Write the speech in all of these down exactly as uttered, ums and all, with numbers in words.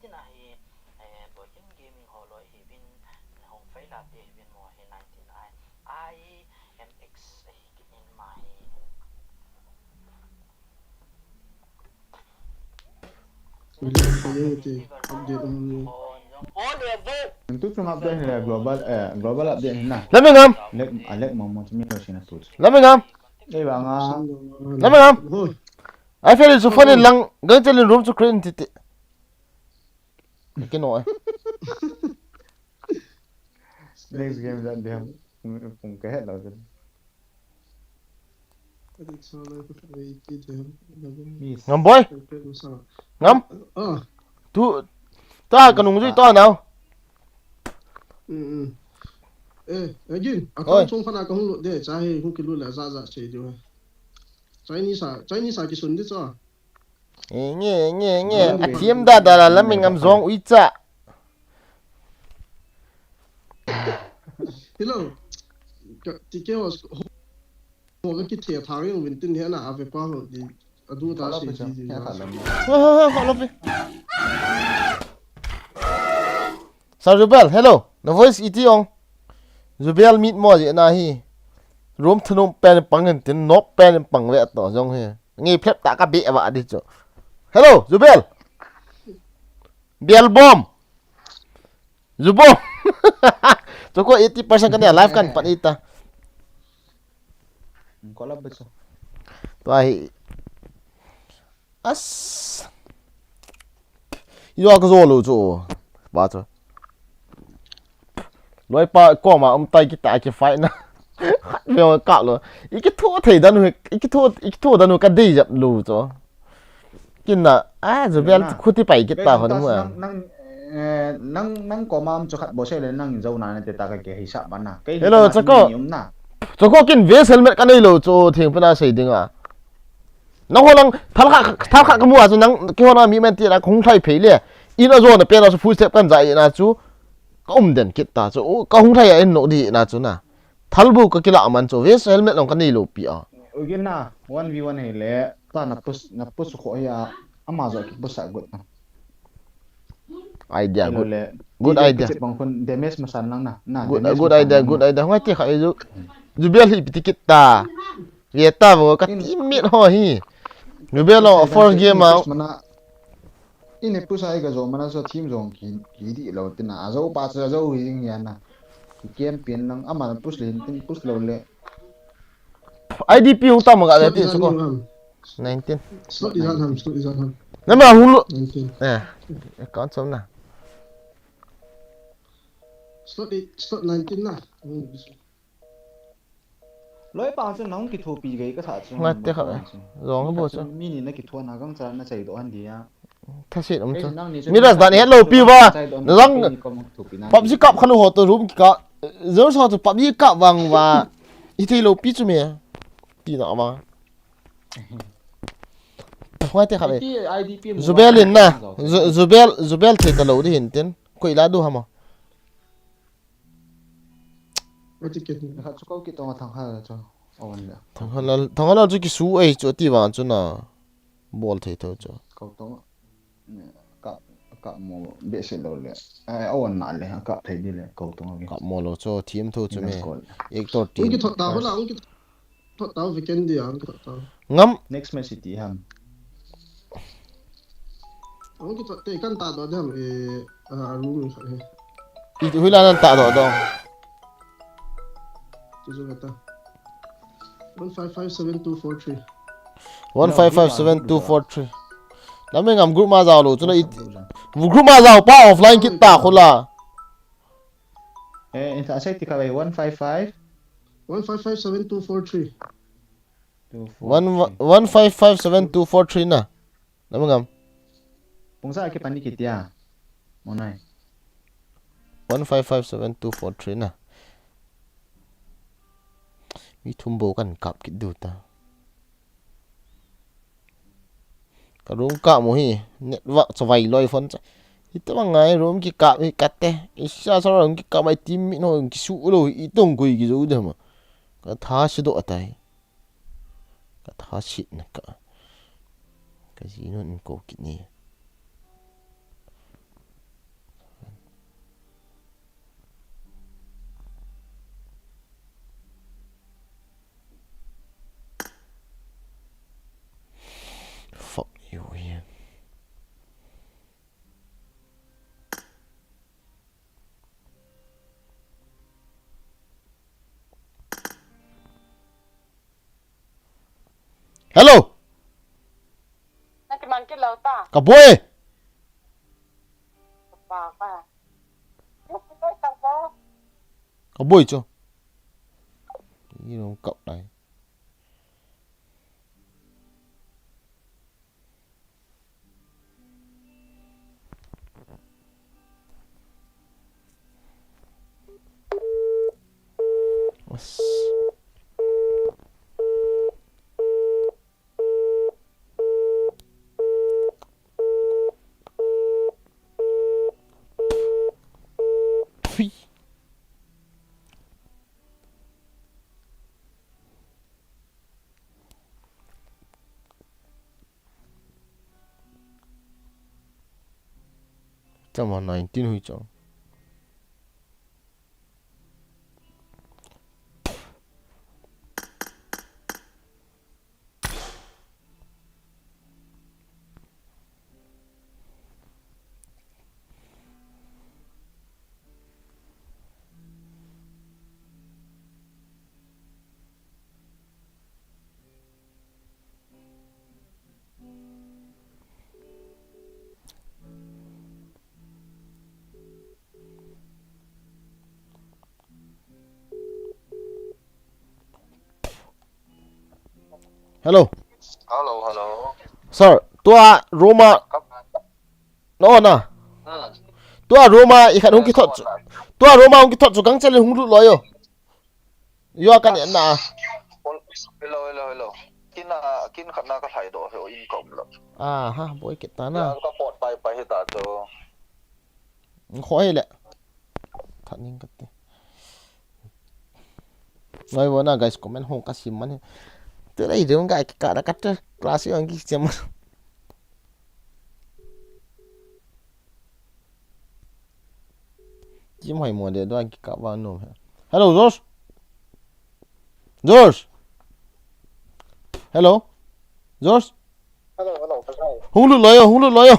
Tina hi, eh, Boikin Gaming ho loi hi bin, Hong Fei la te hi bin mo hi nineteen ai. Ai, M X ahi kit in ma hi. Update um ni. Tu chung update ni le global, eh, global update ni na. Lamengam. Lek, a lek mo mo mi lo sina tu. Lamengam. Ei ba nga. Lamengam. Hoi. Ai, feel su phone in lang, gang chalin room chu create in titi. Kino ai. Next game dan dia. Kung ka het lo. Miss. Ngam boy. Ngam. Ah. Tu, ta ka nung zui to now. Mm, mm. Eh, again, oi. Account chung khana ka hung lut de, cha hi hung kilut la za za che diu. Chinese a, Chinese a kisun di cha. Nge, nge, nge, nge. Thiam da da la, Lamengam jong ui cha. Hello. Ka, ti ke ho, ho ka kithe thang jong vin tin he na ave pa ho di. Adu ta si di di. Ho, ho, ho, ho, lo pe. Sir Jubel, hello. Na voice iti ong. Jubel mit mo je na hi. Room thanum pen pang in tin, nok pen pang ve to jong hi. Nge phlep ta ka be va di chu. Hello, Jubel. Bial bom. Jubom. Choko eighty percent ka ne live kan pan ita. Ko la beso. Tua hi. As. Yo ka zo lo chu. Ba chu. Loi pa koma um tai kita ki fight na. Khat veo ka lo. I kitho thei dan u, i kitho, i kitho dan u ka dei jap lo chu. Kin na, a, Jubel na. Khuti pai kita ho na mu. Nang, nang, eh, nang, nang koma um chu khat bo se le nang in zo na na te ta ka ke hisap ba na. Kei hello, ni Chako. Ni um na. Chako kin vest helmet ka nei lo chu thing pa na sei ding a. Nang ho lang, thal kha, thal kha ka mu a chu nang, keiho na mi man ti la ka hung thlai phei le. In a zo na pen a chu full step kan ja i na chu. Ka um den kit ta chu. O, ka hung thlai a in no di na chu na. Thal bu ka kila man chu. Vest helmet long ka nei lo pi a. Ugin na, one v one hi le, ta na push, na push kho hi a, ama zo ki push a gut na. Idea, hello good. Le, good idea. Bang khun damage masan lang na. Na, good, damage good masan idea, lang good na. Idea. Ngai te kha ju, Jubel hi piti kit ta. Ye ta bo ka teammate ho hi. Jubel lo first game a. Mana, ine push ai ka zo mana so team zong ki, ki di lo tina. A zo pa so zo hi ding ya na. Ki camp pin lang ama na push le tin push lo le. I D P hung tam ga le ti chu ko. Nineteen. Slot i jan ham, slot i jan ham. Na ma hung lo. Nineteen. Eh. Account som na. Slot i, slot nineteen na. Hmm. Loi pa chu nang kithopi gai ka sa chu. Ngai te kha. Zong bo chu. Mi ni na kitho na gang cha na chai do han dia. Thasit um chu. Miras dan het lo pi ba. Lang PUBG kap khalu ho to room ki ka. Zor so to PUBG kap vang va. I thei lo pi chu me. Pi na ma. Ngai te kha le. Jubel in na. Ju-, Jubel, Jubel thei ta lo di hin tin. Koi la du hama. Khat chu ko ki tong thang ha chu. Awan le. Thang ha la, thang ha la chu ki su ei chu ti vang chu na. Bol thei tho chu. Ko tong. Ka, ka mo be se lo le. Ai, awan na le, ka thei di le, ko tong. Ka mo lo chu, team tho chu me. Actor team. Ung ki thot ta ho la, ung ki thot ta ho weekend dia, ung ki thot ta. Ngam. Next match ti ham. Ung ki thot te kan ta do dem, eh, a room khat he. I hui la nan ta do do. Tu chu kata. One five five seven two four three. One five five seven two four three. Lamengam group ma jao lo chu la i. Group ma jao pa offline kit ta khu la. Eh, in ta sai ti ka bai one five five. One five five seven two four three. Two four three. One, one five five seven two four three na. Lamengam. Pungsa ki pani kitia. Monai. One five five seven two four three na. Mi thum bo kan kap kit du ta. Ka room kap mo hi. Network chavai loi phone cha. Ita bang ngai room ki kap hi kate. Isa sa room ki kap mai team mi no ki su lo hi itong kui ki zo de ma. Ka tha si do atai. Ka tha sit na ka. Ka ji nun in ko kit ni. Hello. Nang kimang kit lou ta. Ka boi. Pa ka. Ka boi chu. Ni nung kap lai. Phui. Chama nineteen hui chang. Hello. Hello, hello. Sir, tua room a. Kap- No, na. Hmm. Tua room a, i khat hung kithot chu. Tua room a hung kithot chu, gang chel hung lut loi o. Yo, kan en na. Hello, hello, hello. Kin a, kin khat na ka hlai doh, he, o in ka um lou. Ah, ha, boi kit ta na. Ya, ka pot pai pai he ta chu. Khoi le. That ning ka ti. Ngai vo na, guys, comment hung ka sim man he. Tu lai dum ka ka da ka te class yo ang ki chem. Kim hoi mo de do ang ki ka ba no. Hello, George. George. Hello. George. Hello, hello, ka sai. Hung lut loi o, hung lut loi o.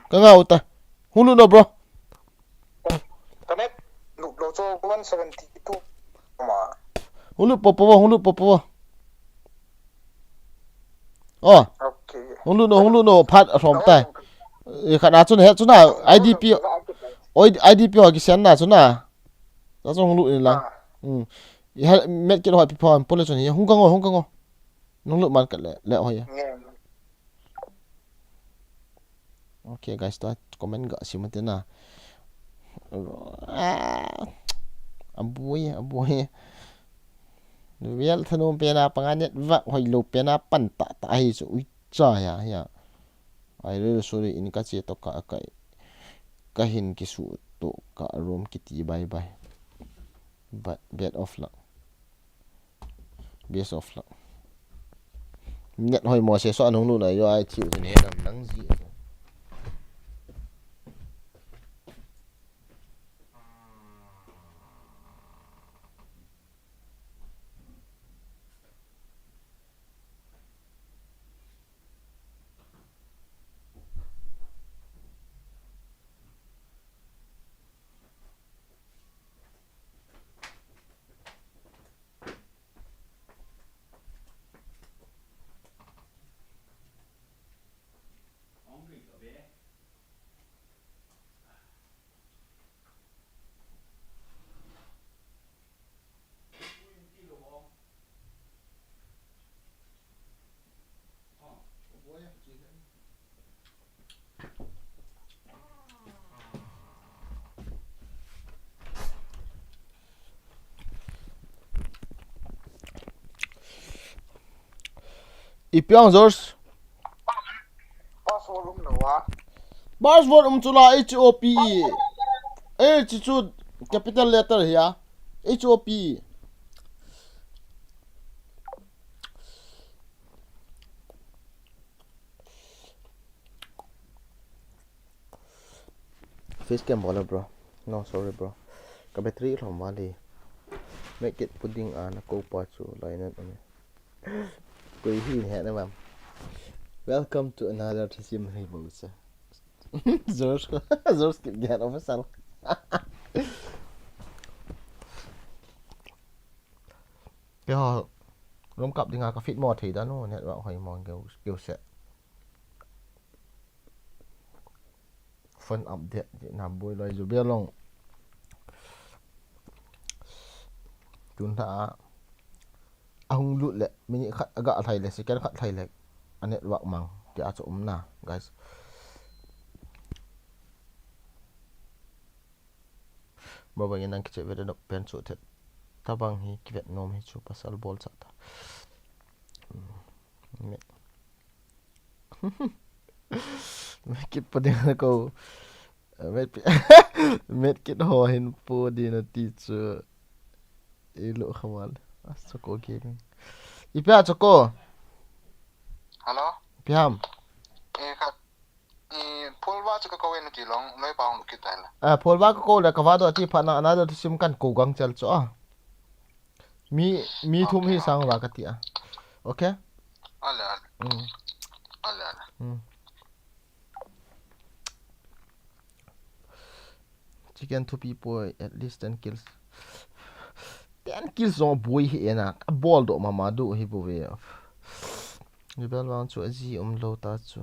Ka ngah u ta. Hung lut loi, bro. Ka net lut lou chu one seventy-two. Ma. Hung lut popo, hung lut popo. O. Okay. Hung lut no, hung lut no, phat a som tai. E, khat na chu na, he chu na, I D P. Oi, I D P ho ki send na chu na. Ta chu hung lut in lang. Ah. Hmm. I ha, medkit hoi pi pho, pole chu ni, hung ka ngo, hung ka ngo. Nung lut man ka le, le hoi. Nge. Okay, guys, ta comment ga sim te na. Ah, aboi, aboi. Vial thanom pena panga net va hoi lo pena pan ta ta hi chu ui cha ya ya. I really sorry in ka che to ka ka ka hin ki su to ka room kiti bye bye. But bad of luck. Best of luck. Net hoi mo se so anung lu na yo ai chiu jin he nam nang ji. Ipi ang, George? Password um lou a. Password um chu la, H O P E. H chu capital letter hi a. H O P E. Face cam bol le, bro. No, sorry, bro. Ka battery lhom vale. Make it pudding a na ko pa chu lai nan ane. Koi hi he na mam. Welcome to another Thasim Rei Bol, sir. George, George Kipgen official. Keiho, Room kap dinga ka fit mo thei da nu, network hoi mo keu, keu se. Phone update di na boi loi ju bia long. Tun tha a hung lut le, minute khat aga thai le, second khat thai le, a network mang, ti a chu um na, guys. Bro, bang in nang kiche ve de dok pen chu thet. Tabang hi kivet nom hi chu pasal bol cha ta. Me. Me kit pa ding ko. Met pi-, met kit ho hin po di na ti chu. Ilu khamal. A Choco Gaming. Ipi a Choco? Hello? Ipi ham? Eh, kha, eh, Pholva chu ka ko en ti long, noi pa hung kit tai la. Ah, Pholva ka ko le ka va do ti pha na, na do ti sim kan ko gang chel chu a. Mi, mi thum hi sang va ka ti a. Okay? Ale, ale. Mm. Ale, ale. Mm. Chicken thupi poi, at least ten kills. Ten kills jong boi hi ena. A bol do mama do hi bo ve. Ni bel vang chu a ji um lo ta chu.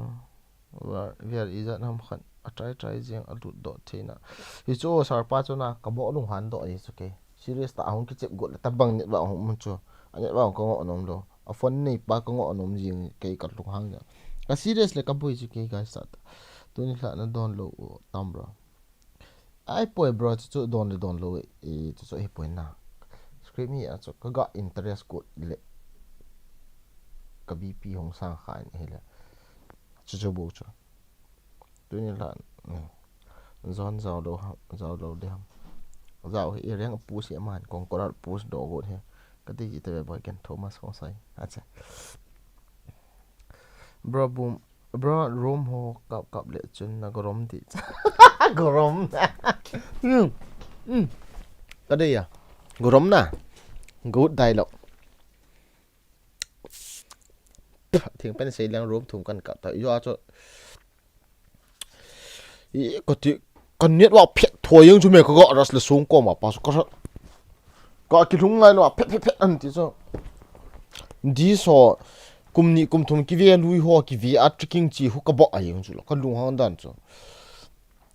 Ver, ver ijat ham khat. A try try jeng a lut do theina. Hi chu sar pa chu na ka bo lung han do hi chu ke. Serious ta hung kichep got le tabang net va hung um chu. A net va hung ka ngo nom lo. A phone nei pa ka ngo nom jing kei ka lung hang ja. Ka serious le ka boi chu kei guys ta. Tuni hla na don lo u tam bro. Ai poi bro, chu chu don le don lo e, chu chu hi poi na. Script hi a chu ka ga interest got le. Ka B P hung sang kha in hi le. Chu chu bo chu. Tuni la, mm. Zon zau lo ham, zau lo de ham. Zau hi i reng a push hi man, kong koral push do got hi. Ka ti ji te ve boy ken Thomas kong sai. Acha. Bro boom, bro room ho kap kap le chun na gorom di. Gorom. Hmm. Hmm. Ka de ya. Gorom na. Good dialogue. Thing pen sei lang room thum kan kap ta. Yo a chu. I, ka ti, ka network phet thoi jeng chu me ka ga rush le sung koma pa chu ka sa. Ka kilhung ngai lo phet phet phet an ti chu. Di so kum ni kum thum kive lui ho kive a tricking chi hu ka bo a jeng chu lo ka lung hang dan chu.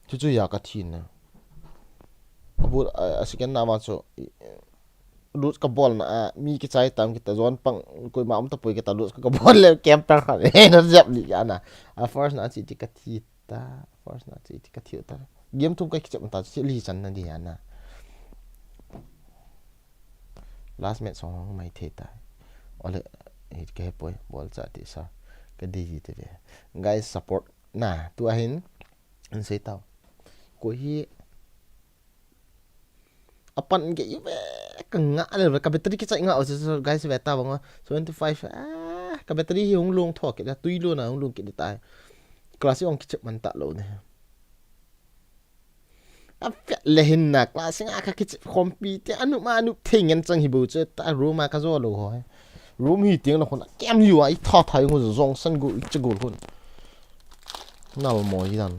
Chu chu ya ka thi na. A bu a, a second na ma chu. I, Lut ka bol na a, mi kichai tam kita zon pang, koima um tapoi kita lut ka bol le camper khat. He na jap li ya na. A first na chi ti ka thi ta, first na chi ti ka thi ta. Game thum ka kichep ta, chi li chan na di ya na. Last match song mai thei ta. Ole, hit ka he poi, bol cha ti sa. Ka di ji te ve. Guys, support na, tu ahin, an sei tau. Ko hi, Apan ge ive ka nga le ka battery kichai nga o se guys ve ta bang seventy five ah ka battery hi hung lung tho ke da tui lo na hung lung ke da tai. Class ong kichep man ta lo ne. A fe le hin na class nga ka kichep khompi te anu ma anu thei ngen chang hi bo che ta room a ka zo lo ho. Room hi tiang la khun a kem liu a i tha thai ngu zong san gu i che gul khun. Nal mo hi dan.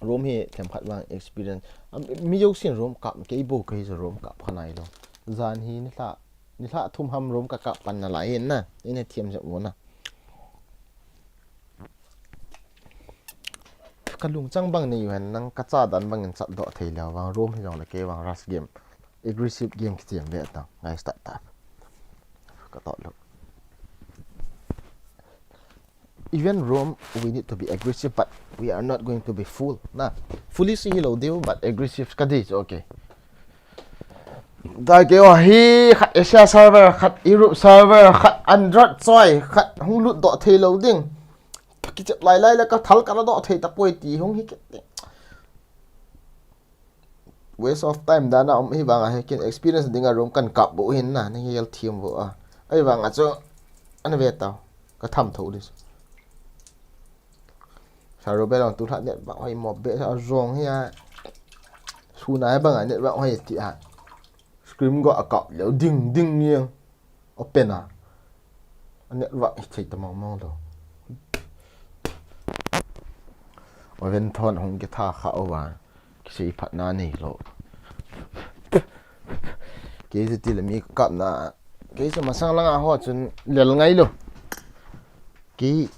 Room hi themkhat vang experience. Am, mi jousen room kap kei bo kei room kap khanai lo. Jan hi ni hla, ni hla thum ham room ka kap pan na lai hin na. Ni ne thiam jep mo na. Ka lungchang bang nei u hen nang ka cha dan bangin chat doh thei leu vang room hi jong le kei vang rush game. Aggressive game kichi em ve ta. Ngai start ta. Ka to lo. Even room, we need to be aggressive, but we are not going to be fool. Na, foolish hi lo diu, but aggressive ka di chu, okay. Dai kei o hi, khat Asia server, khat Europe server, khat Android choi, khat hung lut doh thei lo ding. Kichep lai lai le ka thal ka la doh thei ta poi ti hung hi kit ding. Waste of time dan a um hi vang a he kin experience ding a room kan kap bo hin na, ni hel thiam bo a. Ai vang a chu an ve ta. Ka tham tho dis. Sa ro be long tu hla net vang hoi mo be sa zong hi a. Su na he bang a net vang hoi ti a. Scream go a kap leo ding ding ni. Open a. A network hi thei ta mong mong lo. Oven thon hong ki tha kha o va. Kisei phat na nei lo. Kei chu tile mi kapna. Kei chu masang langa ho chun lel ngai lou. Kei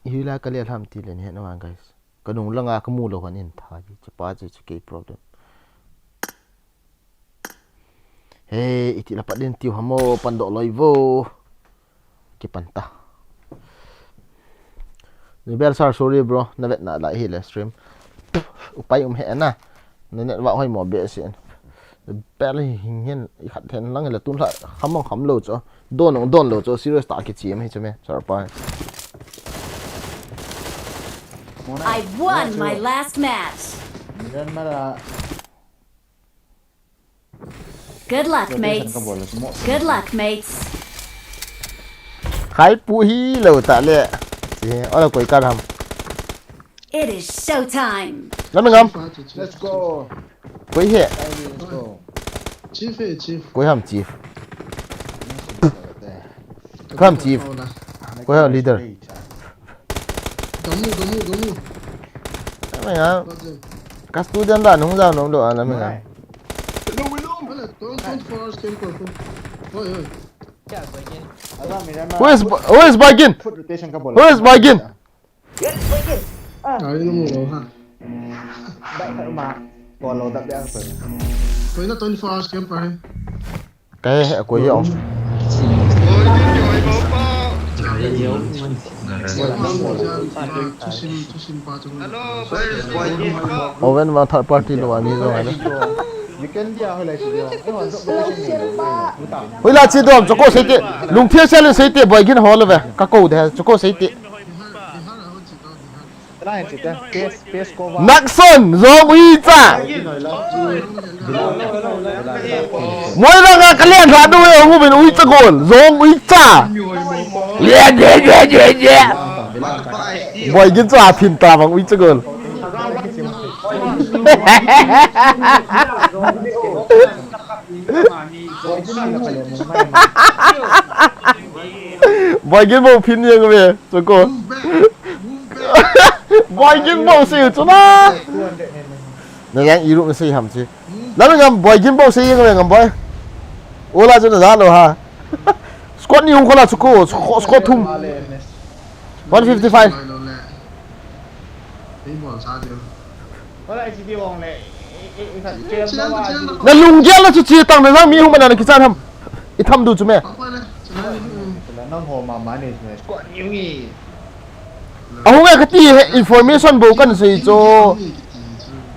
hila ka lel ham tile nahet nau vang guys. Ka nung langa ka mu lou hon in tha ji. Chupa chu chu kei problem. He, iti la pat din tiu hamo, pan doh loi vo. Kipan ta. Ni bel sir, sorry bro, na vetna lai hi le stream. Upai um he na. Na net wa hoi mo be sin. Bel hi hing hin i khat then lang le tun la kham mong kham lou cho. Don ong don lou cho, serious ta ki chi em hi cho me, sir pa. I won my last match. Miran mara. Good luck, mates. Good luck, mates. Khai pu hi lou ta le. Chi, ola koi kar ham. It is showtime. Lam ngam. Let's go. Koi he. Let's go. Chief eh, chief. Koi ham chief. Koi ham chief. Koi ham leader. Gamu, gamu, gamu. Lam ngam. Ka student da nung da nung do lam ngam. Wala, don't, don't force camper. Oi, oi. Ala Miran mara. Who is Bo- who is Boygin? Foot rotation ka bol. Who is Boygin? Ai, no mo ha. Bai kar ma. Ko lo da bia ko. Koi na twenty-four hours camper hai. Koi he koi yo. Chusim, chusim pa chu. Oven ma third party lo ani jo ai. You can be a hola si jo. Eh, wan so ko si ni. Hoi la chi dom cho ko sei te. Lungthim sel sei te Boygin ho lo ve. Ka ko de cho ko sei te. Tala hin si ta. Pace, pace ko va. Nakson zong ui cha. Moi la nga ka lian tha du e ngu bin ui cha gol. Zong ui cha. Lia lia lia lia lia. Boygin cha phin ta bang ui cha gol. Boygin bo phin yang ve. Cho ko. Boygin bo sei chu na. Na yang i ru sei ham chi. Lam ngam Boygin bo sei yang ve ngam boy. Ola chu na za lo ha. Squad ni hung ko la cho ko. Squad, squad thum. One fifty-five. Ei bol sa de. Hola si di ong le. Eh, eh, eh, ka chem na wa si. Na lunggel na chu chi tang na jang mi hung mana na kichan ham. I tham du chu me. Pa pa le. Chana ni. La nang ho ma ma ni ne. Ko ni ngi. A hung e ka ti he information bo kan sei cho.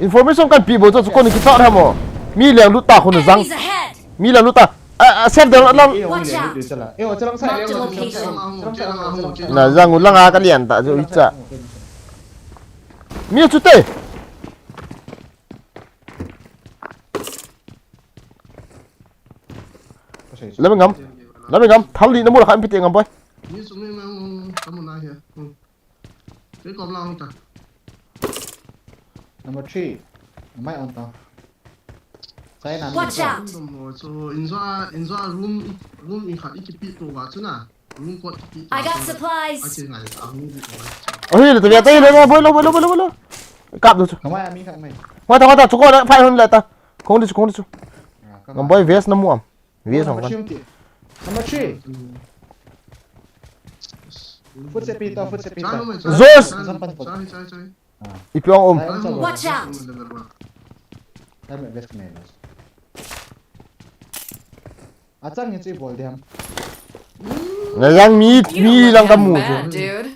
Information kan pi bo cho ko ni kichat ham o. Mi leng lut ta khu na jang. Enemies ahead. Mi leng lut ta. A, a, save the la. Eh, ong le. Chala. Eh, o chalang sa le. Marked a location. Na jang u langa ka lian ta chu i cha. Mi chu te. Lam ngam. Lam ngam. Thal li na mu la kha M P T ngam boy. Ni sum ni mang kamu na he. Ke kom la ta. Number three. Mai on ta. Sai na. Watch out. Dom ho chu inza inza room room in khat i kipi to wa chu na. Room kot kipi. I got supplies. Ache ngai a room di ko. Oi, le to ya tai le boy lo boy lo boy lo boy lo. Kap du chu. Kamai ami kha mai. Ngata ngata chu ko la five hundred ta. Kong du chu kong du chu. Ah, Ngam boy vest na mu am. Vest song Number kan. Three. Number three. Food se pita, food se pita. Zos! Chai chai chai. Ipi ong um. Sai on sa. Watch out. Sai me best me. Achang ni chi bol diam. Na yang mi mi lang ka mu chu. Dude.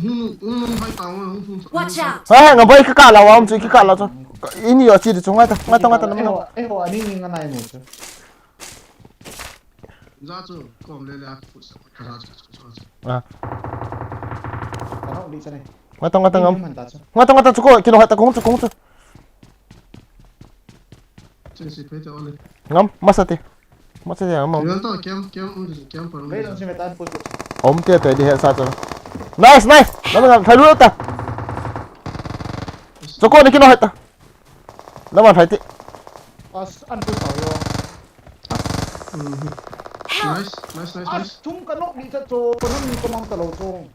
Hung hung hung hai ta hung hung. Watch out. Ha, ngam boy ka ka la wa um chu ki ka la chu. Ini yo chi chu ngai ta ngai ta ngai ta na. Eh, ho, eh, ho, ani ni nga nai mu chu. Za chu kom le le a food sa. Ka za chu. Ah. Ka hau di sa ni. Ngata ngata ngam. Man ta chu. Ngata ngata chu ko kino hata kong chu kong chu. Chen si pe te ole. Ngam masa te. Masa te ngam. Yen ta kem kem um di kem pa. Bei long si me tan pu chu. Om te te di he sa chu. Nice nice. Lam ngam thalu ta. Chu ko ni kino hata. Lam thai ti. As an pu sa yo. Nice nice nice As nice. Thum ka nok ni cha chu, ko nam ni ko mang ta lo chu.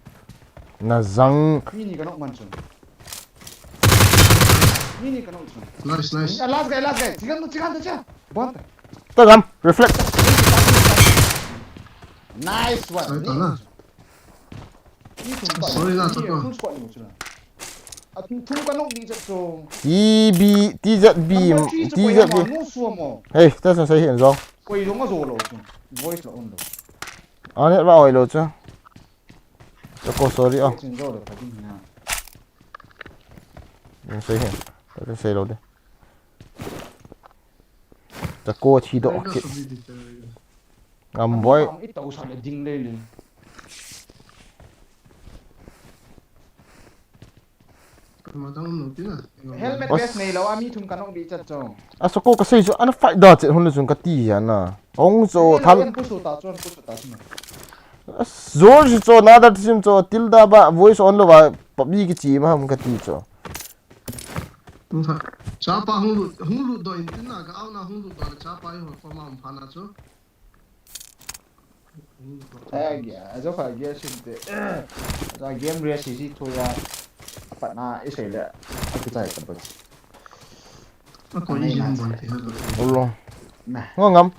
Na jang. Ni ni ka nok man chu. Ni ni ka nok chu. Nice nice. Ah, last guy, last guy. Chikan tu, chikan tu cha. Bon ta. Ta gam, reflect. Nice one. Sorry, Tana. Ni thum pa. Sorry, na, Tana. Full squad ni chu na. A thum thum ka nok ni chat chu. T B, T Z B, Number three chu T Z B. Koi ma, no suamo. Hey, ta sa sa hi en zo. Koi lo nga zo lo chu. Voice lo on lo. Ani ba oi lo chu. Chako sorry ah. Chin zo lo ka ding na. Ni sei hi. Ta sei lo de. Chako thi do ki. Ngam boi. Am i tau sa le ding le le. Helmet vest nei lo a mi thum ka nok di chat chu. A Chako ka sei chu ana fight da chet hun le chun ka ti ya na. Ong chu thal. Pusu ta chu, pusu ta chu. George chu na da sim chu tilda ba voice on lo ba PUBG ki chi ma ham ka ti chu. Chapa hung lut, hung lut do in tin na ka au na hung lut do le chapa i ho ko ma um pha na chu. Agi, ajo kha agi sim te. Ajo game ria si si thu ya. Pat na i sei le. A ki chai ka pat. A ko i jin bon te. Ulo. Na. Ngo ngam.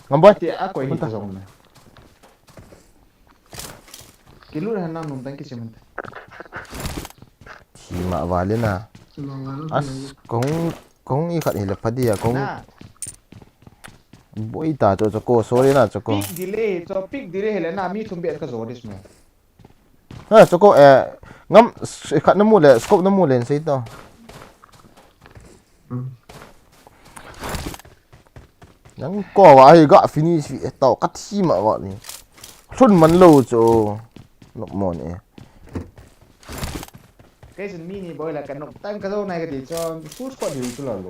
Ngam boi. Ti a ko i ta jong na. Kilut han nang num tang kisim. Thima valina. As kong kong i khat hile phadia kong. Boi ta cho cho ko sorry na cho ko. Pick delay cho pick delay hile na mi thum be ka zo dis me. Ha cho ko eh ngam khat na mu le scope na mu le sei to. Nang ko wa ai ga finish fi to ka thi ma wa ni. Hlun man lo cho. Nok mon e. Kei sin mi ni boi la ka nok tang ka lo nai ka ti cho full squad hi chu lo lo.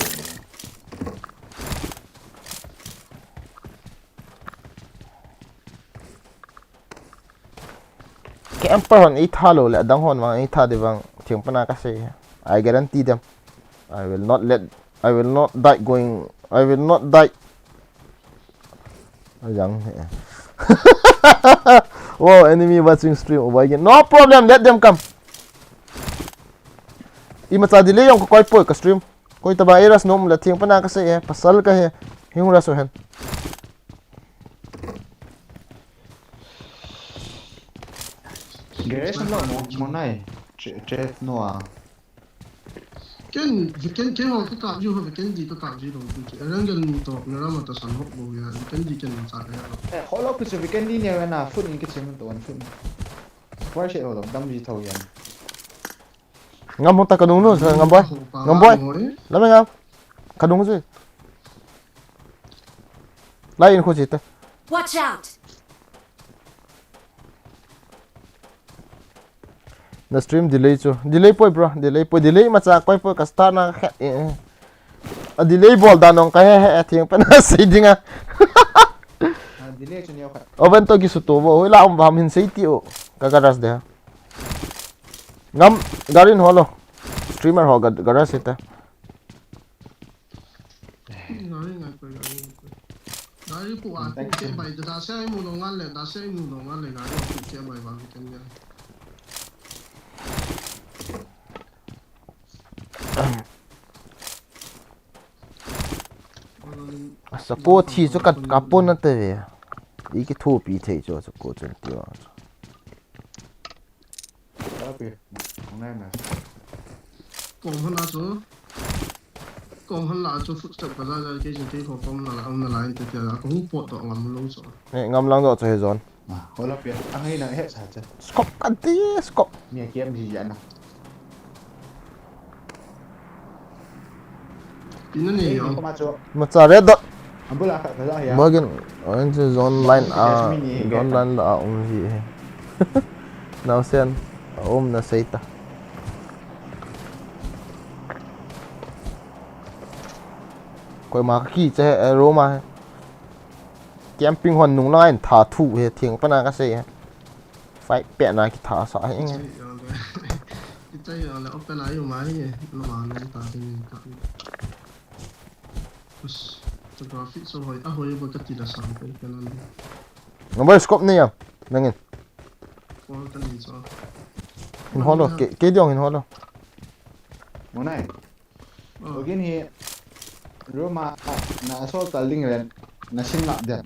Camper hon ei tha lou le, adang hon vang ei tha di vang, theng pana ka sei. I guarantee them. I will not let, I will not die going, I will not die. Ajang he. Wow, enemy watching stream over again. No problem, let them come. Imacha delay jong ka koi poi ka stream. Koi taba i rush nom le theng pana ka sei e, pasal ka he. Hung rush u hen. Garage lo mo, mo nai. Che, che no a. Ken, ken, ken ho ka ka ju ho, ken di ka ka ju lo tu che. Ran ken ni to, na ra ma ta san ho lo ya. Ken di ken sa ka ya lo. Eh, ho lo ku che ken di ne wa na, food ni ke che mo to, food. Why she ho lo, dam ji tho ya. Ngam hota ka dung nu, ngam boi. Ngam boi. Lame ngam. Ka dung si. Lai in khu si te. Watch out. Na stream delay chu. Delay poi bro, delay poi. Delay macha koi poi ka start na khe. A delay bol dan nong ka he he theng pana sei dinga. Delay chu neo khat. Oven to ki su to bo. Hoi la um bam hin sei ti o. Ka garage de. Ngam, gari in holo. Streamer ho ga, garage ita. Gari ngai koi, gari ngai koi. Gari pu a pu che bai da se ai mu lo ngal le, da se ai mu lo ngal le gari pu che bai ba ki ten ya. Asa ko thi chu ka, ka pon na te ve. I ki thu pi thei chu, chu ko chun ti wa. Tapi, ang na na. Kong hon la chu. Kong hon la chu footstep ka la la ke jin ke ko kong la la ang na la in te te la ko hu po to ngam lo chu. Ne ngam lang do chu he zone. Ma, ko la pia. Ang ai na he sa cha. Scope kan ti, scope. Ni a kiam ji ya na. Ina ni yo. Macha red dot. Ambula ka ka ya. Bagin, orange zone line a, zone line la a um ji he. Now sen, a um na sei ta. Koi ma ki che he, Roma he. Camping hon nung la in tha thu he, theng pana ka sei he. Fight pet na ki tha sa he. Kichai yo le open ayu ma ni, no ma no ta ni ka. Us, the graphics so hoi, a hoi ba ka ti la sa ko ka nan. Number scope ni ya, nangin. Ko ka ni so. Hin holo, ke, ke diong hin holo. Mo nai. Again hi, Roma, na assault tal ding len. Nasin lah dia.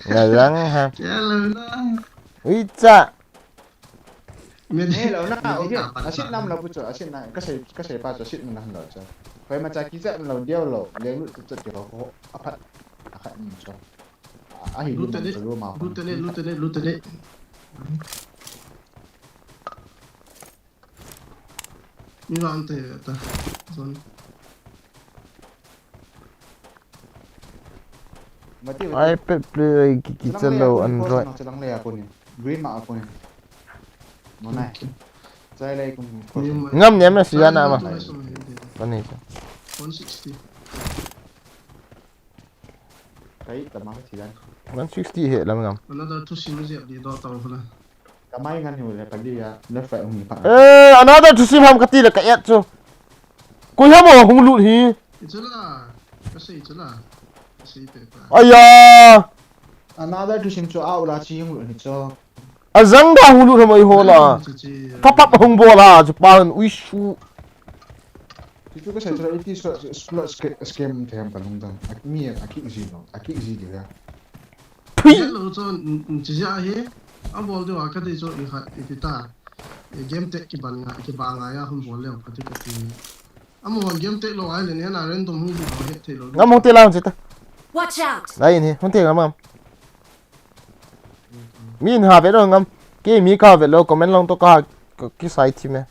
Ngalang ha. Yalo na. Uicha. Nei lo na, okay. Asit nam lo pu chu, asit na, kasei, kasei pa chu, asit nam lo chu. Koima cha kicha lo diu lo, lenglut chu chu ho, ho, aphat, akhat ni chu. Ahi lu ta de, lu ma. Lu ta de, lu ta de, lu ta de. Mi vang te ta. Zone. Mati, mati. iPad play ki, ki Chilang le chalo akuni, Android. Chilang le akuni. Green ma akuni. Monai. Okay. Chai le akuni. Ngam ne me siya na ma. Pani. One sixty. Kai tama siya. One sixty he lam ngam. Another two sim jep di do tau pula. Kamai ngan hiu le kali ya, left right hung ni pa. Eh, another thusim ham kati le ka et chu. Koi ham o hung lut hi. Ichula. Kasei ichula. Kasei pe pa. Aya. Another thusim chu au la chi hung lut hi chu. Ajang da hung lut ham ai ho la. Chi, chi, chi. Thapap hung bol a chu pa ui shu. Chu chu kasei chu iti slot, slot sca-, scam them ka lung dang. Ak mi ak ki ji no. Ak ki ji di ya. Phi! Hello, chu, mm, mm, chi ja hi, a bol diu a ka ti chu i kha, i ti ta. I game tech ki ban nga, ki ba nga ya hum bol leo ka ti ka ti. A mo game tech lo ai le ne na random hung di ba he thei lo. Ngam hung te lang chi ta. Watch out! Lai in hi, hung te ngam ngam. Mi in ha ve lo ngam. Ke mi ka ve lo, comment long to ka, ka ki sai thi me.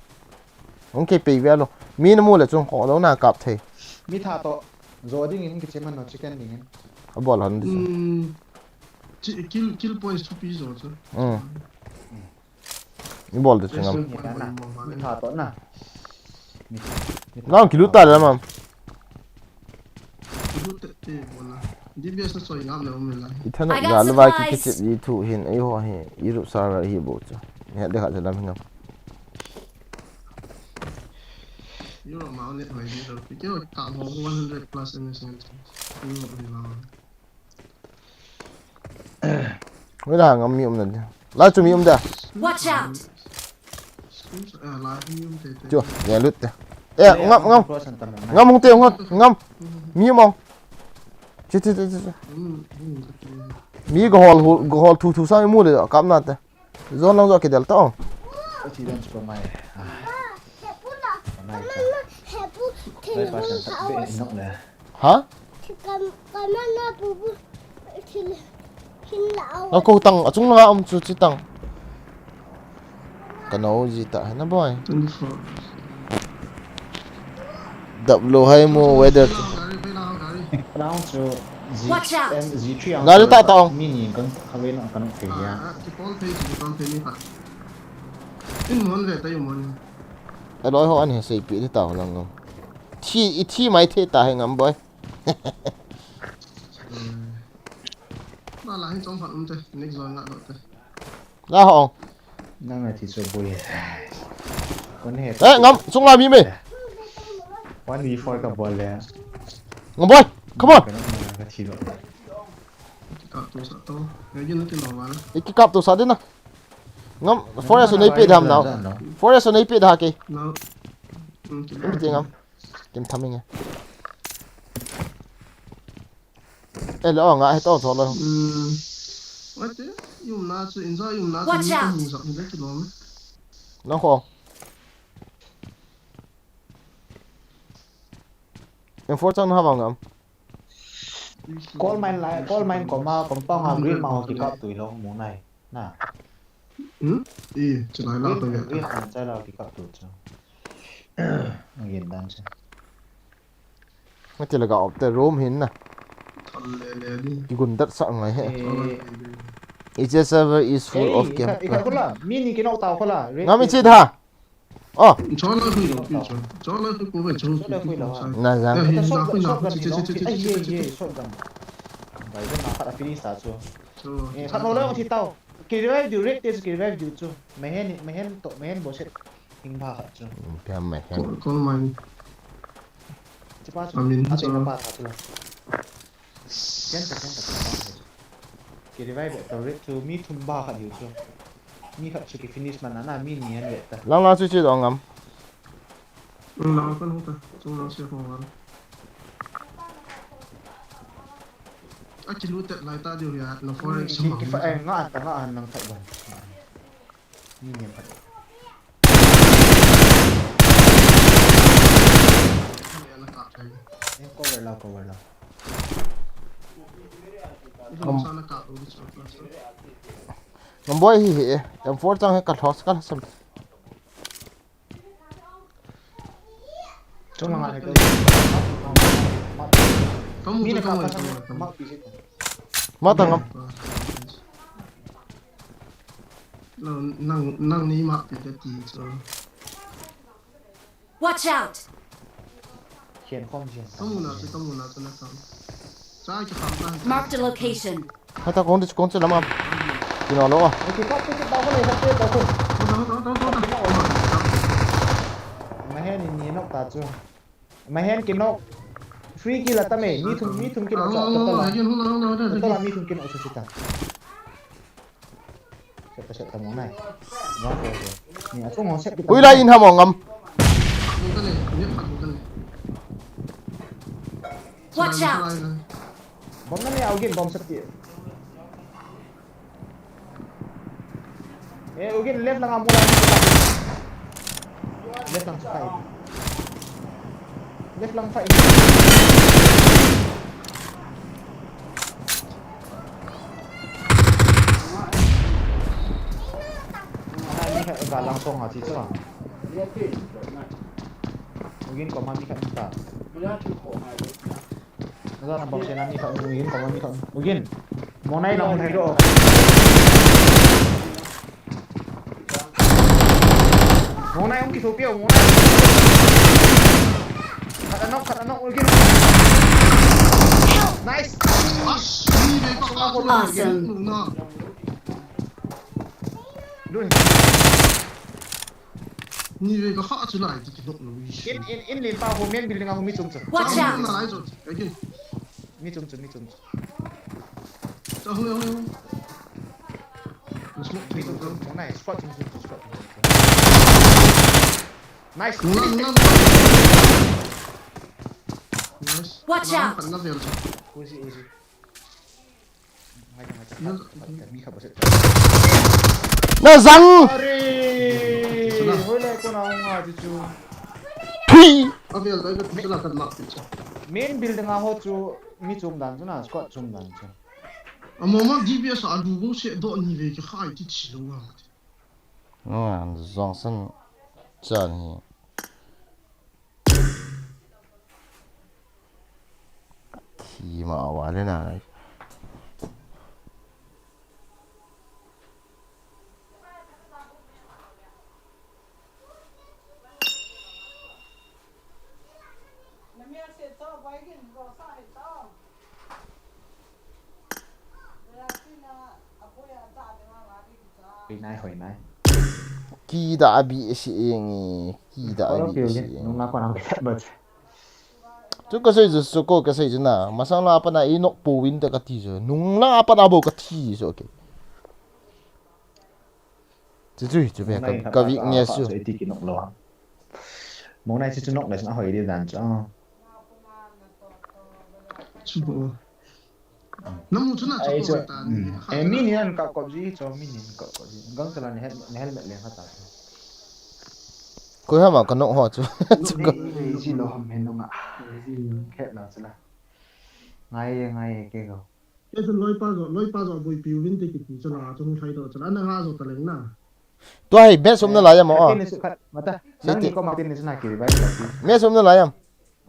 Hung ke pei ve lo. Mi na mu le chung kho lo na kap thei. Mi tha to. Zo ding in kichim han no chicken ding in. A bol han di. Mm. Chi-, kill, kill points thupi zo chu. Mm. I bol di chungam. Ni ta na. Ni ta to na. Ni, ni ta. Nang kilu ta le mam. Kilu te te bol na. D B S na soi ngam le um la. I than I got ya le vai ki supplies. Kichip di thu hin ei ho hi. I rup sa ra hi bo chu. Ni ha de kha cha lam ngam. Euro amount net hoi di lo. Kei ka ho one hundred plus M S N. Euro amount. Wei la ngam mi um na dia. La chu mi um da. Watch out! School, eh, la mi um te te. Chu, ya lut te. Eh, ngam, ngam. Ngam hung te, ngam, ngam. Mi um. Chi, chi, chi, chi, chi. Mm, mm, okay. Mi go hol, go hol thu, thu sa mi mu le, kap na te. Zone lang zo kidel ta ong. Ka thi dan chu ka mai. Ah. Ka mai ta. Lai pa san tak be nok le. Ha? Ka mana bubu thil hin la au. Ako tang, achung langa um chu chi tang. Ka no ji ta, na boy. Twenty-four. Dap lo hai mo weather chu. Round chu Z, Watch out! M, Z three ang. Gari ta ta ong. Mi ni kan kha ve na kan pe ya. Ah, ah, ki pol phei, ki pol phei ni pa. In mon ve ta yu mon. Aloi ho an he sei pi ta lang ngam. Thi, i thi mai the ta he ngam boy. Hmm. Na la hin chong phat um te, next zone nga lo te. La ho. Nang na thi so boy. Kon he. Eh, ngam, sung la mi me. One v four ka bol le. Ngam boy, come on. Ka thi lo. Kap to sa to. Ngai jin na ti lo ma na. Iki kap to sa din na. Ngam, forest nei pe dam nau. Forest nei pe da ke. No. Hmm, ki Em ti ngam. Kim tham inge. Eh, lo nga he to tho lo. Hmm. Ate, yum na chu, inza yum na chu. Watch out! Ni sa ni ki lo me. Nang kho. Em four chang na ha bang ngam. Coal mine lai, coal mine koma, compound ha green ma ho ki kap tui lo mu nai. Na. Hmm? I, chulai la green, to ya. Green ma chai la ki kap tui chu. Ngin dan chu. Nga ti laga op te room hin na. Thal le le di. Ki gun dat sa ngai he. Eh. Thal le le di. H S server is full of game. Ei, i kha, i kha kula. Mi ni ki nok tau kula. Ngam i chi da. Oh. Chola hui lo, pi cho. Chola hui ko ve, cho. Chola hui lo. Na jang. Eh, hin da hui na, chi, chi, chi. Ai, ye, ye, shotgun. Bai, na kha finish ta chu. Cho. Eh, kha lo lo thi tau. Ki revive diu, red te chu ki revive diu chu. Mehen, mehen to, mehen bo set. Hing ba khat chu. Piam mai hen. Coal, coal mine. Chupa chu. Amin, a chu. Ba khat chu. Ken ta, ken ta, ken ta. Ki revive ta red chu mi thum ba khat diu chu. Mi khat chu ki finish man na, mi ni an red ta. Lang lang chu chu dong ngam. Lang kan hu ta. Chung lang se hong lang. Akilu tet lai ta diu ya, na four X. Ki, ki fa, eh, nga ta nga nang thak ban. Ni niam phat. Cover la, cover la. Ngam boi hi hi, eh. M four chang hi ka hlos ka hlos. Chung langa hai ko. Kamu, mi na kamu, ka kamu, kamu. Mak pi si ta. Mak ta ngam. Nang, nang, nang ni mak pi ta ti so. Watch out! Hian khom hian. Kamu na chu, kamu na chu na kam. Sa ki kham ta. Marked a location. Hata kong dis kong chu lama. Kino lo. Ki kap ki ta ko le sa te ta ko. Mahen ni nok ta chu. Mahen ki nok. Free kill ata me. Mi thum, mi thum ki nok sa. Total mi thum ki nok sa ta. Set ta, set ta, mong nai. Mong ko ko. Ni a chung hong set. Ui, lai in ha mong ngam. Watch out! Bom na ni a ugin bom set ti. Eh, ugin left lang a mu la. Left lang sa kai. Left lang fight. Ana ni kha ga lang song ha chi chu. Ugin ko ma ni kha ta. Naga na bom sena ni kha ugin ko ma ni kha. Ugin. Monai lang hai ro. Monai ong ki so pia monai. Khat anok, khat anok, ugin. Nice. Awesome. Dun. Ni ve ka kha chu lai ti ki nok lo i. In, in, in len pa ho main building a ho mi chom chom. Watch out! Na lai chu. Ai ki. Mi chom chom, mi chom chom. Cha ho ho. Mi chom chom, chom nai, squad chom chom, squad chom chom. Nice. Nuna, nuna, nuna. Nice. Watch out. Pan na vel chu. Uzi, uzi. Na zang! Are! Hoilai kona hung a chu chu. Thui! Main building a ho chu mi chom dan chu na, squad chom dan chu. Amo ma D B S a lu bo se do ni ve ki khai ti chi lo a. Nga, Johnson chan hi. Thi ma wa le na. Hoi nai, hoi nai. Kida abi si eng e, kida abi si eng. Nung na ko nang khat ba. Chu ka sei chu, chu ko ka sei chu na. Masang la pa na i nok po win ta ka ti chu. Nung la pa na bo ka ti chu, okay. Chu chu, chu ve ka, ka weakness chu. Chu i ti ki nok lo. Mong nai chu chu nok le chu na hoi di dan chu. Chu bo. Namu chu na chu ko ta ni. Eh, mi ni an ka kop ji, chu mi ni an ka kop ji. Gang chu la ni helmet, ni helmet le kha ta. Koi ha ma ka nok ho chu. Chu ko. Ji lo ham hen nunga. Khet la chu la. Ngai, ngai ke go. Ke chu loi pa go, loi pa go boi piu vin te ki ti chu la, chu hung thai do chu la. Na nga zo ta leng na. Tua hi best um na la ya mo. Khat ni su khat, mata. Nang ni ko ma tin ni su na ki revive lo ki. Best um na la ya.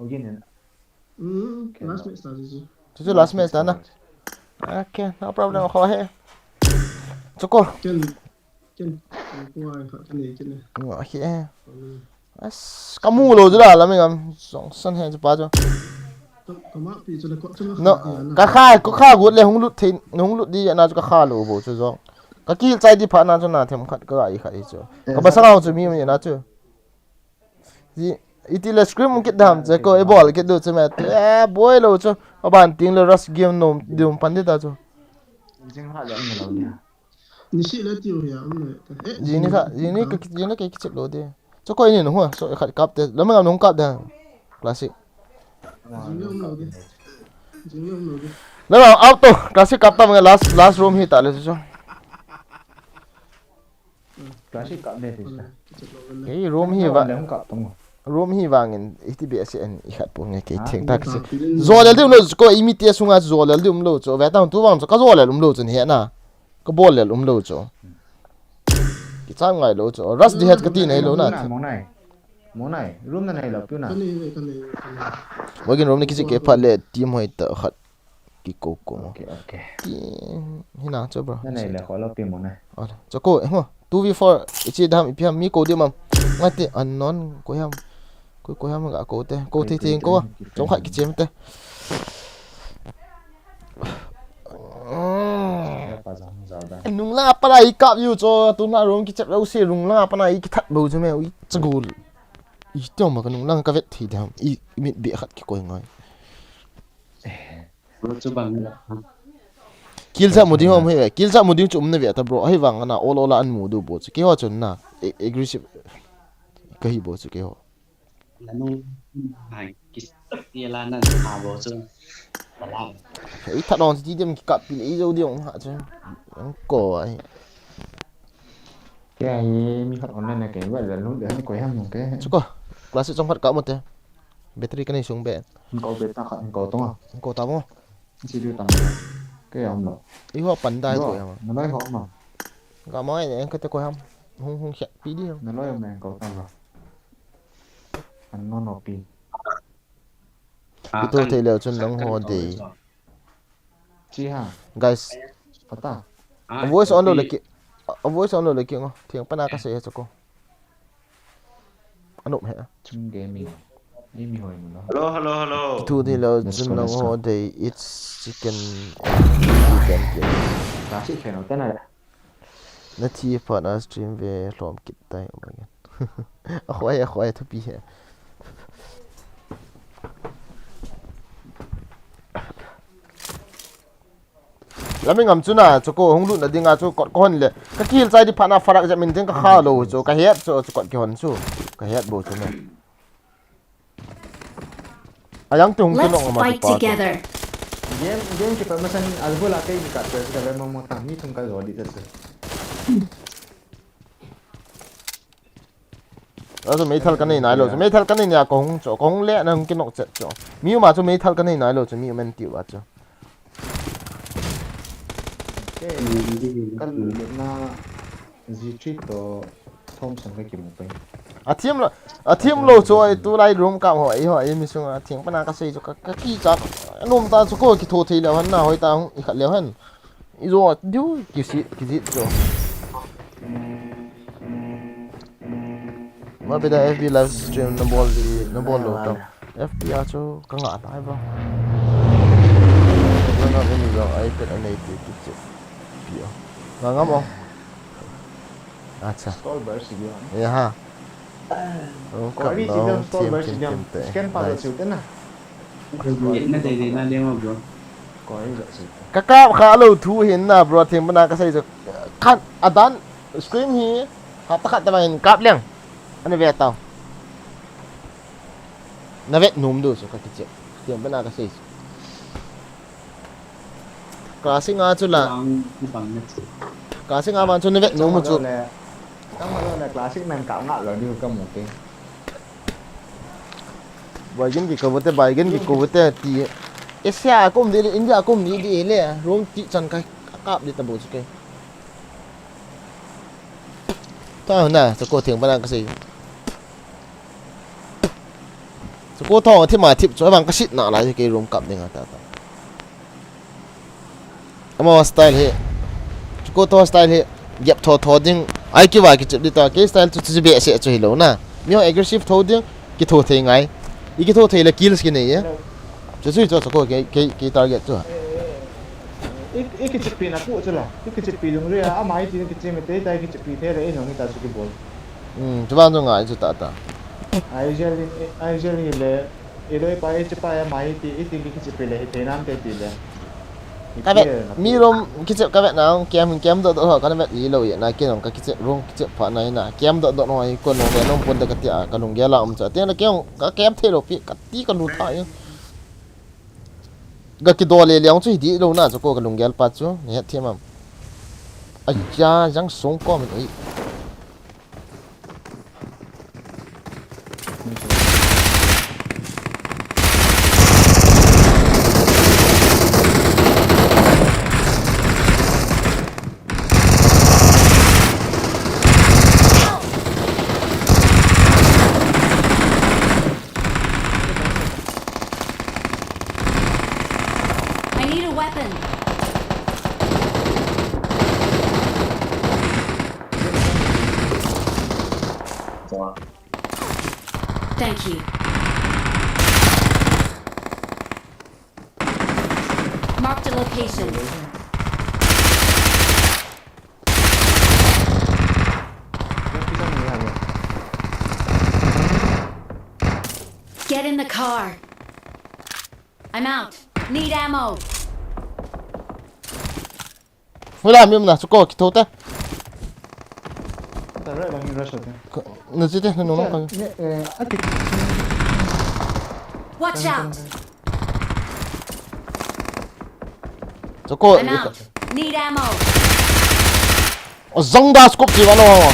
Ogin na. Mm, last match ta ji. Chu chu last match ta na. Okay, no problem, kho he. Chu ko. Ken, ken, ko ai kha ken ni ken ni. Ngo hi e. As, ka mu lo chu la, la mi ngam. Song san he chu pa chu. Ka ma pi chu le ko chu. No, ka kha, ko kha gut le hung lut thei, hung lut di na chu ka kha lo bo chu jong. Ka kil chai di pha na chu na them khat ka ga i kha i chu. Ka ba sa chu mi mi na chu. Ji, iti le scrim kit dam che ko, e bol kit du che me. E boi lo chu. Aban ting le rush game nom dum pan di ta chu. Jing ha le ni lo ni. Ni si le tiu ya um le. Ji ni kha, ji ni ka, ji ni ka kichip lo di. Chu ko ni no ho, so khat kap te. Lo me ngam nung kap da. Classic. Jing le um lo di. Jing le um lo di. Lama out to, classic kap tam nge last, last room hi ta le chu. Classic kap le ti sa. Ei, room hi va, Le hung kap tong. Room hi vangin, iti be se en, i khat po nge kei theng tak se. Zolel di um lo chu ko, i mi te sunga zolel di um lo chu. Ve ta tu vang chu, ka zolel um lo chu ni he na. Ka bol lel um lo chu. Ki chan ngai lo chu. Rush di het ka ti nei lo na. Mo nai. Mo nai. Room na nei lo piu na. Ka nei ve, ka nei ve, ka nei ve. Wagin room ni kichi ke phat le team hoi ta khat. Ki ko ko mo. Okay, okay. Ki hina chu bro. Na nei le kho lo pi mo nai. Ala, chu ko, eh, mo. two v four, ichi dam, ipi ham, mi ko di mam. Ngai te, unknown, ko ham. Ko, ko ham ga ko te. Ko te te ko. Chong khat kichi te. Pa jang jao da. Nung la pa la i kap yu cho, tu na room kichep lo se, nung la pa la i kithat bo chu me, i chagul. I tiong ma ka nung lang ka vet thi dam. I mit be khat ki koi ngai. Ro chu bang la. Kill sa mu ding hom he, kill sa mu ding chu um na ve ta bro. Ahi vang na ol ol an mu du bo chu. Ke ho chun na. A- Aggressive. Ka hi bo chu ke ho. La nung hai ki ti la na ha bo chu. Bala. I that on ti dem ki kap pi le i zo di ong ha chu. Ang ko ai. Ke ai mi khat online na ke wa la lung de han ko ham nung ke. Chu ko. Classic chong khat ka mo te. Battery ka nei sung be. Ko be ta khat ko tong a. Ko ta mo. Chi du tam. Ke am lo. I ho pan dai ko ya ma. Na lai ho ma. Ga ma ai ne ka te ko ham. Hung hung khe pi di. Na lai me ko ta lo. An no no pi. Ito thei leo chun nang ho de. Chi ha. Guys, Pata. a voice on lo le ki. A voice on lo le ki ngo. Thiang pana ka sei ha chu ko. Anop he. Chung gaming. Ni mi hoi mu lo. Hello, hello, hello. Tu thei leo Let's chun go, nang let's ho go. de. It's chicken. Chicken. Classic khen o ta na. Na thi phat na stream ve hlom kit tai, oh my god. A khoi, a khoi, thupi he. Lami ngam chu na, chu ko hung lut na dinga chu kot ko hon le. Ka kihil chai di phat na farak jep min ding ka kha lo chu, ka het chu, chu kot ki hon chu. Ka het bo chu na. A yang tu hung tu Let's nong ma fight tu pa. Together. Game game ki pa masan albu la kai ni ka tu ka ve mo mo ta ni thum ka lo di ta chu. Aso meithal ka nei nai lo, meithal ka nei nia ka hung chu, ka hung le na hung ki nok chet chu. Mi ma chu meithal ka nei nai lo chu, mi men ti wa chu. Ke ka lu na G three to Thompson ka ki mu pai. A thiam lo, a thiam lo chu ai tu lai room ka ho, ai ho, ai mi sunga thiang pana ka sei chu ka, ka ki cha. Nom ta chu ko ki tho thei leo han na hoi ta hung i khat leo han. I zo diu ki si, ki ji chu. Ma be da F B live stream na bol di, na bol lo ta. F B a chu ka nga tai bro. Ka nga ve ni bro, iPad a nei ti ti che. Pi o. Nga ngam o. Acha. Stall bar si dia. Ya ha. Oh, Ko ri si dia stall bar si dia. Scan pa lo chu te na. Na dei dei na dei mo bro. Ko ri lo si. Ka kap kha lo thu hin na bro, thim na ka sei chu. Khan adan screen hi ha ta khat ta hin kap leng. Ani ve tau. Na vet num du chu ka kiche. Thim na ka sei chu. Ka singa chu la. Bang bang na. Ka singa man chu na vet num chu. Ka ma lo le classic man ka nga lo di ka mu ke. Baigen ki ko te, baigen ki ko te ti. Asia kum di le, India kum di di le, room ti chan ka kap di ta bo chu ke. Ta na, sa ko thing pa na ka sei. Sa ko thong thi ma thip chu bang ka sit na la ke room kap ding ta ta. Ama style hi. Chu ko to style hi. Gap tho tho ding. Ai ki va ki chip di ta. Ke style chu chu be se chu hi lo na. Mi ho aggressive tho ding. Ki tho thei ngai. I ki tho thei le kills ki nei e. Chu chu chu chu ko ke ke ke target chu. I i ki chipi na ku chu la. I ki chipi lung ri a, ama i ti ki chi mi te ta i ki chipi the le i nong i ta chu ki bol. Hmm, chu ban chu ngai chu ta ta. Ai jel ai jel hi le. I loi pa i chi pa ya ma i ti i ti ki chipi le i te nam te ti le. Ka vet, mi rom kichep ka vet na, kem, kem do do ho, ka na vet i lo ye na, ken ong ka kichep, rom kichep pha na i na, kem do do no i kon ong le nom pon de ka ti a, ka lung gel a um cha, te na kem, ka kem thei lo pi, ka ti ka lu tha i. Ga kidol le liang chu hi di lo na chu ko ka lunggel pa chu. Ni het thiam am. Aja, jang song ko min oi. I need a weapon. Thank you. Marked a location. Get in the car. I'm out. Need ammo. Hula mi um na chu ko kitho te. Ta right lang rush te. Ko, na chi te, na nung nung ka. Ne, eh, a ki. Watch out. Chu ko. I'm out. Need ammo. O zong da scope chi wa no.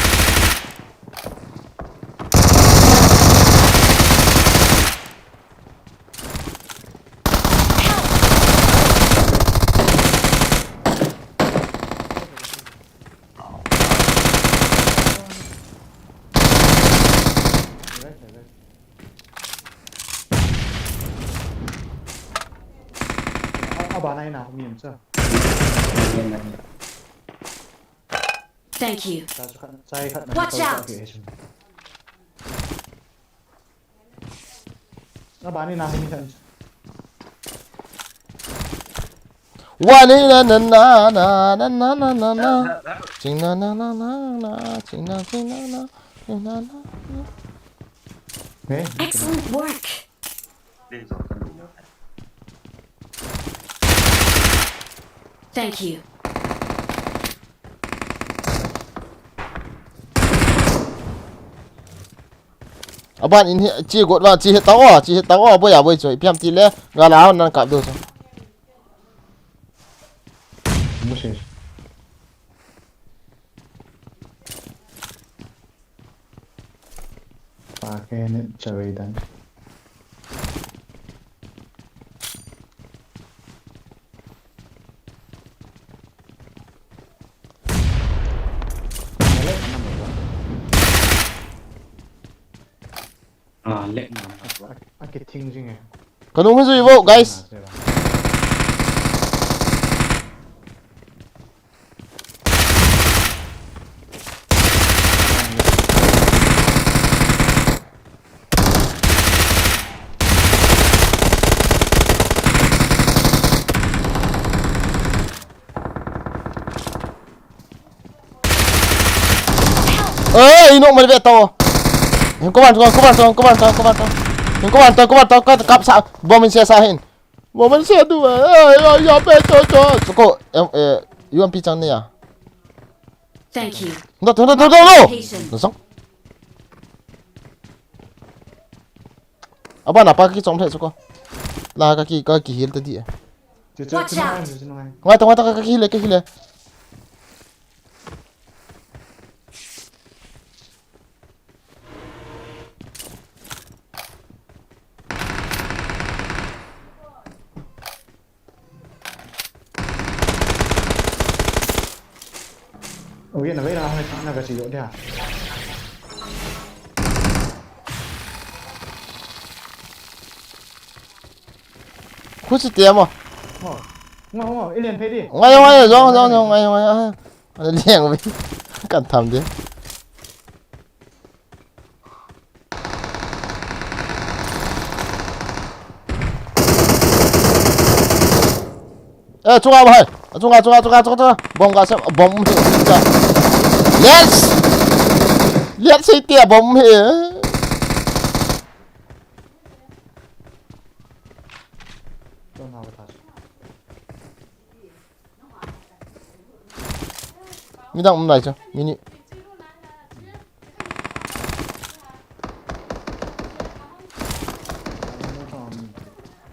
Abana ina mi um sa. Thank you. Watch out! Abani na hini kan. Wa ni na na na na na na na na na. Ching na na na na na. Ching na ching na na. Ching na na. Excellent work. Thank you. Aban in hi, chi got va, chi hi tao, chi hi tao, boi a boi choi, piam ti le, ga la, nan kap do so. Musi. Pa ke ne chawei dan. Ah, lag na. A, a kithing jing e. Ka nung hi zui vo, guys. Ê, ino mai ve to. Hin ko ban to, ko ban to, ko ban to, ko ban to. Hin ko ban to, ko ban to, ka kap sa, bom in sia sa hin. Bom in sia tu, ê, ya, ya, pe to to. Ko, em, eh, U M P chang ne ya. Thank you. No, no, no, no, no. Patient. No song. Aba na pa ki chom the su ko. La ka ki, ka ki heal ta di. Watch out. Ngai to, ngai to, ka ki heal, ka heal. Ui, na vei la hoi na ka si yo dia. Khu si te mo. Mo. Ngo, ngo, i len phei di. Ngai, ngai, zong, zong, zong, ngai, ngai. Ana liang ve. Kan tham de. Eh, chunga ba hai. Chunga, chunga, chunga, chunga, chunga. Bom ka sem, bom he. Yes. Let's say tia bom he. Midang um nai chu, mini.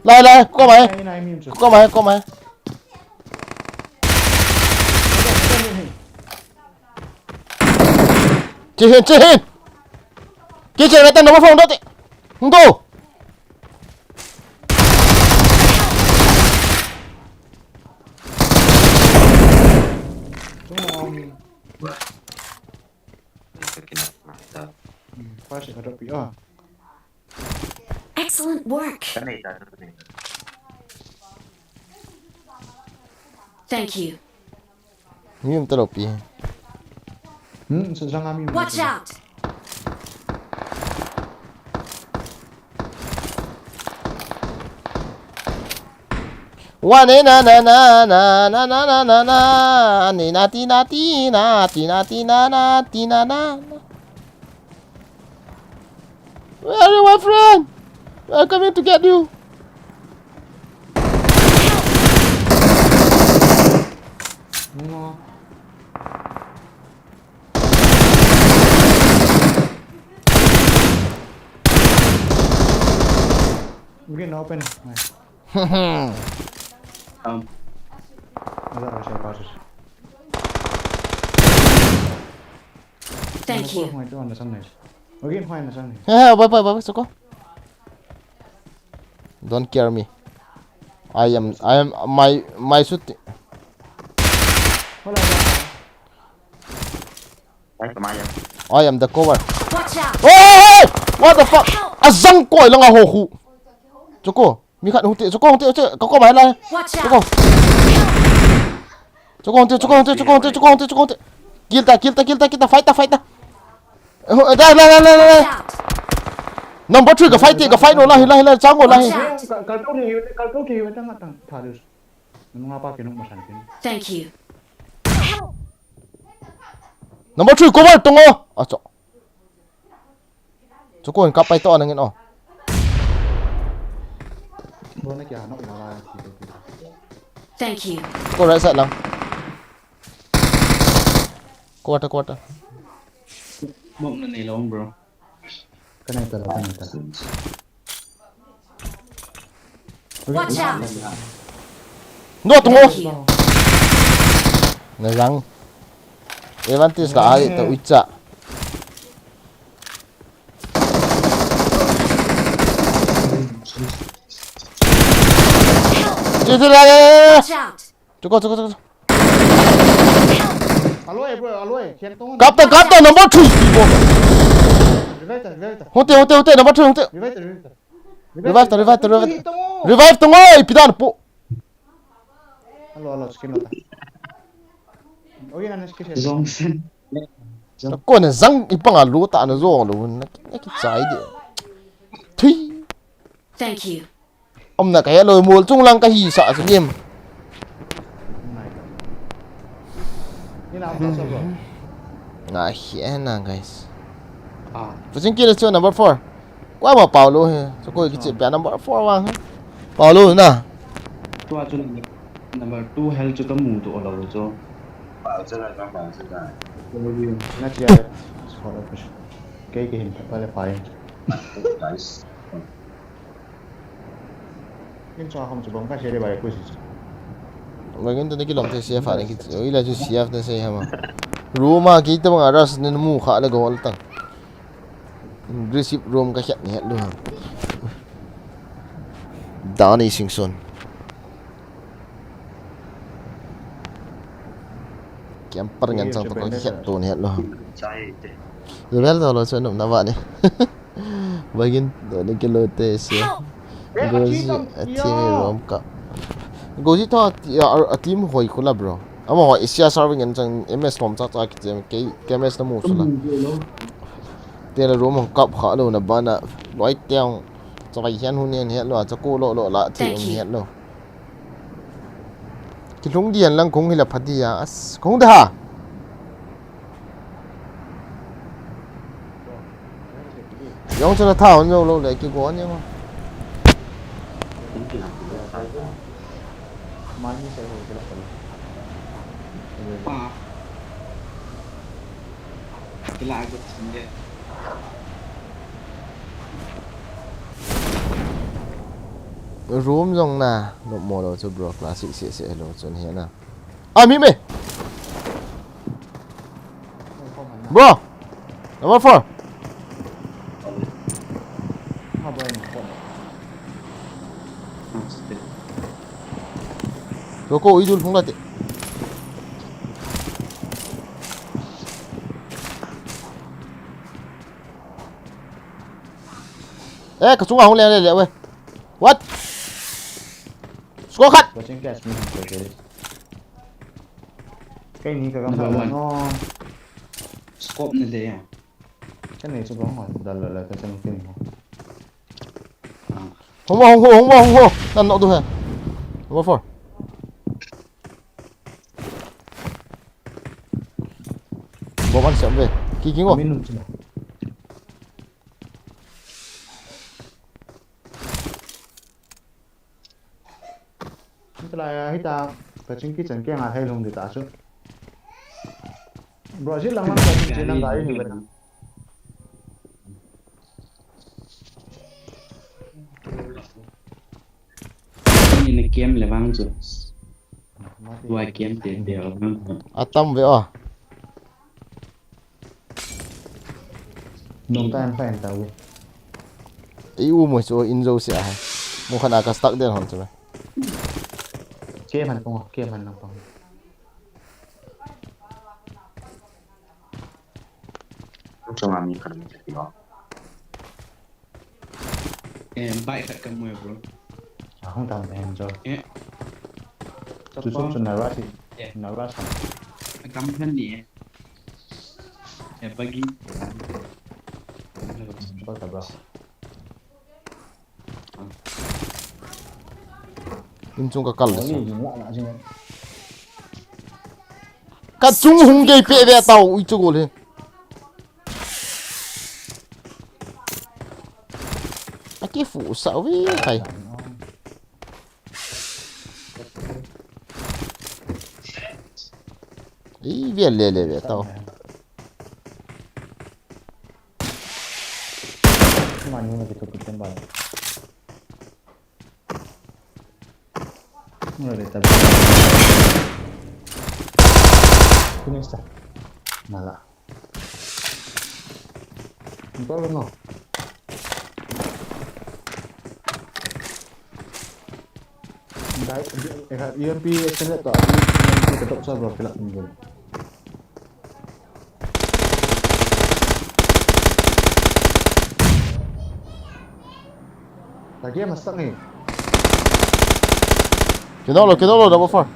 Lai, lai, kom mai. Nai, nai, mi chu. Kom mai, kom mai. Che hin, che hin. Kiche na ta no phone do te. Go. Tung mo mi. Ka kinap na ta. Hmm, pa se ka drop pi. Ah. Excellent work. Ka nei ta, ka nei ta. Thank you. Mi um ta lo pi. Hmm, sa jang a mi um. Watch out! Wa ne na na na na na na na na na ni na ti na ti na ti na ti na na ti na na. Where are you, my friend? We are coming to get you. Hello. Green open. Nice. Um. Ada, ada, saya passes. Thank you. Hoi, tu anda sana. Again, hoi, anda sana. He, he, bye, bye, bye, bye, soko. Don't care me. I am, I am, my, my shoot. Hola, hola. Ai, kama ya. I am the cover. Watch out! Oh, hey, hey! What the fuck? Help! Azang ko lang a ho khu. Choko, mi khat hung te, choko hung te, choko, ka ko mai lai. Watch out! Choko. Choko hung te, choko hung te, choko hung te, choko hung te, choko hung te. Kill ta, kill ta, kill ta, kill ta, fight ta, fight ta. Eh, ho, da, la, la, la, la, la. Watch out! Number three ka fight te, ka fight no la, hi la, hi la, chang ko la, hi. Watch out! Ka, ka to ni, ka to ki, tang, tang, tha dus. Nunga pa kinung masan kin. Thank you. Number three, cover, tungo. Acho. Choko in kap pai to nangin, oh. Bo na kya, no, ila la. Thank you. Ko right side lang. Quarter, quarter. Mom na ni long, bro. Ka nai ta lo, ka nai ta lo. Watch out! No, tungo. Thank you. Na lang. Advantage la ai ta uicha. Help! Che, che, la, la, la, la. Watch out! Choko, choko, choko, choko. Aloe, bro, aloe. Khen tong. Kap ta, kap ta, number three. Revive ta, revive ta. Hote, hote, hote, number three, hote. Revive ta, revive ta. Revive ta, revive ta, revive ta. Revive ta ngoi, pidan po. Alo, alo, skin lo ta. Oye, na skin. Zong sen. Ko ne zang ipang a lu ta na zong lo na, na kichai de. Thui. Thank you. Om na kaya lo mol chung lang ka hi sa sa lim. Ni na sa sa bro. Na hi na, guys. Ah. Puching kilo cho number four. Kwa ma Paulo he. So ko kichi pia number four wang he. Paulo na. Tua chu number two hel chu ka mu tu lo chu. Pa chu la ka pa chu ta. Na chia. Squad office. Kei ke hin pa le pa. Nice. Kin chua hom chu bom ka share bai ku si. Magin to ni kilom te C F a ni ki, ila chu C F na sei hama. Room a ki te bang a rush ni mu kha le gol tang. Receive room ka khet ni het lu. Dani Singson. Camper ngan chang to ka khet to ni het lu. Chai te. Level to lo chu num na ba ni. Bagin, doni kilo te sia. Help! Gozi, a team rom ka. Gozi to a, a, a team hoi khula, bro. Ama hoi Asia serving en chang M S mom cha cha ki chem, ke, ke M S na mu sula. Te la rom kap kha lo na bana. Loi teng. Cha bai hian hun hian hian lo, cha ko lo lo la, te um hian lo. Kilhung dian lang kung hila phadia. As, kung da ha. Yong chu la tha hon jong lo le ki go ni ma. Kila ko chinde. Room jong na nopmo lou chu bro, classic seh seh lou chun hi na. Ah, mi me. Bro. Number four. Toko idul hung late. Eh, ka chunga hung le le le we. What? Score khat. Watching catch me. Kei ni ka gam sa no. Scope ni de ya. Ka nei chu bang hoi, dal la la ka chang tin ho. Hung mo, hung ho, hung mo, hung ho. Nan nok du he. Number four. Bomb an siam ve. Ki ki ngo. Min num chuna. Hitalai a hita, ka chingki chan keng a hei lhung di ta chu. Brazil lang lang ka chingki nang gai hi ve. Ni na kem le vang chu. Tua kem te te vang. Atam ve o. Nung ta an pa an ta u. I u mo chu in jo sia ha. Mo khan a ka stuck den hon chu. Ke man pong, ke man nang pong. Chunga mi khan mi kati ho. Eh, bike khat ka mu e, bro. A hung tam em jo. Eh. Chu sum chu na rush. Eh. Na rush. A kam khan ni e. Eh, bagi. Bol ta, bro. In chung ka kal le. Ka chung hung gei pe ve tau, ui chu gol he. A ki fu sa ui kai. Ih, ve le le ve tau. Mani na kitu kitu ba. Mula de tabi. Finish ta. Nala. Enggak no. Dai, eh, U M P extended to, U M P ketok sa bro, kila tinggal. Lagi ya masak ni. Kena lo, kena lo, double four.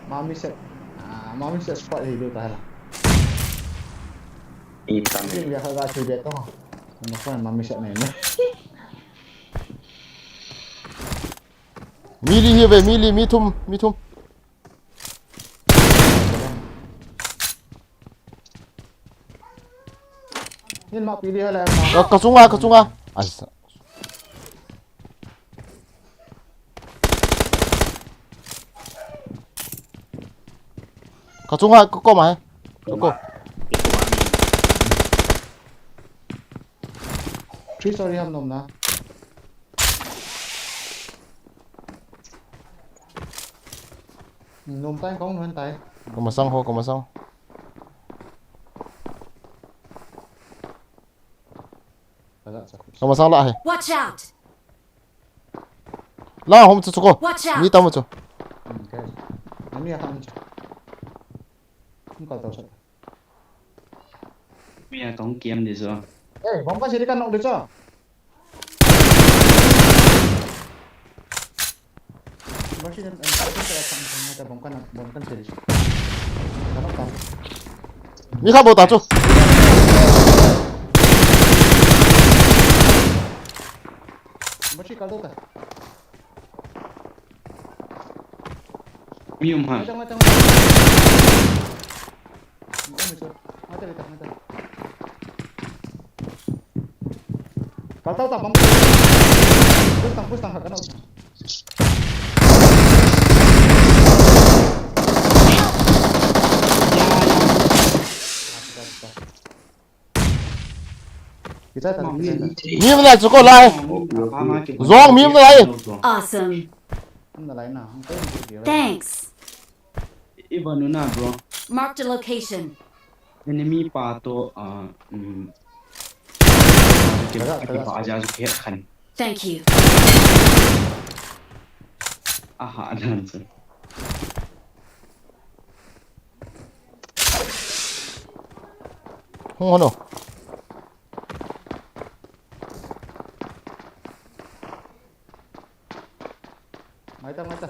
Mami set. Ah, mami set spot hidu tahala. Itam. Ini dia kagak sudah tu. Nama kau mami set ni? Mi li hi ve, mi li, mi thum, mi thum. Nin ma pili hala ma. Ka, ka chunga, ka chunga. Ai sa. Ka chunga, ka ko ma he. Ka ko. Three story ham nom na. Nom tai kong nuan tai. Ka masang ho, ka masang. Ka masang la he. Watch out! La hom chu chu ko. Watch out! Mi tam chu. Okay. Ami a ham chu. Hung kal tau sa. Mi a kong kiam di chu. Eh, bom ka siri ka nok di chu. Bom ka siri. Mi kha bol ta chu. Bom si kal do ta. Mi um ha. Ngai ta, ngai ta, ngai ta. Ngai ta, ngai ta, ngai ta. Kal tau ta bom. Push tang, push tang, ha, kana. Kichai ta, kichai ta. Mi mana chu ko lai. Zong mi mana lai. Awesome. Thanks. Ivan una, bro. Marked a location. Enemy pa to, uh, um, Taga, taga. Aja khan. Thank you. Aha, nan sa. Hung hono. Ngai ta, ngai ta.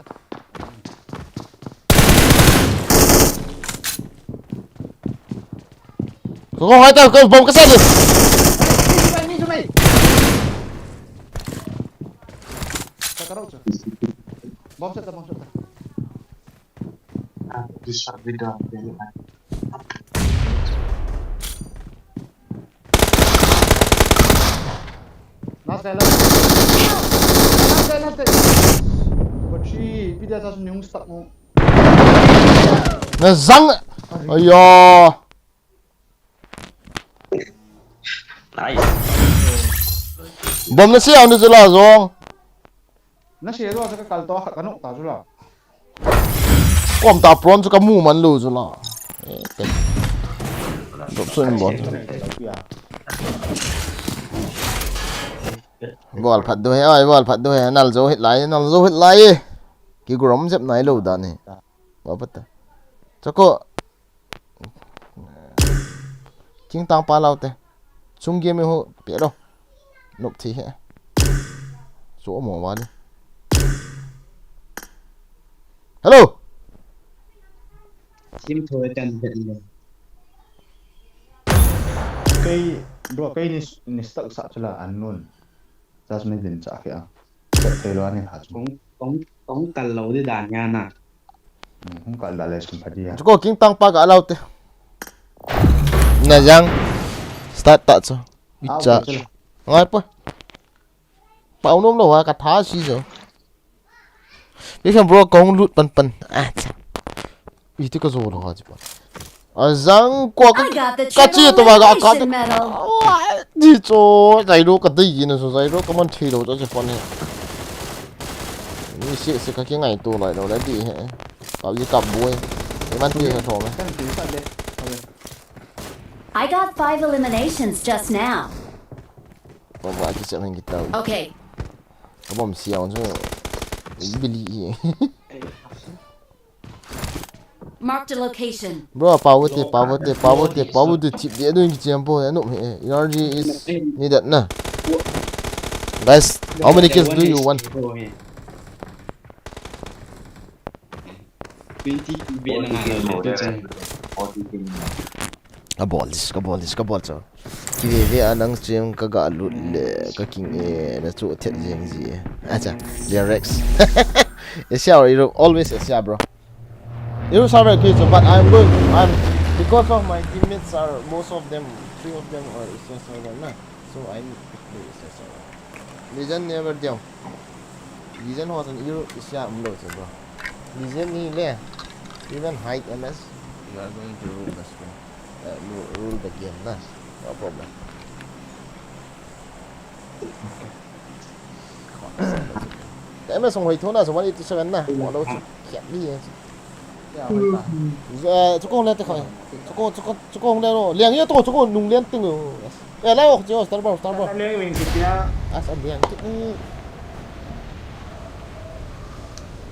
Ko ngai ta, ko bom ka sa ni. Ni, ni, ni. Ka karau cha. Bom sa ta, bom sa ta. Last guy, last guy. Last guy, last guy. Battery, ipi dia sa sung yung stock mo. Na zang. Ayo. Nice. Bom na siya, ano sila, zong? Na share doh sa kakal to, kanu ta chu la. Kom ta pron chu kamu man lou chu la. Eh, pen. Drop sun bol. Bol phat doh he, ai, bol phat doh he. Nal jo hit lai, nal jo hit lai. Ki grom jep nai lou dan he. Ba pat ta. Chako. King tang pa lau te. Chung game ho pe lo. Nop thi he. So mo wa ni. Hello. Sim thoi tan bet le. Kei, bro, kei ni, ni stuck sa chula unknown. Just me din cha kya. Thei lo ani ha chu. Kong, kong, kong kal lo di dan ya na. Hmm, hung kal da le sum pha dia. Chuko king tang pa ka lau te. Na jang. Start ta chu. Icha. Ngai pa. Pau nom lo ha ka tha si jo. Big fan bro, kong lut pan pan. Ah, cha. Iti ka zo lo ha chi pa. Azang ko ka, I got the ka chi to ba ga ka. Triple Elimination Medal. Di cho, zai lo ka dei na so, zai lo ka man thi lo cho che pon he. Ni se se ka ki ngai to lai lo la di he. Ka ji ka boi. Ni man ti ka tho me. I got five eliminations just now. Ba ba ki se ngi ta. Okay. Ka bom sia on so. Bili. Marked a location. Bro, power te, power te, power te, power te, tip de, doing champo, no, energy is needed na. Guys, how many kills do you want? Twenty, Ka bol dis, ka bol dis, ka bol cho. Ki ve ve a nang chem ka ga lut le ka king e na chu thet jeng ji. Acha, lyrics. Asia or Europe, always Asia, bro. Europe server okay, so, but I'm good. I'm, because of my teammates are, most of them, three of them are Asia server na. So I need to play Asia server. Legend never down. Legend ho san Europe Asia umlo che, bro. Legend ni le. Even hide M S, you are going to rule the screen. Uh, rule, rule the game na. No problem. Ka M S hung hoi thona so one eighty seven na. Mo lo che. Kiat ni ye. Chukong le te khoi. Chukong, chukong, chukong le lo. Liang ye to, chukong nung lian ting. Eh, lai ok, chukong, star bar, star bar. Liang wing kitia. As a liang.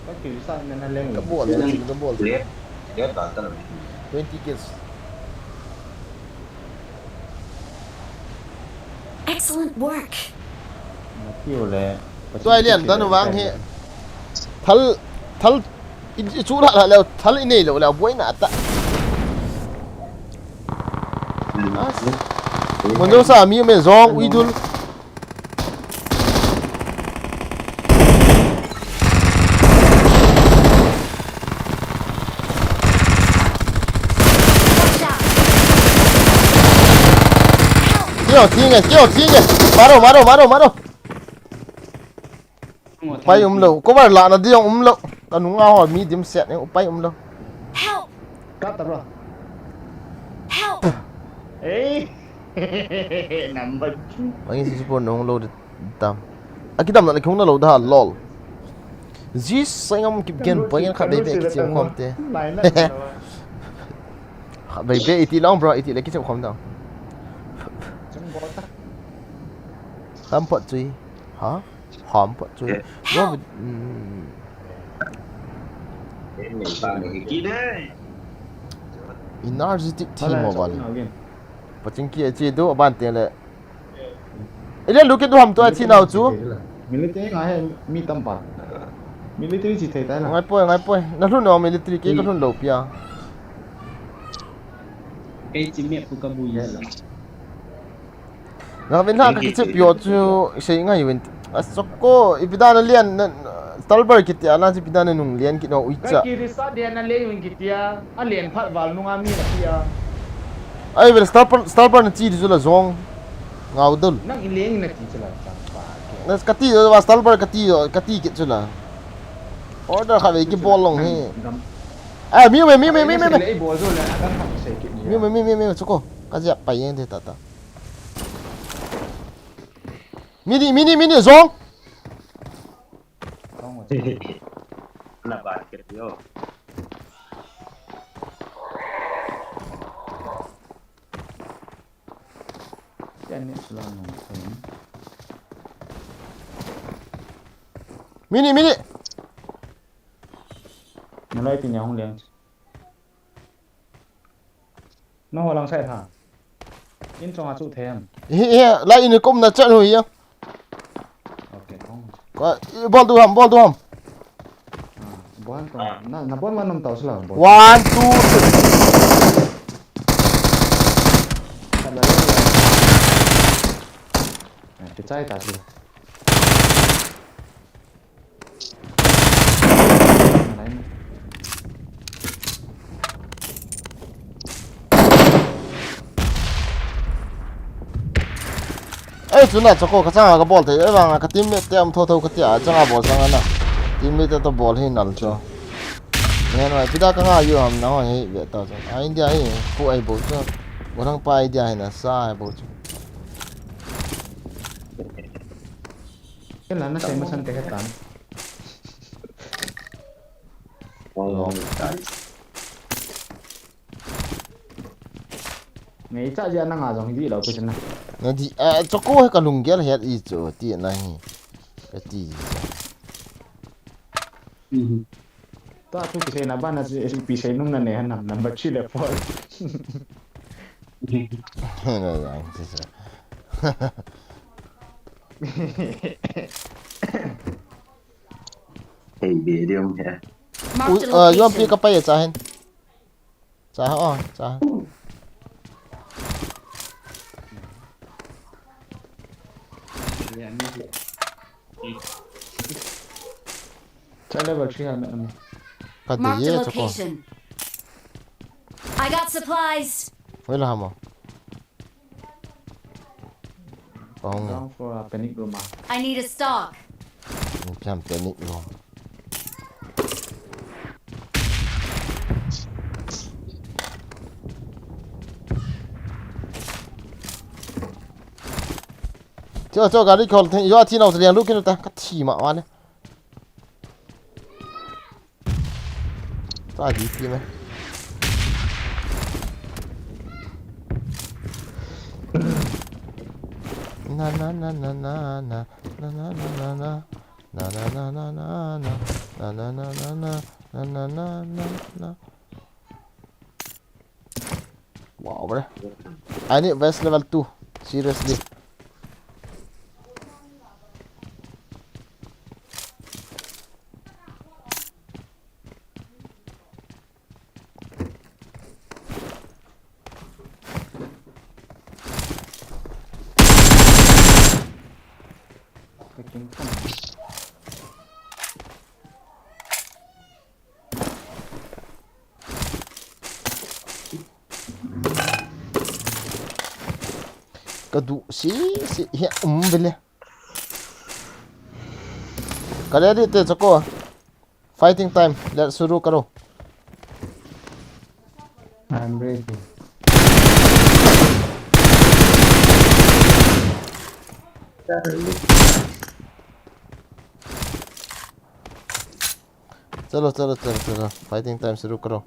Ka bol, ka bol. Twenty kills. Excellent work. Tua lian dan vang he. Thal, thal, i, i chu la la leo, thal i nei lo leo, buai na ta. Mun jo sa mi me zong ui dul. Kio, tinge, kio, tinge. Maro, maro, maro, maro. Pai um lo. Cover la na diong um lo. Ka nunga ho mi dim set ne, pai um lo. Help! Kap ta bro. Help! Ei. Number two. Mangi si support nong lo tam. Akidam na le khong na lo da lol. Jis sai ngam kip gen point khat bebe kichem khom te. Khat bebe iti long bro, iti le kichem khom da. Ham pot chui. Ha? Ham pot chui. Bro, mm. Energetic team mo bal. Paching ki achi do ban te le. Ile lu ke du ham to achi nau chu. Military nga he mi tam pa. Military chi thei tai la. Ngai poi, ngai poi. Na lhun no military ke ka lhun lo pia. Kei chi me pu ka bu ya la. Nga vin ha ka kichi pio chu sei ngai vin. A soko, ipi dan a lian na, Stalber kiti a na chi ipi dan a nung lian kit no uicha. Ki risa dia na le yun kitia. A lian phat val nunga mi na pia. Ai vel Stalber, Stalber na chi di chu la zong. Ngau dul. Nang i leng na ti chu la chang pa. Na kati do wa Stalber kati do, kati kit chu la. Order kha ve ki bol long he. Ai mi me mi me mi me. Le bol zo le a kan thak sei kit ni. Mi me mi mi mi chu ko. Ka jia pa yeng de ta ta. Mini, mini, mini, zong. Zong. Na ba ke yo. Yan ni sulang nung. Mini, mini. Na lai tin ya hong liang. Na ho lang sai tha. In chong a chu them. Hi, hi, lai in kum na chan hu ya. Okay, kong. Ka, i bol du ham, bol du ham. Ah, bol to. Na, na bol man nam tau sila. Bol. One, two, three. Ah, kichai ta sila. Ei, chuna chako ka changa ka bol thei, ei vanga ka teammate te um tho tho ka tia, changa bol changa na. Teammate te to bol hi nal cho. Ngen wai, pida ka nga yu ham na ho hi ve ta cho. A India hi, ku ai bol cho. Bol hang pa India hi na sa ai bol cho. Kailan na sei masang te hetan. Long time. Ngaicha jia nanga jong hi di lo pe chana. Na di, ah, choko he ka lunggel het i cho ti na hi. Ka ti ji cha. Mhm. Ta tu kisei na bana chi, kisei nung na ne han nam number three le four. Hey, medium here. Marked a location. Ui, ah, yuan pi ka pai a cha hen. Cha ha, oh, cha ha. Cha level three ha na. Ka de ye cha ko. Marked a location. I got supplies. Wei la ha mo. Kong. Ground floor a panic room a. I need a stock. Ni cham panic room. Cho, cho, gari khol thei, yo, thi nau, liang lu kin ta, ka thi ma, ma le. Sa di pi me. Na, na, na, na, na. Na, na, na, na, na. Na, na, na, na, na, na. Na, na, na, na, na. Na, na, na, na, na. Wow, bre. I need vest level two. Seriously. Freaking come. Ka du si, si, hi, um, bele. Ka ready te chako. Fighting time. Let's suru karo. I'm ready. चलो, चलो, चलो, चलो, fighting time शुरू करो।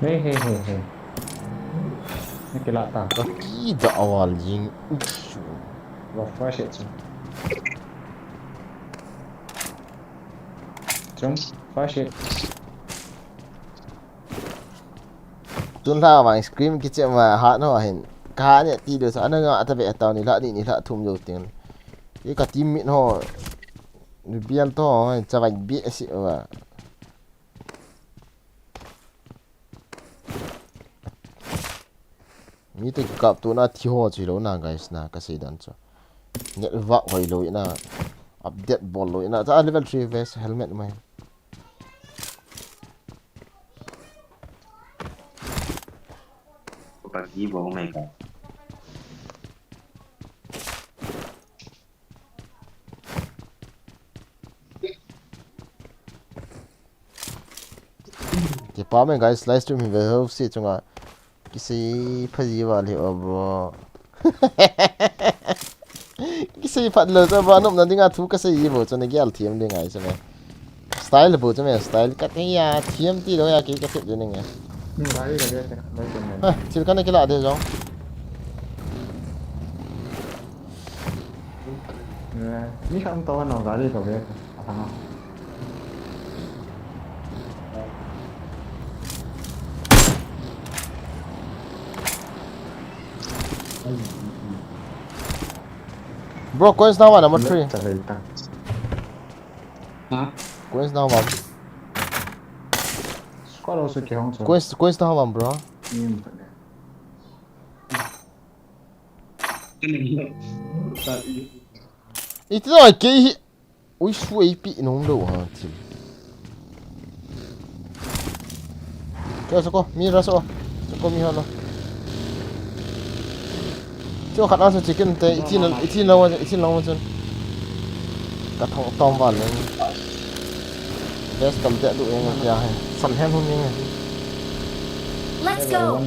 Hey, hey, hey, hey. Nakilata. Ida awal jing. Usu. Wa fresh it. Chung, fresh it. Tun lha vang scream kiche ma hat no hin. Ka ne ti do sa ana nga ta be ta ni lha ni ni lha thum jo tin. Ye ka team mate ho. Ni bial to ho, chavai bi si wa. Mi te kikap tu na thi ho chi lo na, guys, na ka sei dan chu. Network hoi lo ina, update bol lo ina. Ta level three vest helmet mai. Pagi bo mai ka. Kipa me guys, live stream hi ve ho si chunga. Kisei phaji va le o bro. Kisei phat lo cha ba nop na dinga thu ka sei bo chuna gial thiam ding ai chuna. Style bo chuna style ka te ya thiam ti lo ya ki ka tip ding ya. Hmm, gari ka de te, gari ka de. Ha, thil ka na kila de jong. Eh, ni ka ang tawa no gari ka de. Aha. Bro, coins now one, number three. Left side ta. Ha? Coins now one. Squad also ke hong so. Coins, coins now one, bro. Hmm. Iti no ke hi. Ui, suai pi nung lo ha thil. Kya sako, mi ra so. Sako mi ha lo. Chu khat a so chicken te, iti na, iti na wa, iti na wa chun. Ka thong tom van le. Best tam te du eng kya hai. San hen hun eng. Let's go.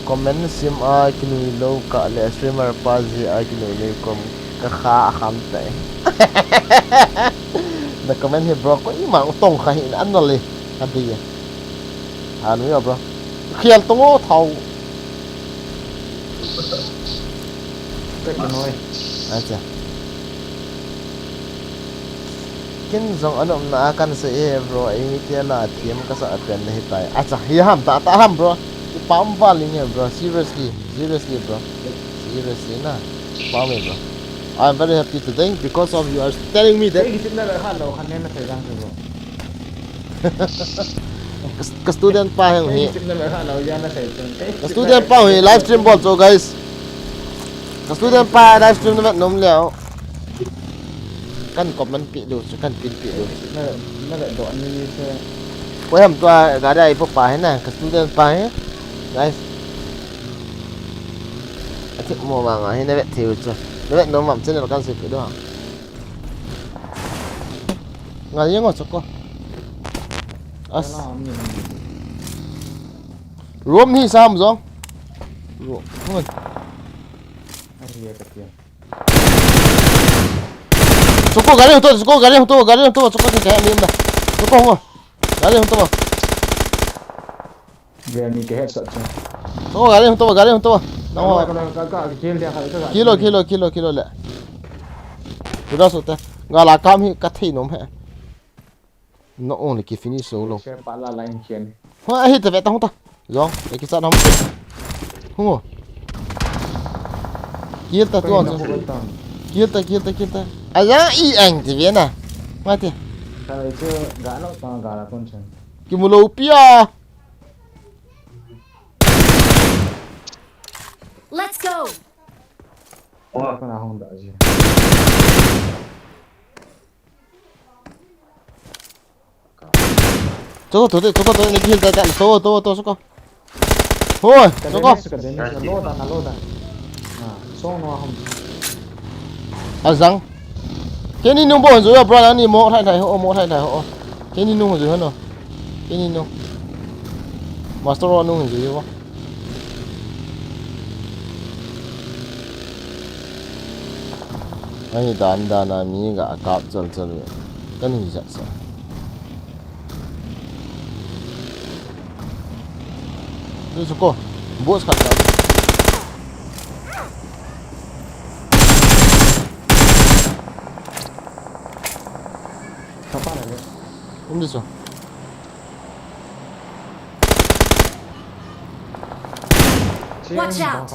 Comment sim a kinui lo ka le streamer pa ji a kinui le kom ka kha a kham te. Na comment hi bro ko ima u tong kha hi an le ka di. Ha nu ya bro. Khial tong o thau. Tek noi. Acha. Ken jong anom na a kan sei e bro, eimi te la thiam ka sa pen na hi tai. Acha, hi ham ta, ta ham bro. Ki pam va ling e bro, seriously, seriously bro. Seriously na. Pam e bro. I'm very happy today because of you are telling me that. Ei, kisit na ka lo khan ne na thei jang bro. Ka, ka student pa heng hi. Ka student pa hi live stream bol cho guys. Ka student pa live stream na nom leo. Kan comment pi do, kan pin pi do. Koi ham tua gari ai po pa hi na, ka student pa hi. Guys. Ati mo ma nga hi na vet theu cho. Na vet nom mam channel kan sei pi do. Ngal yang o choko. As. Room hi sam jong. Room. Choko gari hung to, choko gari hung to, gari hung to, choko ke kaya lim da. Choko hung. Gari hung to. Gari ni ke headshot chung. Choko gari hung to, gari hung to. Nang ho. Kilo, kilo, kilo, kilo le. Kuda sote. Gala kam hi ka thei nom he. No only ki finish so lo. Share pa la line chen. Ho ahi ta ve ta hung ta. Jong, e ki sa nam. Hung. Kill ta tu. Kill ta, kill ta, kill ta. Aja i ang ti ve na. Ma ti. Ka le chu ga lo ta ga la kon chen. Ki mu lo pia. Let's go. Wa ko na hung da ji. Choko to de, choko to de, ni kill ta ta, to, to, to, choko. Hoi, choko. Ka de ni, ka de ni, ka lo da, ka lo da. Ah, so no hum. Azang. Keini nung bou hin jui a, bro, nangni mo thai thai ho, mo thai thai ho. Keini nung jui ho no. Keini nung. Master Road nung jui ho. Ahi dan dan a mi ga kap chal chal ve. Kan hi jat sa. Tu chu ko. Boss khat ka. Kapa la le. Um di chu. Watch out!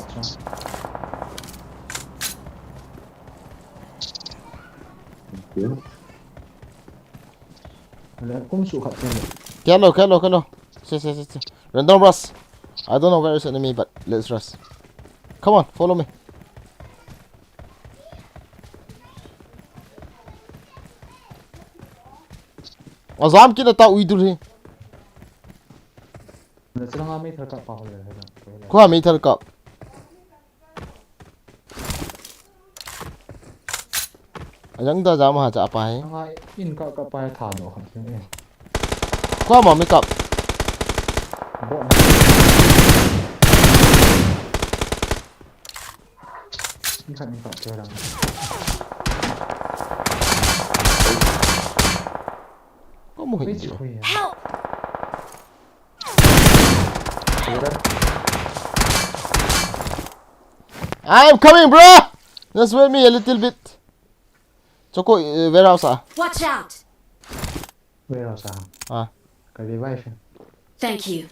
Kum su khat pen. Kelo, kelo, kelo. Se, se, se, se. Random rush. I don't know where is enemy, but let's rush. Come on, follow me. Ajam kit na ta uidul hi. Na chilanga meithal kap pa hole. Kua meithal kap. Ajang da jam ha cha pa hai. Nga in ka ka pa tha do khan. Kua ma mi kap. Bo. Ni khan ni ka ke rang. Ko mo hin. Help! I'm coming, bro. Just wait me a little bit. Choco, uh, warehouse ah. Watch out! Warehouse ah. Ah. Ka revive. Thank you.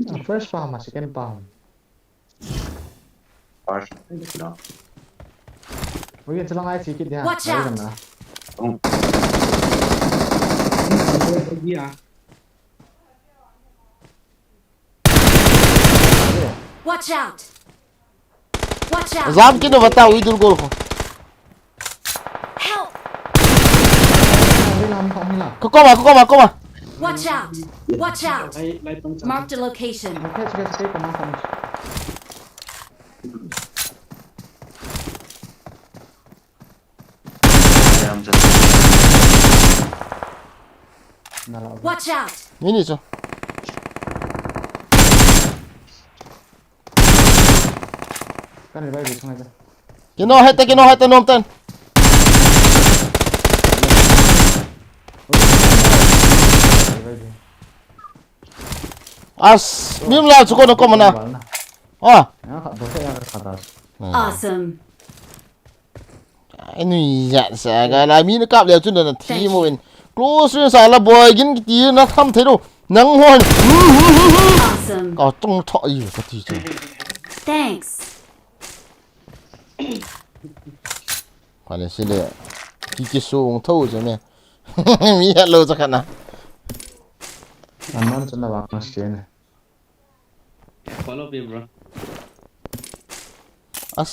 Ah, first pa ma, second pa. First, no. Ui, chen lang ai chi kit dia. Watch out! Ai, na. Oh. Dia. Watch out! Watch out! Jam kit uva ta, uidul gol ko. Help! Ka koma, ka koma, koma. Watch out! Watch out! Marked a location. Watch out! Ni ni chu. Kan revive chunga ja. Kino hete, kino hete, nom ten. Revive. As, mim la chu ko na ko mana. Ah. Ya, kha, bo se ya kha das. Awesome. Ai nui ya sa ga la mi na kap le chu na thi mo in. Close range sa la boy gin kiti na tham thei lo. Nang hon. Awesome. Ka tong tho i ka ti chu. Thanks. Kha le si le. Ki ki sung tho chu me. Mi hello cha kana. Aman chu na wa ma si ne. Follow me, bro. As.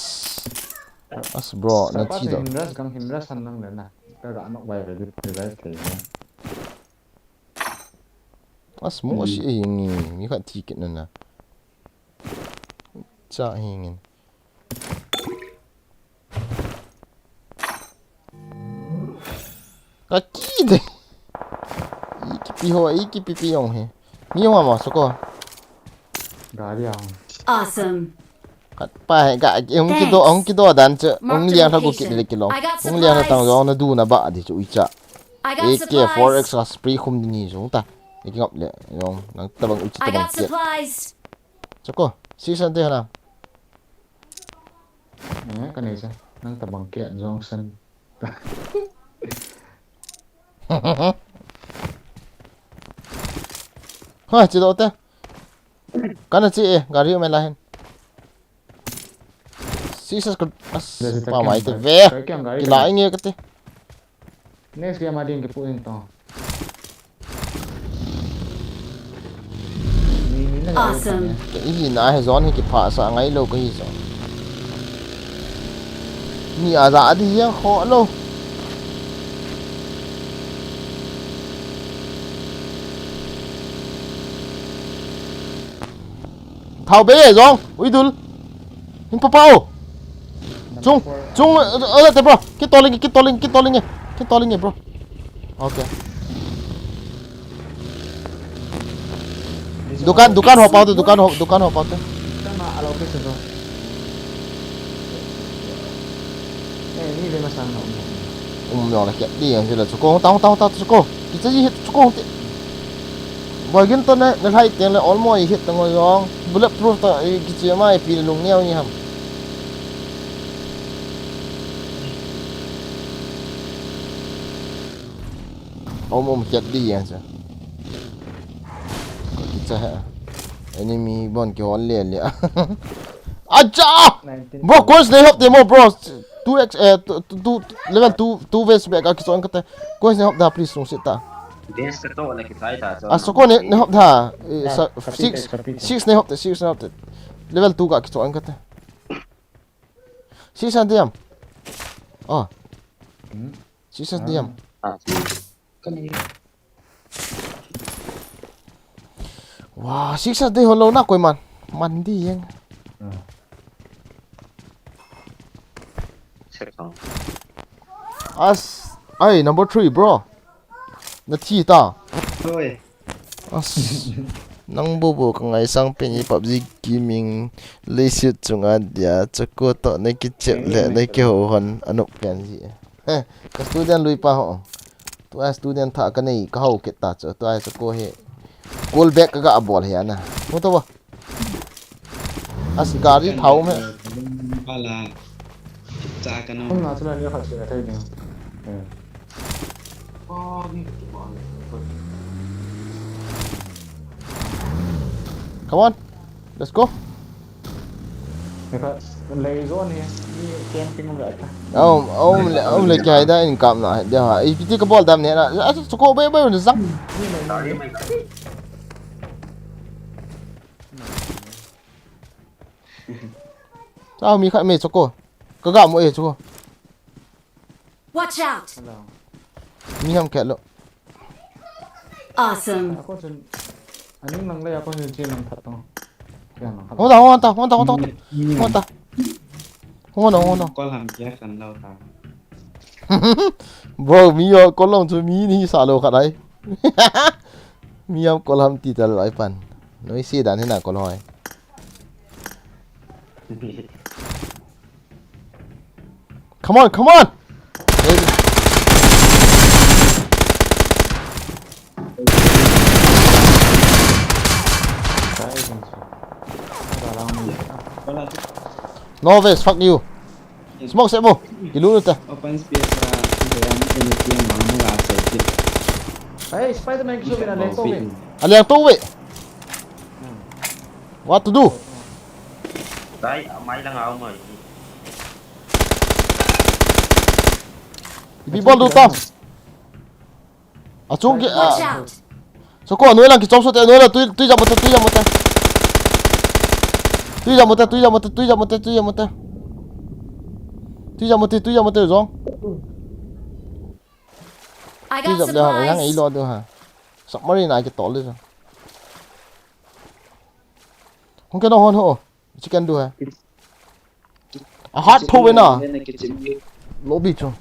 As, bro, na chi do. Himras, gang himras han nang le na. Ka ga nok bai ve, revive thei na. As, mo si hingi, mi khat thi kit na na. Cha hingi. Ka ki de. I kipi ho, i kipi pi jong he. Mi jong ama so ko. Gari ang. Awesome. Khat pa he ga, hung kido, hung kido dan chu, hung liang tha gu kit le kilong. Hung liang tha tang jong na du na ba di chu uicha. A K four X ka spray khum di ni jong ta. I kingap le, jong, nang tabang uicha tabang kit. Chako, si san te hana. Eh, ka nei sa. Nang tabang kit jong san. Ha, chi do te. Kana chi e, gari me la hen. Jesus Christ, as, pa mai te ve. Kila inge kate. Next game a ding kipu in to. Awesome. Ka ihi na he zone hi kipha sa ngai lo ka hi zone. Mi a za di yang kho lo. Thao be zong, uidul. Hin pa pao. Chung, chung, eh, eh, te bro. Keep tolling, keep tolling, keep tolling, eh. Keep tolling, eh, bro. Okay. Dukan, dukan ho pau te, dukan ho, dukan ho pau te. Kan ma alo ke se bro. Eh, ni ve ma sang na um. Um, no, la ke di yang sila chuko, ta, ta, ta, chuko. Kicha ji hit chuko te. Boy gin to ne, ne lai teng le all mo hit tang jong. Bulletproof ta, eh, kichi ma, eh, pi lung neo ni ham. Om, om, kiat di yang sa. Kicha ha. Enemy bon ki hon le le. Acha! Nineteen. Bro, coins nei hop te mo, bro. Two X, eh, two, two, two, level two, two ways back, ah, kichon kate. Coins nei hop da, please, sung sit ta. Dance ka to la kitai ta, so. Ah, so ko nei, nei hop da. Eh, ah, sa, copy six, paste, copy paste. Six nei hop te, six nei hop te. Level two ka kichon kate. Six and diam. Oh. Hmm? Six and diam. Ah, si. Kan ni. Wah, six a dei hon lou na koiman. Man di jeng. Hmm. Check song. As, ai, number three, bro. Na thi ta. Oi. As, nang bobo ka ngaisang pen i PUBG gaming leiset chunga dia, Choco to na kichet le na kiho hon anop pen ji. He, ka student lui pa ho. Tua student tha ka nei, ka hou kit ta chu. Tua chu ko he. Call back ka ga bol he ana. Mu to ba. As gari thau me. Pala. Cha ka no. Hung na chu la ni khat se thei ding. Eh. Come on. Let's go. Eka, lei zo ni, ni camping um la ta. Aum, aum le, aum le kya ida in kam na, dia ha. Ipiti ka bol dam ne na. A, Choco bai, bai, zang. Sao mi khat me Choco. Ka ga mo e Choco. Watch out! Hello. Mi ham khat lo. Awesome. Ako chun, aning lang le ako chun chin lang khat to. Kya lang khat. Hon ta, hon ta, hon ta, hon ta, hon ta. Mi, mi. Hon ta. Hon ta, hon ta. Kol ham kya kan lo ta. Bro, mi yo kol ham chu mi ni sa lo khat ai. Mi ham kol ham ti ta lo ai pan. Noi si dan hina kol hoi. Come on, come on! No ways, fuck you. Smoke se mo. Kilu ta. Open space la, anything mang mo la se. Hey, Spider-Man kisu bina le to we. Ale to we. What to do? Dai, amai lang au mai. Ipi bol du tam. Achung ki, Watch ah. Out! Choco, anoi lang kichom sote, anoi lang, tui, tui jam mate, tui jam mate. Tui jam mate, tui jam mate, tui jam mate, tui jam mate. Tui jam mate, tui jam mate, jong. I got supplies. Tui jam le ha, yang ei lo du ha. Submarine ai kitol le jong. Hung ke no hon ho. Chicken du hai. A hat tho ve na. Lobby chu.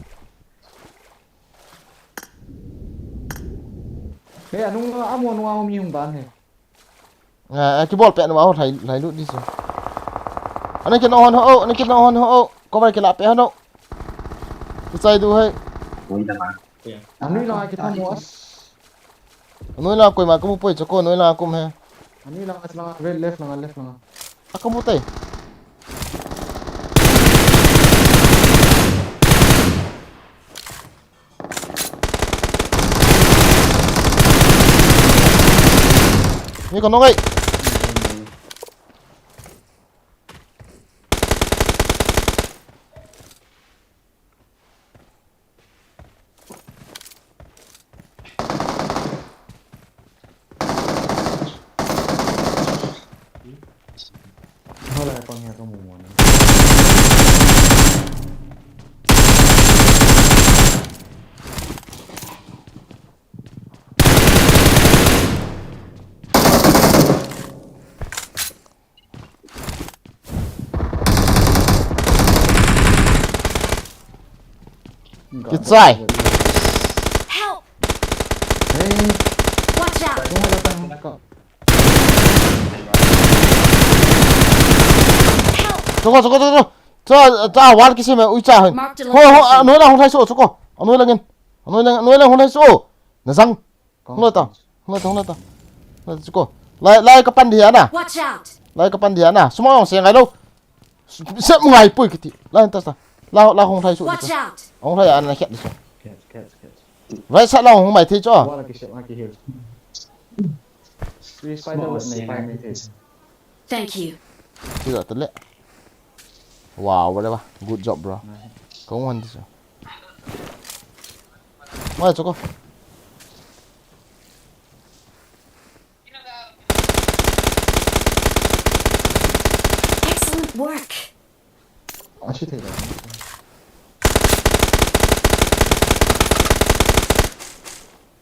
He, anung a mo nung a mi hung dan he. A, a kibol pe na ma ho lai, lai lut di chu. Ana ke no hon ho, ana ke no hon ho. Cover ke la pe hon ho. Kichai du hai. Anui la ke thamo as. Anoi lang koima kamu poi Choco, anoi lang kum he. Anui lang at lang, left lang, left lang. Akamu tai. Ni ko nongai. Hola, con mi amigo, bueno. Kichai. Help! Hey, Watch out! don't hold on. Help! Choko, choko, choko. Cha, cha, wall kisem e, uicha hin. Mark the Ho, ho, location. Anoi lang hung thai so, choko. Anoi lang in. Anoi lang, anoi lang hung thai so. Na jang. Hung loi ta. Hung loi ta, hung loi ta. Hung loi ta, choko. Lai, lai kapan dia na. Watch out! Lai kapan dia na. Sumang se ngai lou. Sep ngai pui kiti. Lai ta sa. La, la hung thai so. Watch out! Hung thai ana khet so. Catch, catch, catch. Right side lang hung mai thei cho. Wala ki shot, wala ki heal. Three spider wet nei pai mai thei. Thank you. Ti da tele. Wow, whatever. Good job, bro. Kong wan ti so. Mai choko. Excellent work! Achi thei da.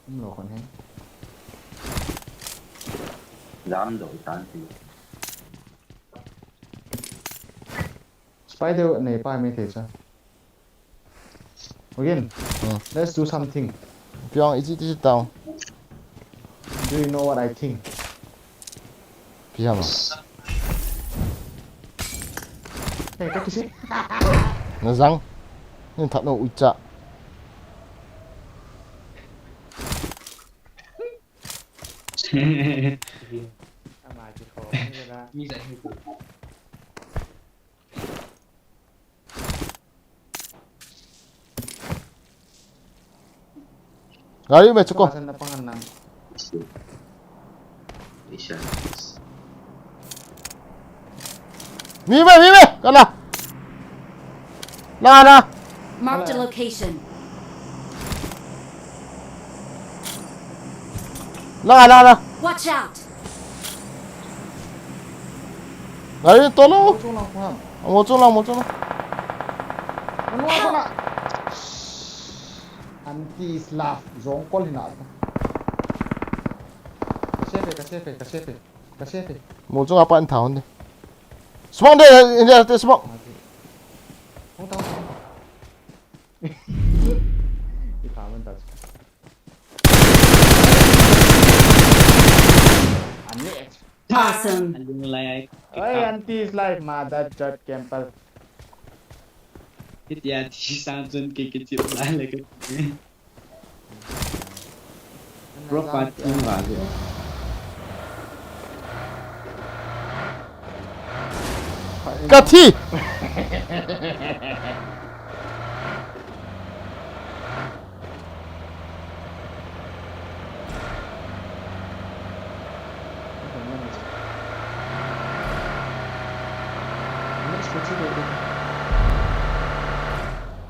Um lo kon he. Jam do tan ti. Spider wet nei pai mai thei cha. Again, Hmm. Let's do something. Piang iti ti tao. Do you know what I think? Piang ma. Hey, ka kisi. Na jang. Nin that no uicha. Ama ki ko. Ni la. Gari me choko. Pasan na pangan lang. Isha. Mi me, mi me. Kala. La la. Marked a location. La la la. Watch out! Gari to lo. Chung lang ko ham. Mo chung lang, mo chung lang. Ano ko na. Anti is love. Jong kol hina. Ka safe, ka safe, ka safe. Ka safe. Mo chung apa an thaun de. Smoke de, in de, smoke. Hung tao. Ikaw man tas. Ani. Awesome! Aling lai ai. Oi, anti is life, mother chot camper. Kiti ati sang chun ke ke chip lai le ke. Proper team ba le. Kathi.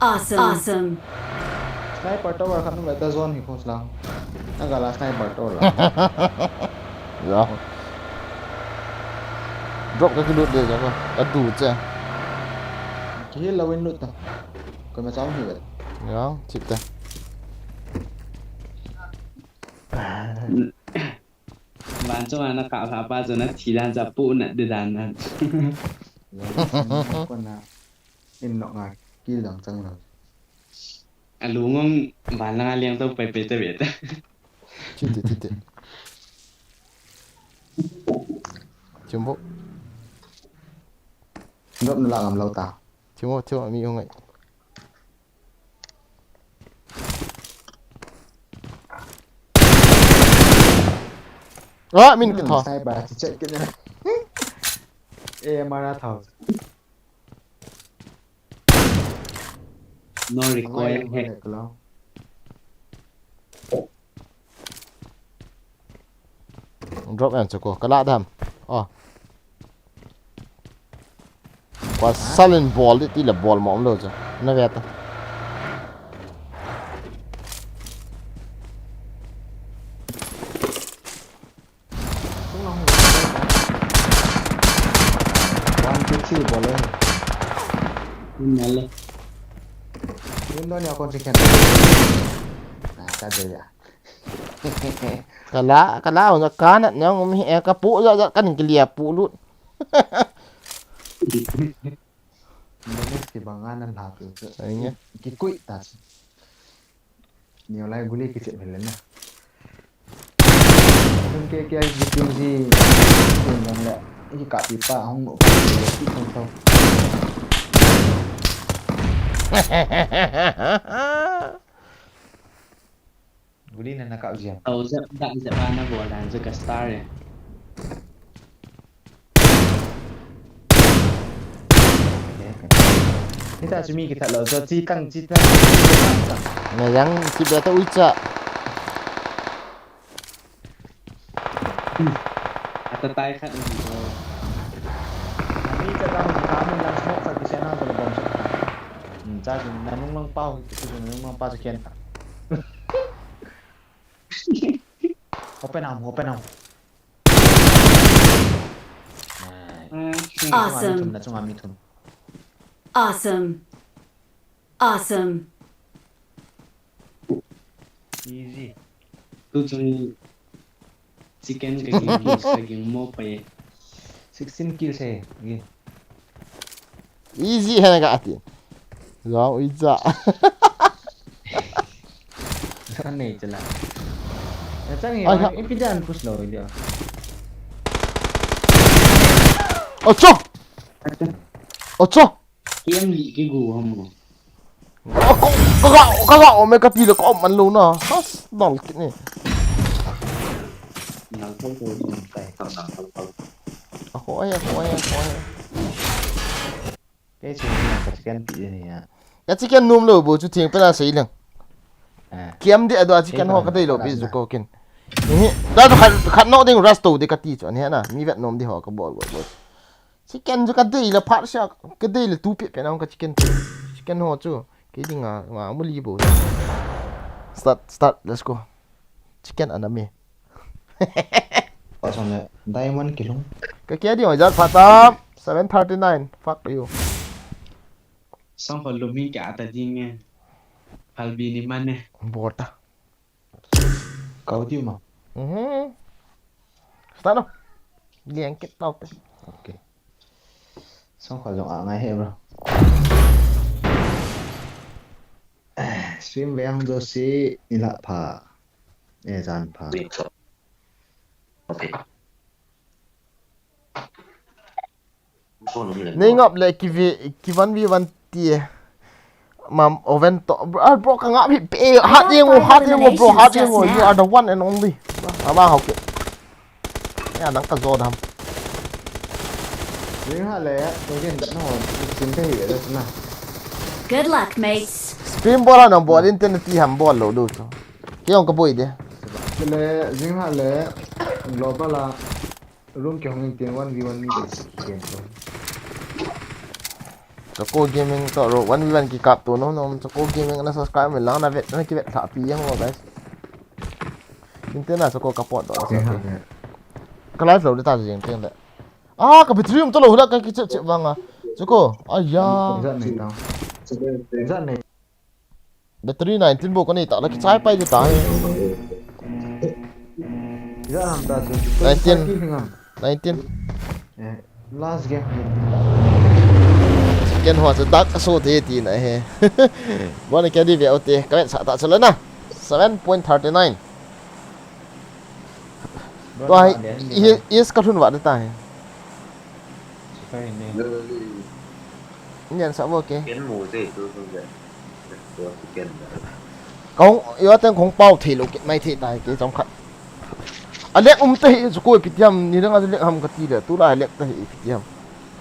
Awesome! Awesome! Sniper tower khat nu beta zone hi khos lang. Agala sniper tower. Ya. Drop ka kilut de ja ko. Ka tu che. Ki heal lawin lut ta. Ko ma chang hi vet. Ya, chip ta. Van chunga na kap lha pa chu na thi dan cha pu na de dan nan. Ko na in nok nga kill dang chang lo. A lungong van langa leng to pai pai ta ve ta. Chip te, chip te. Chimbo. Drop na la ngam lo ta. Chimbo, chimbo, mi ung ai. Ah, min ka tho. Sniper ti check ke na. Eh, mara tho. No recoil he. Drop em chako. Kala dam. Oh. Pasal in bol di ti le bol mo lo cha. Na ve ta. One, two, three, bol eh. Nale. Window ni akon si khen. Ah, ka de ya. Kala, kala, na kana, na ngum hi, eh, ka pu, ja, ja, kan kilia pu lut. Indonesia bang ana la tu. Ai nge. Ki kui ta. Neo lai guli kichep hel na. Tun ke ke ai kichep ji. Tun jong le. Iki kapi pa hung no pa. Ki tun tau. Guli na na kap jia. Tau jep, dak jep ana bol dan je ka star e. Hita chu mi kithat lou, chu chi tang, chi tang. Na yang chi be ta ui cha. Ata tai khat ni. Mi cha tang, mi tang, mi lang smoke sa, kisa na, sa bom sa. Hmm, cha chu na nung lang pau, chu na nung lang pau sa kian. Open arm, open arm. Nice. Awesome. Chunga mi thum, na chunga mi thum. Awesome. Awesome. Easy. Tu chung chicken ka ging, ka ging mo pa ye. Sixteen kills hai. Ging. Easy hai na ka ati. Jong ui cha. Sa nei chala. Na chang hi, ai ha. Ipi jan push lou dia. Ocho. Ocho. Kem li ki gu ham mo. Ka, ka, ka, ka, ka, o me ka ti le ka man lou na. Has, dal kit ni. Nang thau thau, nang thau thau. Ako ai, ako ai, ako ai. Kei chu nang ka chicken ti ni ya. Ka chicken nom lou bou chu thing pe na sei leng. Ah. Kiam di ado a chicken ho ka dei lou pi chu ko kin. Ni, da khat, khat no ding rush to di ka ti chu ni na. Mi vet nom di ho ka bol bol bol. Chicken chu ka dei le phat sia, ka dei le tu pia pia na ka chicken chu. Chicken ho chu. Kei dinga, nga mu li bou. Start, start, let's go. Chicken ana mi. Pasal le, diamond kilung. Ka kia di oi jat phatam, seven thirty-nine. Fuck you. Sang ko lumi ka ata ding e. Halbi ni mane. Bota. Kau tiu ma. Mhm. Start no. Liang kit tau te. Okay. Song kho jong a ngai he bro. Stream ve hung jo si ni la pha. E jan pha. Okay. Nei ngap le ki ve, ki one v one ti e. Mam oven to. Bro, ah, bro, ka ngap hi pe. Hat yeng o, hat yeng o, bro, hat yeng o. You are the one and only. Aba hau ke. Ya, nang ka jo dam. Jing ha le, to gen no, sin te hi le na. Good luck, mates. Stream bol ha nang bol in ten ti ham bol lou du to. Ki ong ka boi de. Le, jing ha le, global a. Room kihong in tin one v one ni de ken to. Choco Gaming to ro one v one kikap to no no Choco Gaming na subscribe me lang na vet na kivet tha pi yang lo guys. Inte na Choco ka pot to. Kei ha ne. Ka live lo de ta jing teng de. Ah, ka battery um to lo hula ka kichep chep vang a. Choco. Aya. Jat nei ta. Jat nei. Battery nineteen bou ka nei ta la kichai pai di ta. Nineteen. Nineteen. Eh, last game. Ken ho chu dak ka so the ti na he. Bon ka di ve o te. Ka sa ta chu la na. Seven point thirty nine. Tua hi, hi, is ka thun va ta hi. Nian sa vo ke. Ken mu te tu tu ve. Kong, yo teng kong pau thei lo kit mai thei tai ke chom khat. A lek um ta hi chu ko pi tiam ni dang a lek ham ka ti le tu la lek ta hi pi tiam.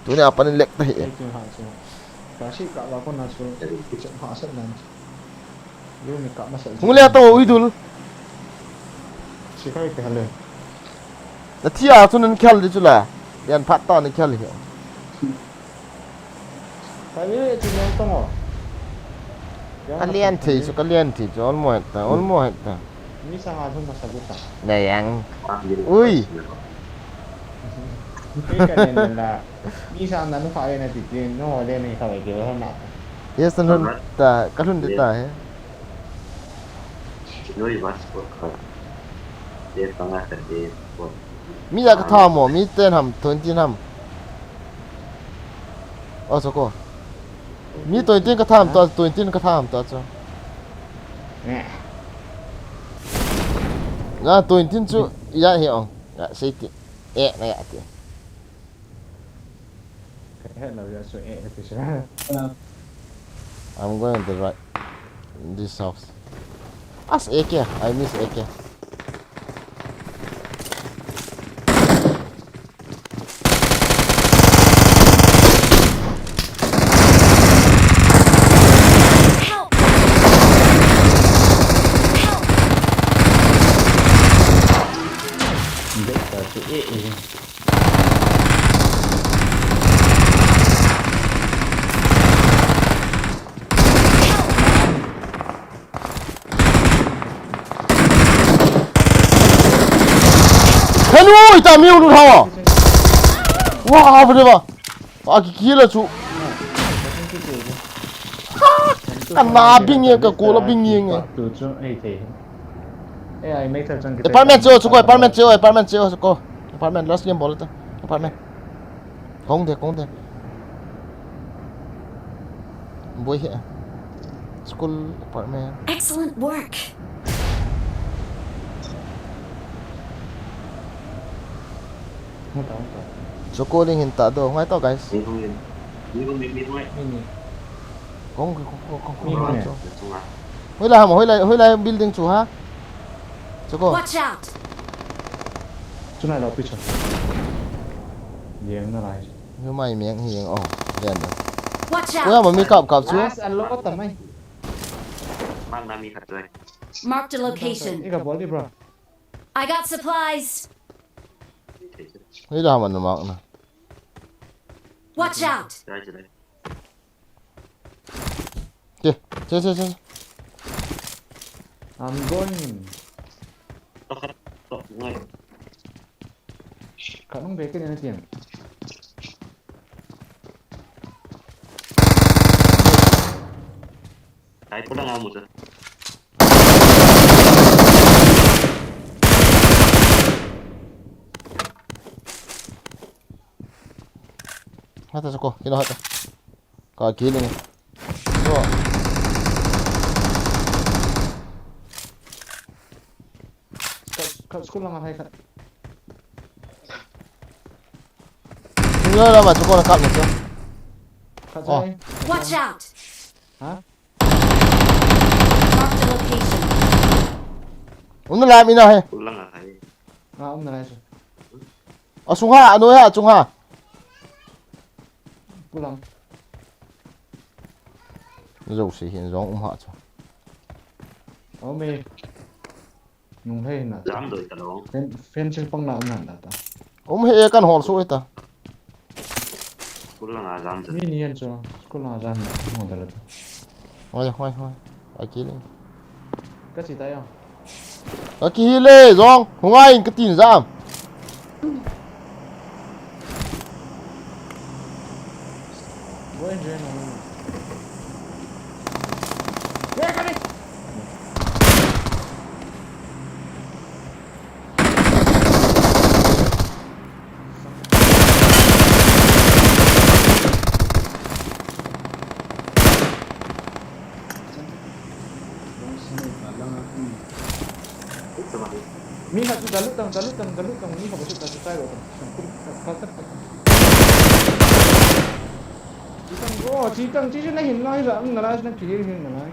Tu ni a pan lek ta hi. Ka si ka va ko na chu. Ki chom ha sa nan. Hung le to ui dul. Si kai ke le. Na thi a chu nan khel di chu la. Lian phat ta ni khel hi. Ka ni le chu nang tong o. Ka lian thei chu, ka lian thei chu, almost ta, almost ta. Mi sa ha thun ma sa gu ta. Na yang. Ui. Ke ka lian la. Mi sa na nu kha ve na ti ti, no le ni kha ve ke ho na. Yes, na lhun ta, ka lhun de ta he. Mi ya ka tha mo, mi ten ham, twenty ham. O so ko. Mi twenty ka tham to, twenty ka tham to cho. Eh. Na tuin tin chu ya hi ong. Ya sei ti. Eh, na ya ti. Hello, ya so eh, eh, ti sa. I'm going to the right. This house. As A K, I miss A K. Hello, ita mi ulu hawa. Wa, apa dia ba? Wa, kikila chu. Kana bing ye, ka kola bing ye nge. Tu chu, eh, thei. Eh, ai mai thar chang. Apartment chu, chu ko, apartment chu, apartment chu, chu ko. Apartment, last game bol ta. Apartment. Kong de, kong de. Boi he. School apartment. Excellent work. Choko ling hin ta do. Ngai to, guys. Kong, kong, kong, kong, kong, kong. Hoilai ham, hoilai, hoilai building chu ha. Choko. Watch out! Chunai lo pi chu. Yeng na lai. Numei meng hi yeng o. Len na. Watch out! Oi, ama mi kap kap chu. Last and lot of mai. Mang na mi khat chu. Marked a location. Ika bol di, bro. I got supplies. Hoilai ham na mark na. Watch out! Che, che, che, che. I'm going. Tok, tok, ngai. Ka nung be ke ne na tiang. Ai, pulang amu sa. Hata sako, kino hata. Ka kiling. Bro. Ka, ka school lang hai ka. School lang ba, school lang ka mo. Ka. Oh. Watch out! Ha? Marked a location. Um na lai mi na he. School lang hai. Ah, um na lai sa. Asung ha, ano ha, asung ha. Pulang. Zo si hin zong um ha chu. Ome. Nung hei na. Jam doi ta lo. Fen, fencing pang na um na ta. Um he kan hol su ta. School lang a jam doi. Mi ni en chu. School lang a jam na. Mo da la ta. Hoi, hoi, hoi. Ai ki le. Ka si ta yo. Ka kihi le, zong, hungai in ka tin jam. Mi khat chu dalut tang, dalut tang, dalut tang, mi khat chu dalut tang, dalut tang. Chi tang go, chi tang, chi chu na hin lai la, na lai na kihil hin na lai.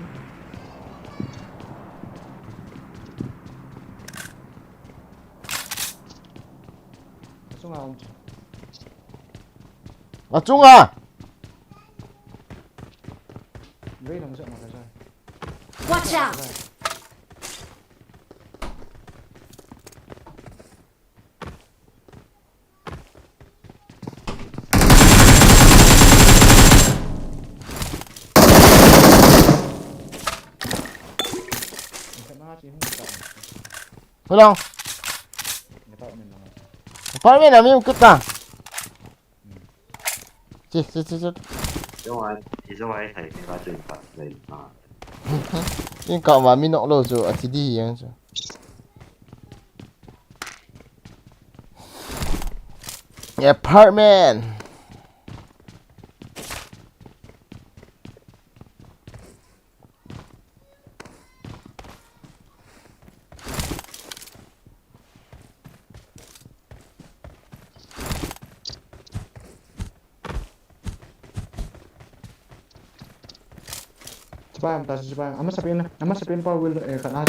Achunga um. Achunga. Vei lang sa ma ka sa. Watch out! Hold on. Apartment a mi um kit ta. Chi, chi, chi, chi. Jong ai, i jong ai thei ni ka chin pa nei na. In ka ma mi nok lo chu a thi di yang chu. Apartment. Spy am ta spy. Ama sapin, ama sapin pa will eh kana.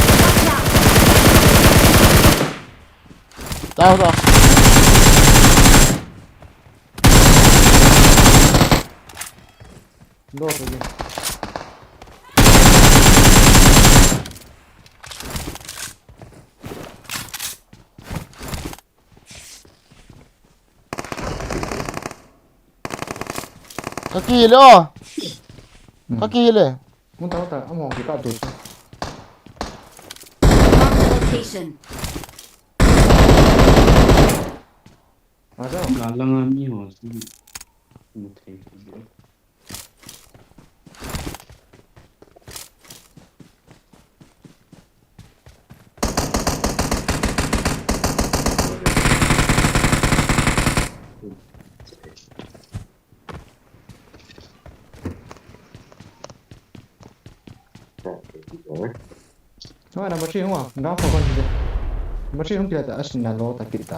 Down, down. Dos again. Ka kile o. Ka kile. Mun ta ta amo ki ka tu. Marked a location. Aja. Galang a mi ho si. Mu thei. Number three hung a, ground floor kon. Number three hung kila ta, asin na lo ta kit ta.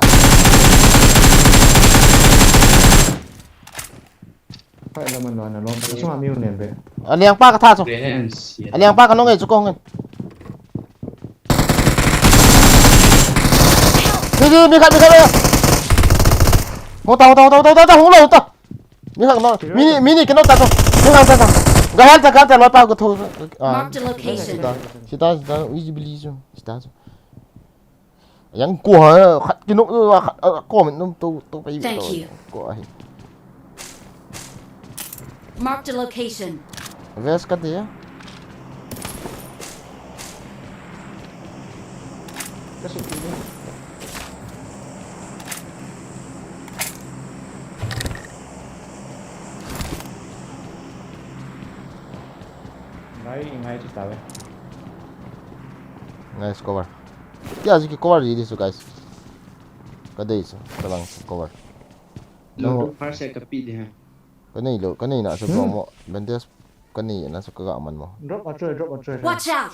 Fight la man lo na lo ta, suma mi un ne be. Aliang pa ka tha chu. Aliang pa ka nong ei chu ko ngen. Ni ni ni ka ni ka. Ho ta ho ta ho ta ho ta ho ta. Ni ka no. Mini mini ka no ta chu. Ni ka ta ta. Ga hal ta ka ta lo pa ko tho. Marked a location. Sita sita easy bili chu. Sita chu. Yang ko ha khat ki no khat ko min num to to pai. Thank you. Ko ahi. Marked a location. Vest ka dia. Ka su ki ni. Ngai ngai chu ta ve. Nice cover. Kya ji ki cover ji disu guys. Ka dei su ka lang cover. Lo first aid ka pi de ha. Ka nei lo ka nei na sa bro mo. Bandage ka nei na sa ka ga man mo. Drop a choi drop a choi. Watch out!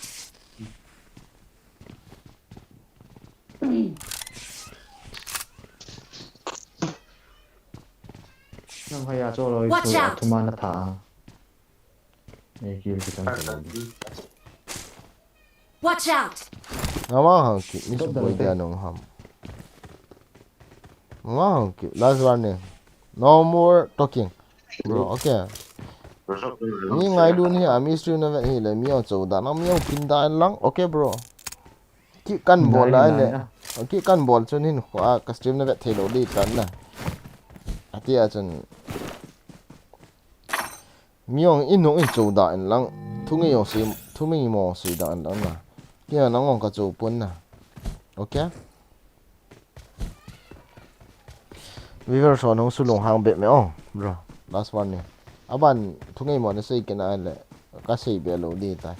Nang haya cho lo Watch chu out! Thuma na tha. Ei kill ki chang ka lo. Watch out! Mama hang ki ni su boi dia nong ham. Mama hang ki last warning. No more talking. Bro, okay. Mi ngai lu ni a mi stream na vet hi le mi o cho da na mi o pin da lang. Okay bro. Ki kan bol lai le. Ki kan bol chun hin kho a ka stream na vet thei lo di tan na. Ati a chun. Mi ong in ong in cho da in lang. Thu ngi ong si thu mi mo si da in lang na. Ki na nang ong ka cho pun na. Okay. Viewers ho nung su lunghang bep me o bro. Last warning. Aban thu ngeimo na sei kena le ka sei be lo di tai.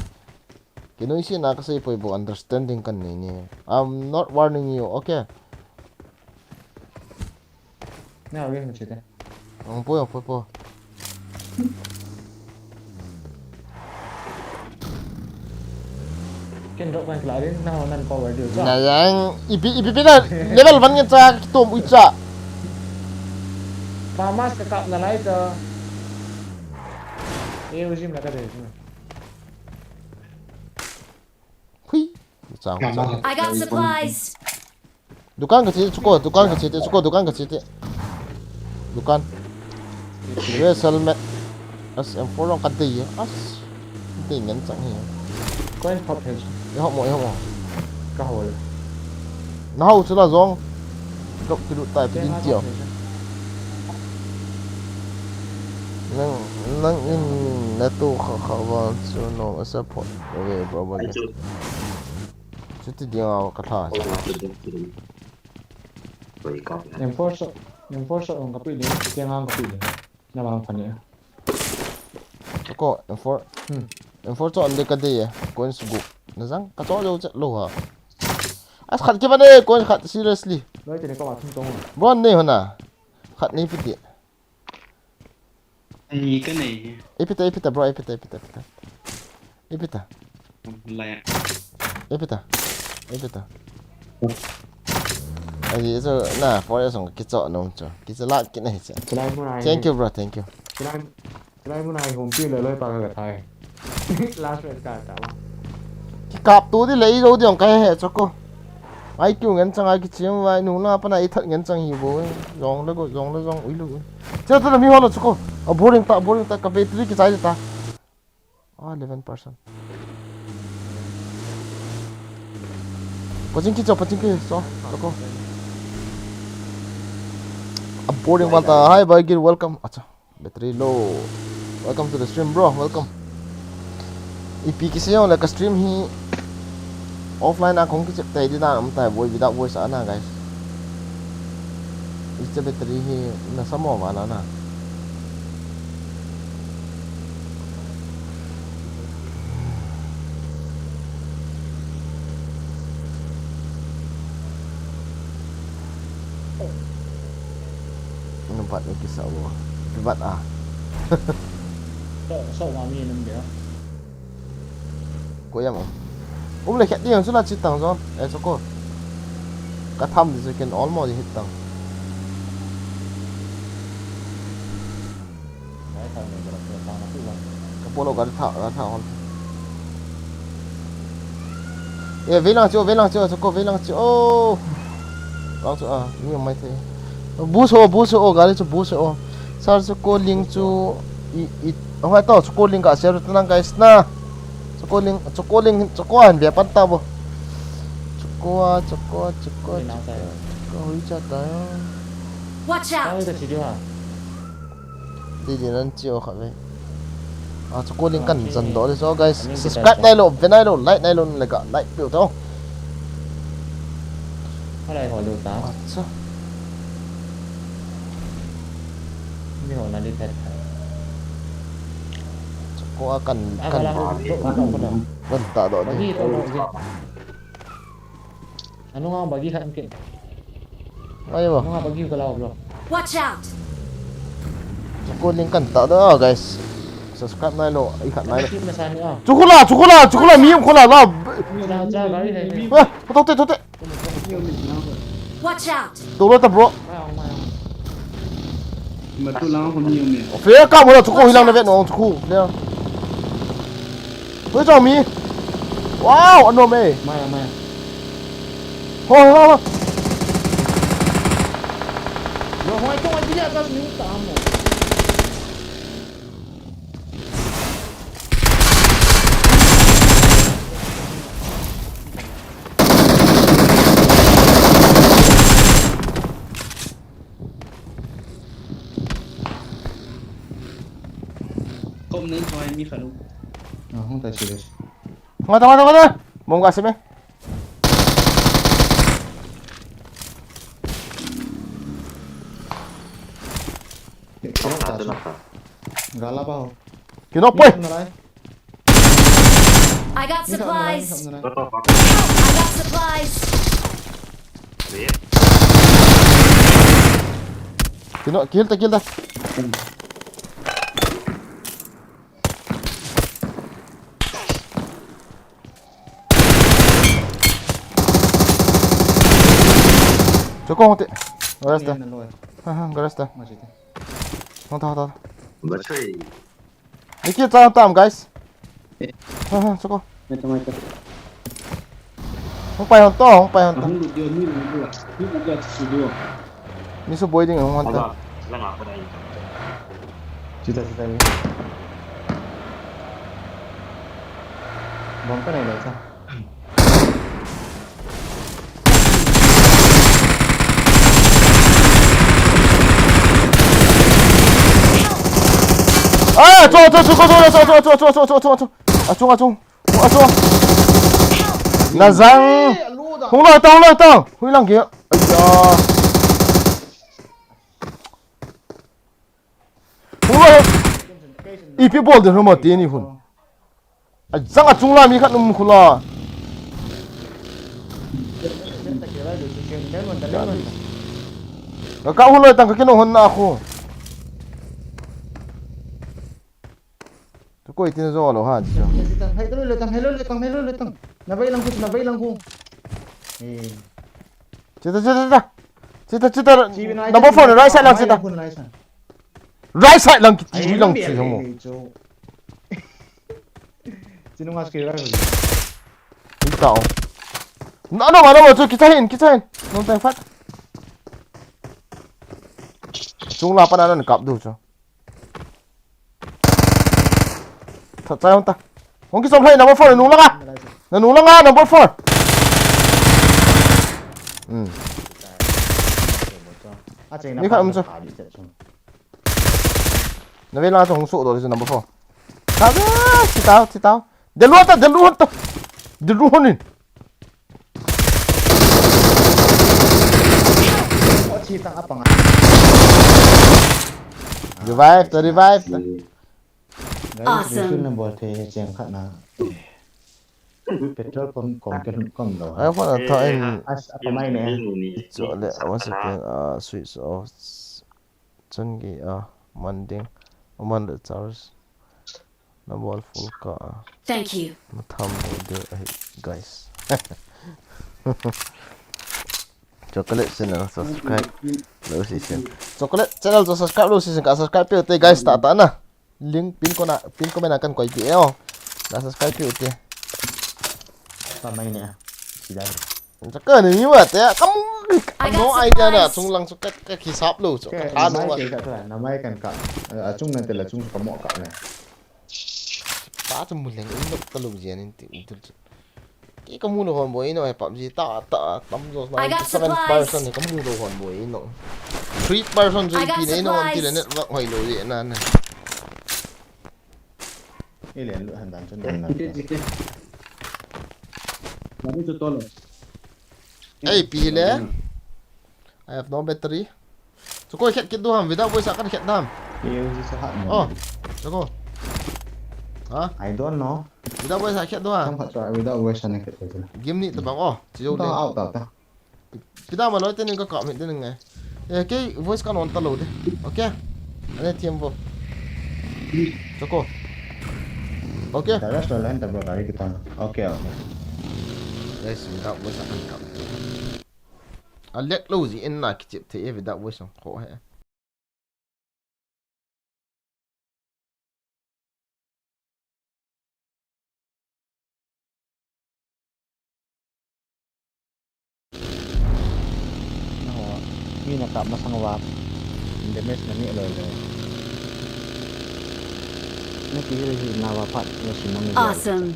Kei noise na ka sei poi bo understanding kan nei ni. I'm not warning you, okay? Na again mo chete. Ang po, ang po po. Ken drop kan kila rin na ho nan power deal sa. Na yang ipi ipi pina level one ngen cha kitom ui cha. Famas ka kap na lai ta. E ujim la ka de. Hui. Cha cha. I got supplies. Dukan ka chete chuko, dukan ka chete chuko, dukan ka chete. Dukan. Where's helmet? As M four long ka dei. As. Dei ngen chang hi. Coin pop he. E ho mo, e ho mo. Ka ho le. Na ho chula jong. Drop kilut tai pin tio. Nang nang in na tu kha kha wa chu no support. Okay, bro, bro. Chuti dinga ka tha. M four shot, M four shot ong ka pi le, ke ngang ka pi le. Na bang kha ne. Ko M four. Hmm. M four chon de ka de ye. Coins gu. Na jang ka cho jo che lo ha. As khat ki ba de coins khat seriously. Loi te ne ka wa thum tong. Bon ne hona. Khat nei piti. Ni ka nei. Ipita, ipita, bro, ipita, ipita, ipita. Ipita. Lai. Ipita. Ipita. Ai, so na, for eso kicho nom cho. Kicho la kinai cho. Chilai mun ai. Thank you, bro, thank you. Chilai, chilai mun ai hom pi le loi pa ka thai. Last red card ta. Kikap tu di lei jou di ong kai he choko. Ai kiu ngen chang ai kichim vai nu la pana i that ngen chang hi bo. Jong le go jong le jong ui lu. Che tu mi ho lo choko. A boring ta boring ta ka battery kichai ta. Ah, eleven percent. Paching kicho, paching kicho. Lako. A boring val ta. Hi, Bagir, welcome. Acha, battery low. Welcome to the stream, bro. Welcome. Ipi kisei jongle ka stream hi offline a kong kichep tai di na um tai, voi without voice ana, guys. Icha battery hi na samo va na na. Numpat ni kisa wo. Kibat ah. So, so mami num dia. Ko yam. Um le khat ding chu la chi tang jo. Eh, so ko. Ka tham di chu ken almost hit tang. Ka polo gari tha, gari tha hon. Eh, vei lang chu, vei lang chu, chu ko vei lang chu. Oh. Lang chu a, ni mai the. Bu so, bu so, oh, gari chu bu so, oh. Sar chu ko ling chu i, i, oh, hai to, chu ko ling ka share tu nang guys na. Chu ko ling, chu ko ling, chu ko an be pan ta bo. Chu ko a, chu ko a, chu ko a, chu ko a. Hui cha ta. Watch out! Di di nan chi o kha ve. A chu ko ling kan chan do le so guys. Subscribe nai lo, ve nai lo, like nai lo, le ka like piu to. Halai ho lo ta. Acha. Mi ho na di phet. Chu ko a kan kan kan ta do di. Bagi to lo. Anunga bagi khat ke. Ai bo. Anunga bagi ka lao bro. Watch out! Chu ko ling kan ta da guys. Subscribe nai lo, i khat nai lo. Chu ko la, chu ko la, chu ko la, mi um ko la la. Cha cha gari hai. Eh, to te, to te. Watch out! To lo ta bro. Mai ong mai ong. Ma tu lang ko mi um e. Fe ka mo la chu ko hilang na ve no chu ko. Hui chong mi. Wow, anom e. Mai mai. Ho ho ho. Yo hoi to ai dia ta ni ta mo. Kom nen choi mi khalu. Ah, hung ta serious. Ngata ngata ngata. Bom ka sime. Gala pa ho. Kino poi. I got supplies. I got supplies. Kino, kill ta, kill ta. Choko hote. Garage ta. Ha ha, garage ta. Hota, hota. Nikil cha tam, guys. Ha ha, choko. Hung pai hon to, hung pai hon to. Ni su boi ding hung hon to. Chita, chita ni. Bom ka nai lai cha. Ah, cho, cho, cho, cho. Achung, achung. Achung. Nazang. Hung loi tang, loi tang. Hui lang kia. Aiya. Hung loi. Ipi bol de huma tini hun. Ajang achung la mi khat um khula. Ka ka hung loi tang ka kino hon na khu. Tu koi tin zo lo ha ji. Hai lo le tang, hai lo le tang, hai lo le tang. Na vai lang khu, na vai lang khu. Eh. Chita, chita, chita. Chita, chita. Number four, right side lang chita. Right side lang kiti lang chi hamo. Chinunga skill ra. Itao. No, no, no, no, chu kicha hin, kicha hin. No time fat. Chung la pa na na kap du chu. Tha chai hon ta. Hong ki som lai number four, nung langa. Na nung langa number four. Hmm. Ni kha um chu. Na ve la chu hong su do chu number four. Tha ve, si tao, si tao. De lu ta, de lu ta. De lu hon in. Aw, chi tang a pang a. Revive ta, revive ta. Guys, awesome. Revive na bol thei cheng khat na. Petrol pump kom ke kom lo. Ai, phone a tho in. As a pamai ne. Cho le, once again, uh, switch off. Chun ki, uh, man ding. Man le charge. Na bol full ka. Thank you. Na tham bol de ahi, guys. Chocolate channel subscribe lo si sin. Chocolate channel chu subscribe lo si sin, ka subscribe pe te guys, ta ta na. Link pin ko na, pin comment a kan koi pi e o. Na subscribe pe te. Pamai ne. Sidai. Chaka ni mi wa te. Kamu. I got no idea na supplies. Chung lang chu ka, ka hisap lo chu. Ka tha no wa. Mai ke ka tha, na mai kan ka. A chung na te la chung ka mo ka ne. Pa chu mu leng in nok ta lo jian in ti u tul chu. Ki kamu lo hon boi no, he PUBG ta, ta, tam jo na. I got seven supplies. Person he kamu lo hon boi no. Three person jo. I got pi ne no, supplies. Ti le network hoi lo je na na. Ile lu han dan chun dan na. Baru tu tolo. Ei, pi le. Hmm. I have no battery. Chukoi khet kit du ham, without voice a kan khet dam. Ye, ye, sa ha. Oh, chukoi. Ha? I don't know. Without voice a khet du ha. Tam khat chua, without voice a na khet kit. Game ni tabang, oh, chi jo ta le. Out ta ta. Pida ma loi te ning ka ka mi te ning ngai. Eh, ke voice kan on ta lo de. Okay. Ane thiam vo. Chukoi. Okay. Ta rest la enta bro, gari kita. Okay, okay. Guys, without voice a kan ka. A lek lo ji en na kichep thei e without voice song kho he. Na ho, mi na kap masang uva, damage na neh loi loi. Na kihil hil nauva phat, na simang jia. Awesome.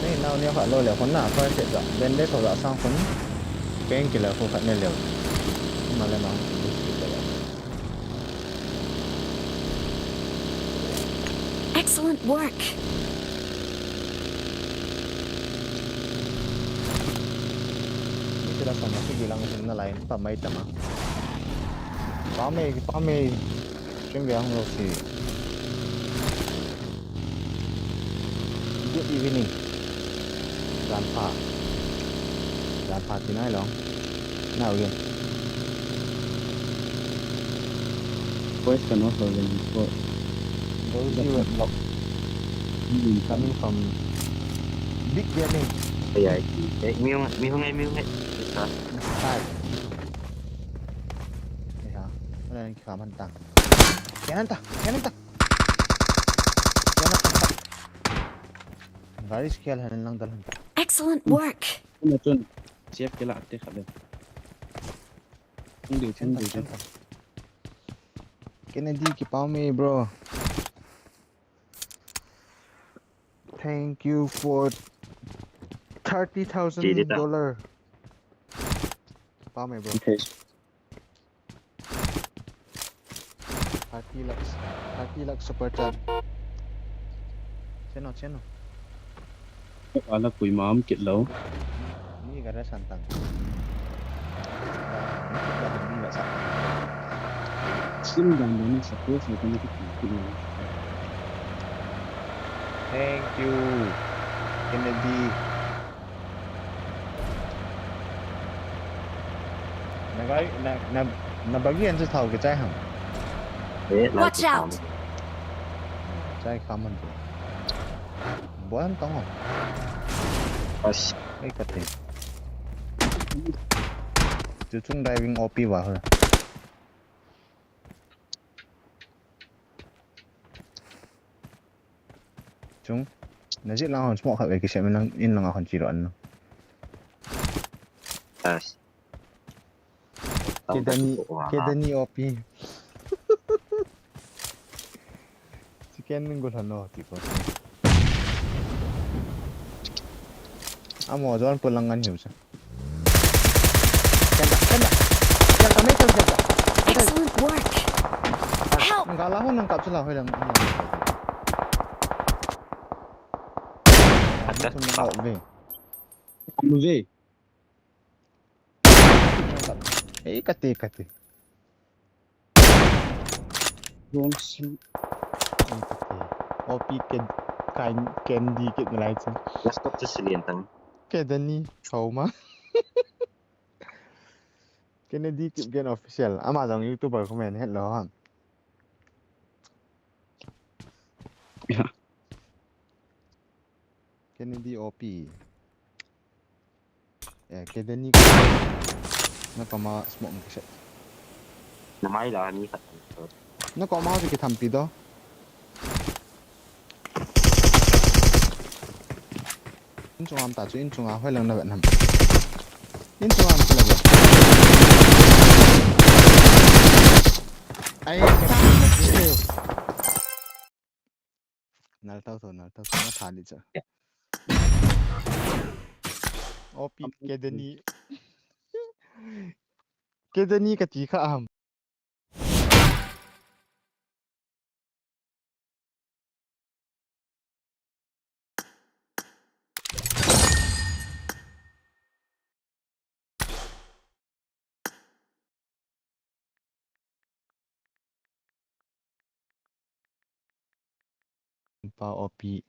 Nei nau ni kha lo le khun na, first aid ja, bandage ho ja sang khun, painkiller khu khat ne leu. Ma le ma, biscuit le. Excellent work. Ni sila sa ma, sige lang, na line pa mai tama. Pa mai, pa mai. Stream ve hung lou si. Good evening. Janpha. Janpha ti nai long. Now again. Voice cannot hold in this call. Those you were blocked. Hmm. Coming from Big Gaming. Ai, ai, ai, mi hung, mi hung, mi hung. Hi. Ya, wala nang kikaman tang. Kaya nanta, kaya nanta. Kaya nanta. Gari si kaya lang dalan. Excellent work. Chun, chun. Siap kila ate khabe. Hindi, hindi. Kennedy, kipa me, bro. Thank you for thirty thousand dollar. Kipa me, bro. Okay. Thirty lakhs, thirty lakhs super chat. Cheno, cheno. Ala koima um kit lou. Ni ka ra san tang. Sim dan dan ni sa ko sa ko ni ki ki. Thank you, Kennedy. Na gai, na, na, na bagi an chu thao ke chai ham. Eh, lai. Watch out. Chai kha man tu. Bol han tong. As. Ei ka te. Chu chung diving O P va ho. Chung. Na jet lang hon smoke khat ve kisem in lang, in lang a hon chi lo an. Yes. Kedani, Kedani O P. Chicken gol hano ti ko. Amo jon polang an hiu sa. Kenda, kenda. Yang kami tu kenda. Excellent work. Help! Nang kala ho nang kap sila ho lang. Atas. Tum nang kap ve. Tum ve. Eh, kate, kate. Wrong side. O P ken, kain, Candy ken lai chen. Last stop chu Silian tang. Kedani, kau ma. Kennedy Kipgen Official. Ama jong YouTuber comment het lo ham. Ya. Kennedy O P. Eh, Kedani. Na koma smoke ni kisa. Na mai la ni khat. Na koma ho kitham pi do. In chunga um ta chu, in chunga hoi lang na vet nam. In chunga um chu la vet. Ai, nal tau tho, nal tau tho, na tha ni cha. O P Kedani. Kedani kati kha ham. Pa O P.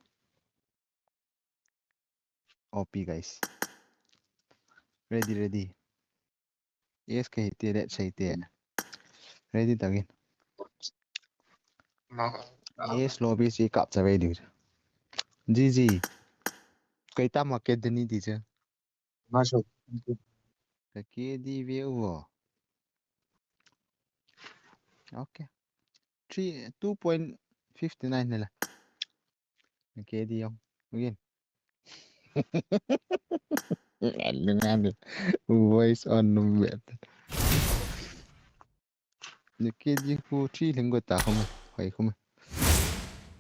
O P, guys. Ready, ready. Yes, kei te, let's say te. Ready, tagin. Yes, lobby si kap cha ready. G G. Kei ta ma Kedani ti cha. Masuk. Ka K D view. Okay. Three, two point fifty nine nila. Ka K D yong. Again. Anu ngani. Voice on number. Ni K D khu three lhingo ta khum e, hoi khum e.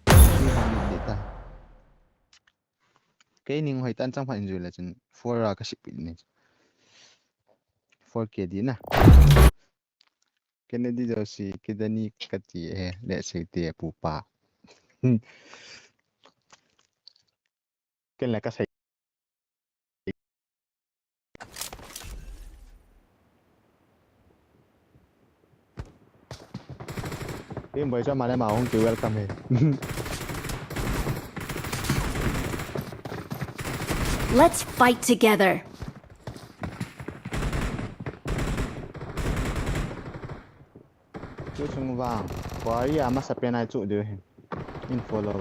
Three hundred ta. Kei ning hoi tan chang pha enjoy la chun four a ka sip ni. Four K D na. Kennedy Joshi, Kedani kati e, let's say te pupa. Ken la ka sai. Team boy cha male ma hung ki welcome he. Let's fight together. Chu chung vang. Quarry a masa pen ai chu diu hin. In follow.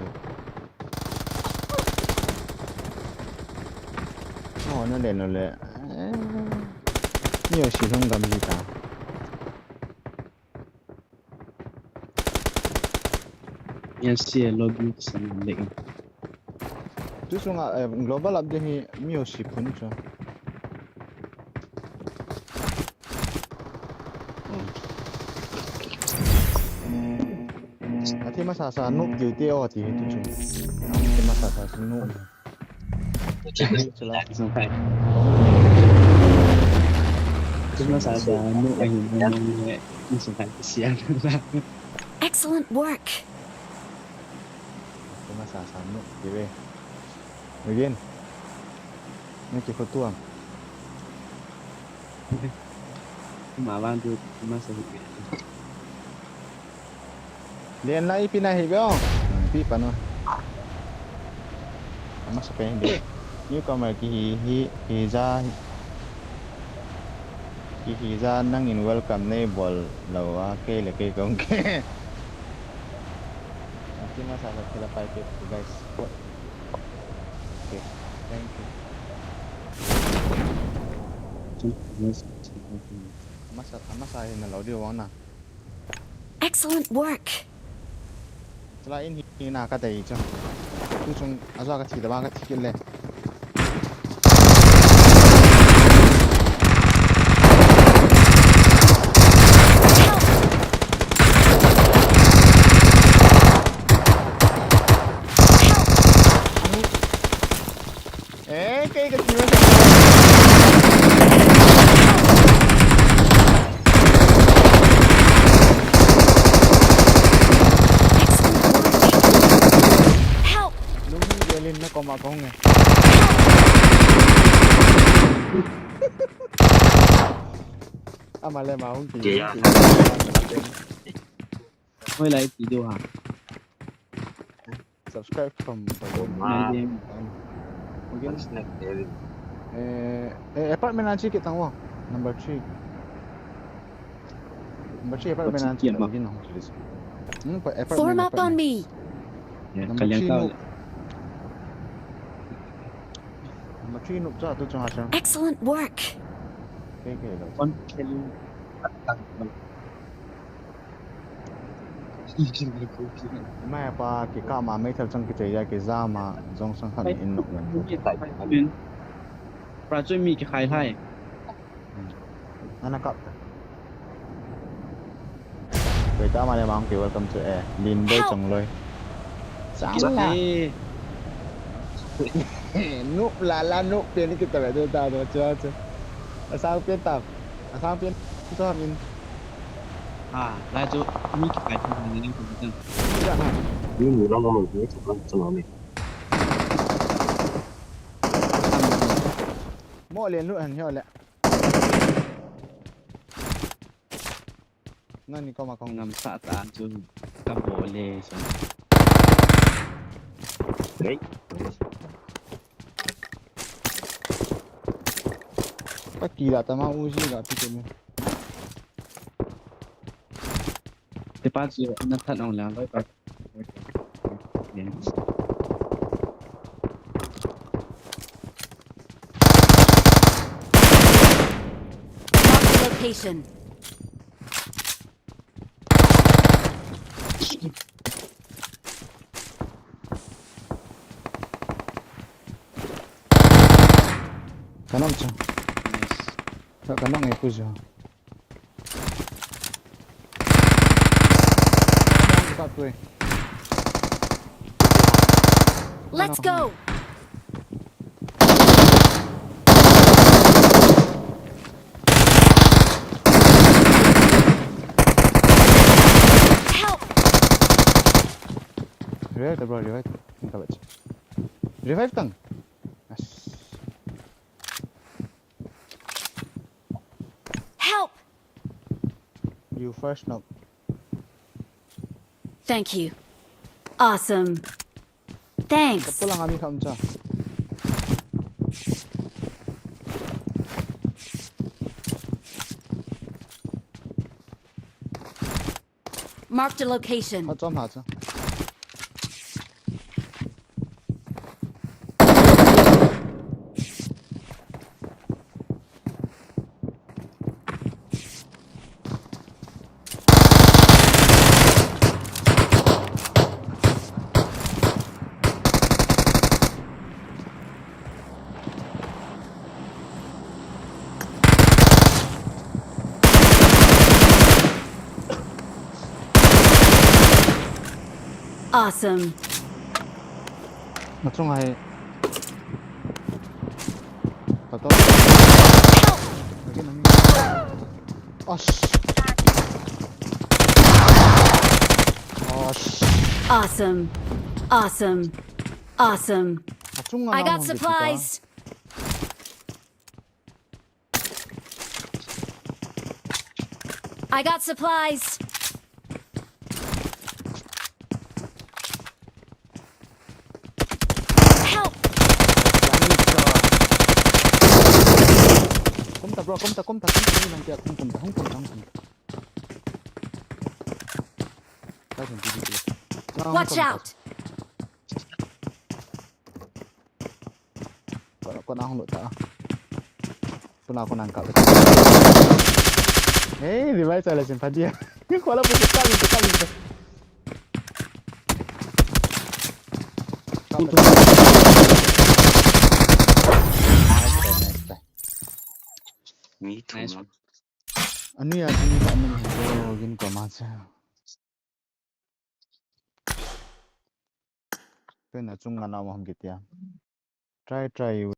Oh, no le, no le. Eh. Ni o si hung gam ji ta. Yes, yeah, lobby sa na le. Chu sunga, eh, global update hi mi o si phun chu. Athi masa sa noob diu te o ti hi tu chu. Athi masa sa noob. Athi masa sa noob ahi noob. Excellent work. Athi masa sa noob diu e. Again. Nang kikhotuam. Mavan tu masa hi. Len lai pi na hi be o. Pi pa no. Masa pe hi be. Newcomer ki hi hi hi ja. Ki hi ja nangin welcome nei bol lo a kei le kei kong ke. Athi masa sa thila pai pe guys. Okay, thank you. Masa, masa hi na lo diu vang na. Excellent work. Chula in hi na ka dei chu. Tu chung aja ka thi da ba ka thi kit le. Eh, kei ka thi. Help! Lung hi gelin na koma kong e. Ama le ma hung ki. Kei ya. Hoi lai ti do ha. Subscribe from Koma. Again. Again. Snack David. Eh, eh, apartment an chi kit tang wo. Number three. Number three apartment an chi kit tang wo. Hmm, pa-, apartment, Form up on apartment. Me. Yeah, number three noob. Number three noob cha tu chang ha chang. Excellent work. Okay, okay, lo. One killing. Mai pa kikah ma meithal chang kichei a kijam a jong sang khat in nok nang. Pra chu mi kikhai hai. Ana kap ta. Koi ta ma le mang ki welcome chu e. Lin boy chang loi. Chang la. Noob la la noob pen ni kita le ta do cha cha. Asang pen ta. Asang pen chu min. Ha, lai chu mi kikhai thei ni ni ko ta. Ni da ha. Ni ni long long ni chu kan chu ni. Mo le nu han hio le. Nani koma kong. Ngam sa ta chu ka bo le sa. Hey. Ka kila ta ma Uzi la ti ke ni. Te pa chu na than ong la loi pa. Mark the location. Ka nok cha. Nice. Ka, ka nok ngai pu jo. Let's go. Help! Revive ta bro, revive. Revive tang. Yes. Help! You first knock. Thank you. Awesome. Thanks. Kapulang ami khamcha. Marked a location. Hot chom ha cha. Awesome. Nachung ai. Tato. Again, again. Osh. Osh. Awesome. Awesome. Awesome. Achung. I got supplies. I got supplies. Help! Kum ta, bro, kum ta, kum ta, kum ta, kum ta, kum ta, kum ta, kum ta. Watch out! Kona, kona hung lut ta. Kona, kona kap. Hey, revive sa la sin phadia. Kola pu kap, kap, kap. Me too. Nice. Anui a, anui a, anui a, gin ko ma cha. Tena chung nga na mo ham kitia. Try, try.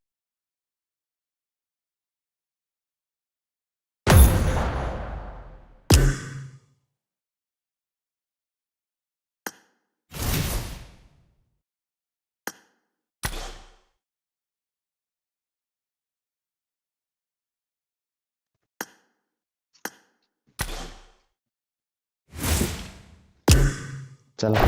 Chala.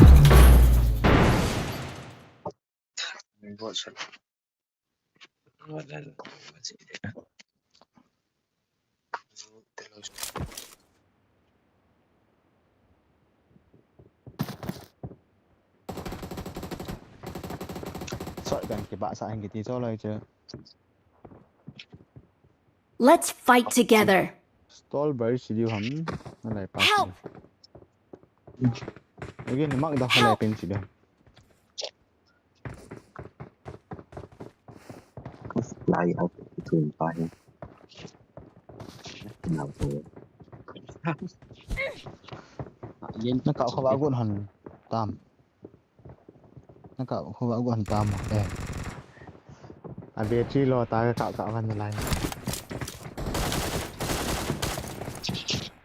Soi dan kibahsah hin kiti cho lai che. Let's fight together. Stall bar si diu ham. Na lai pa. Help! Again, mark da. Help! Lai pin si diu. Lai out tu pa hi. Na ko. Yen na ka kho ba gun han tam. Na ka kho ba gun tam. Eh. A be chi lo ta ka ka van lai.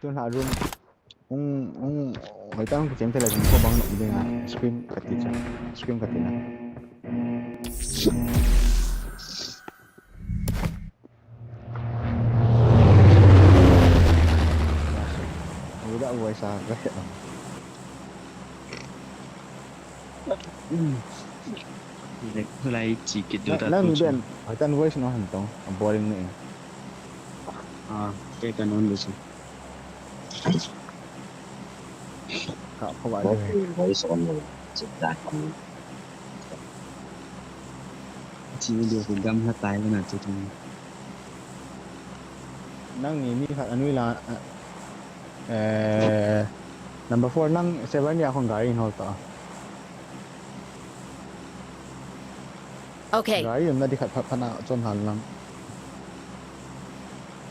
Tu na room. Ung, ung, hoitah a kichem thei le, ko bang nom ding a, scream kati cha, scream kati na. Without voice a, ka he. Lai chi kit do ta. Nang tu ni ben, hoitah a voice no han tong, boring ni. Ah, ke ka non de si. Ka kho ba de. Voice on lo. Chit da kan. Chi video ko gam ha tai na chu tu. Nang ni mi khat anui la, eh, number four nang seven ya khong gari hol ta. Okay. Gari um na di khat phat phat na chom hal lang.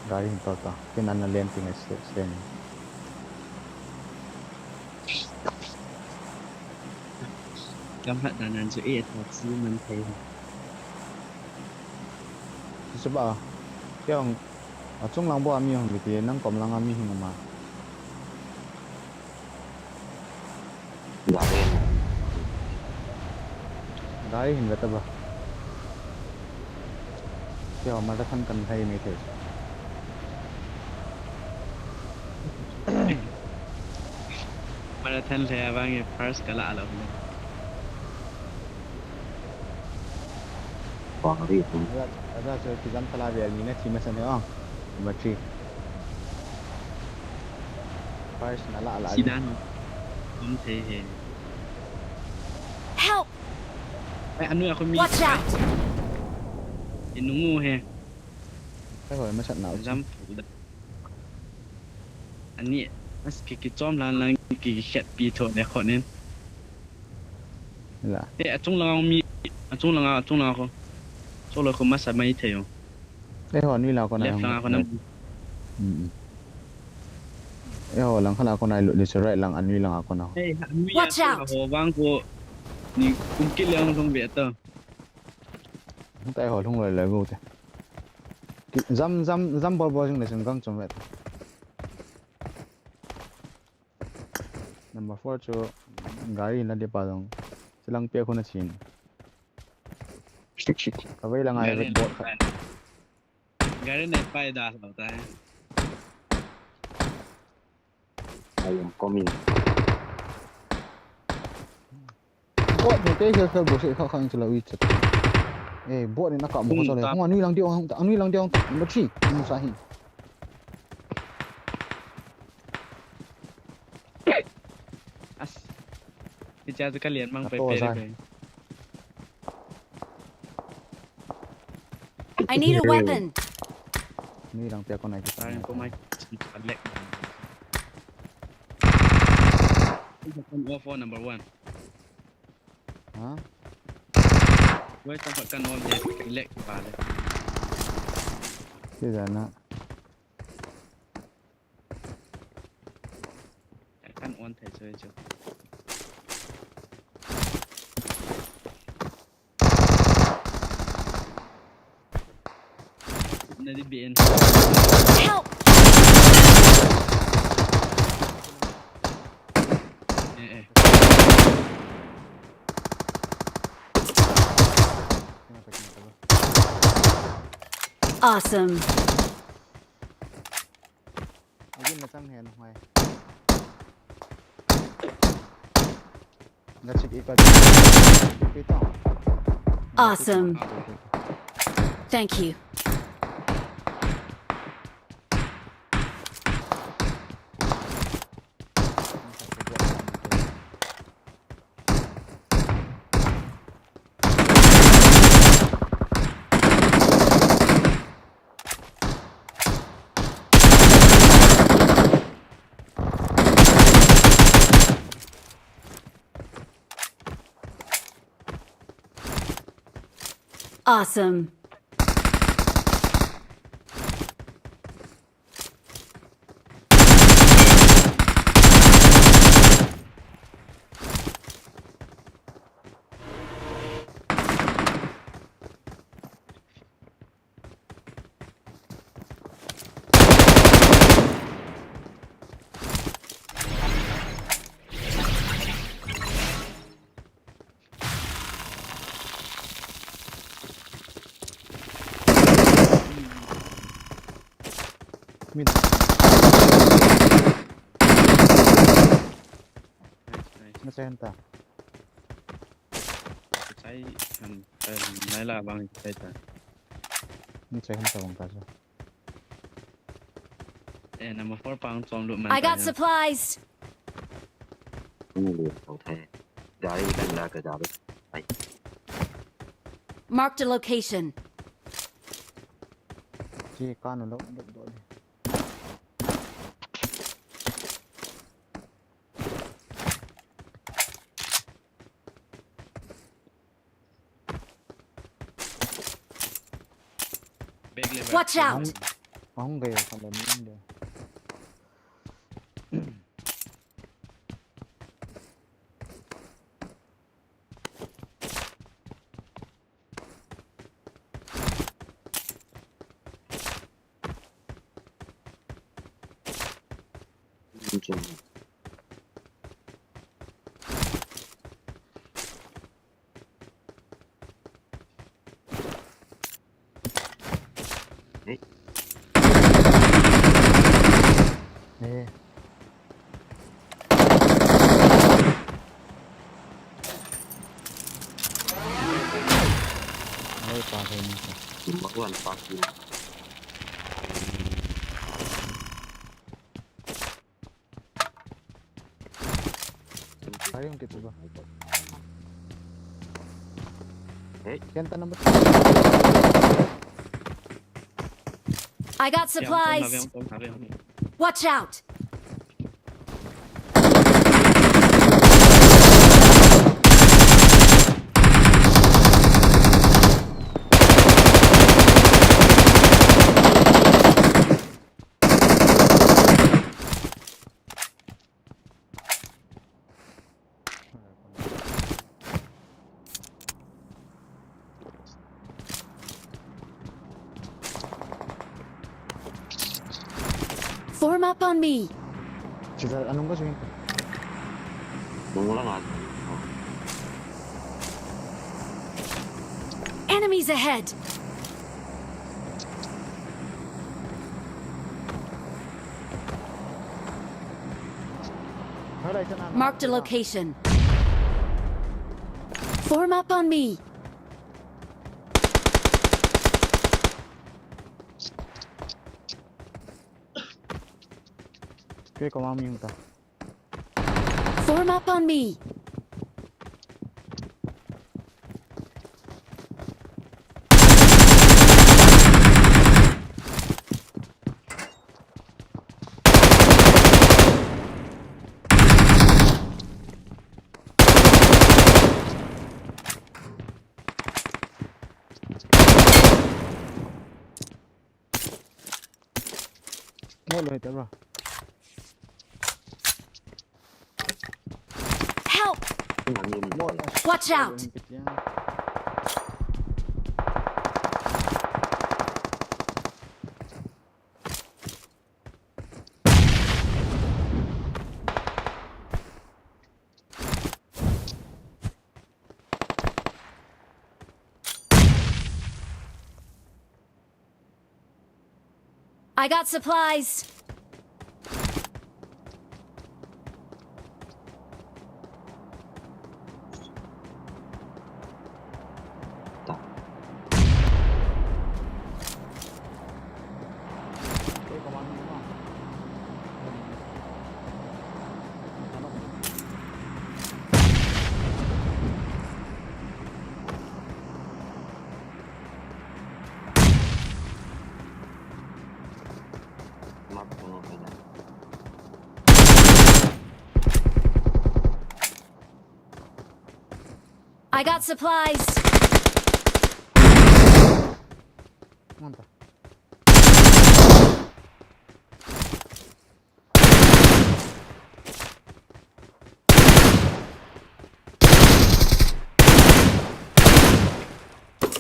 Gari hin tol ta. Ken an na len ting a step sten. Kam hat dan an chu e ta chi man thei. Chu ba. Kei hong, achung lang bo a mi hong kiti, nang kom lang a mi hong um a. Gari. Gari hin ve ta ba. Kei hong marathon kan thei mai thei. Marathon thei a vang e first ka la lo. Gari hin. Aja, aja, so kijam tala ve ni na chi ma san he ong. Number three. First na la la. Sidan. Hum the he. Help! Ai, anu aku mi. Watch out! Inungu he. Kai hoi ma chat na. Jam. Ani, as ki ki chom lan lan ki ki khet pi tho ne khon in. La. Eh, achung lang mi, achung lang, achung lang ko. Cholo ko masa mai thei yo. Eh, ho nui lang ko na. Left lang ko na. Mm. Eh, ho lang khala ko na lu ni right lang anui lang ko na. Eh, anui. Watch out. Ho bang ko ni kum ki leong song ve ta. Tai ho lhung loi loi go te. Jam, jam, jam bol bol jing le jing gang chom ve ta. Number four chu gari na de pa dong. Chilang pe khu na chin. Ka vei lang ai vet bot kha. Gari na pai da lo ta. I am coming. Bot ni te sel sel bot se kha kha in chula ui chat. Eh, bot ni na ka mo so le. Hung anui lang diong, anui lang diong. Number three. Mu sa hi. As. Ti cha ka lian mang pe pe. I need a weapon. Ni lang pia ko nai kita. Ai, ko mai. Lek. Number one. Ha? Koi sa pa kan on de, kan lek pa de. Ti da na. Kan on thei chu chu. Na di bien. Help! Eh, eh. Awesome. Again, na chang hen, hoi. Awesome. Thank you. Awesome. Mid. Nice, nice. Nasaan ta? Sai han, eh, naila bang sai ta. Ni sai han ta bang ta sa. Eh, number four pang chom lut man. I got supplies. Ni lu tong thai. Gari kan la ka gari. Ai. Marked a location. Chi ka no lo lo do ni. Watch out! Ahung gaya sa lami. Ayun, kita ba? Hey. Yan, tanam ba? I got supplies. Watch out! Form up on me. Sila, anong ba swing? Mong lang ah. Enemies ahead! Marked a location. Form up on me. Koi ko mami ta. Form up on me. Help! Watch out! I got supplies. I got supplies.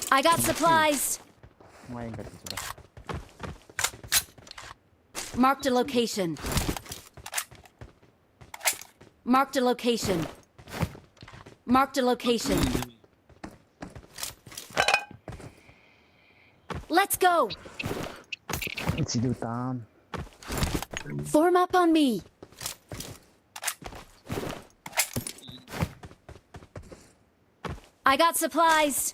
I got supplies. Marked a location. Marked a location. Marked a location. Let's go. Form up on me. I got supplies.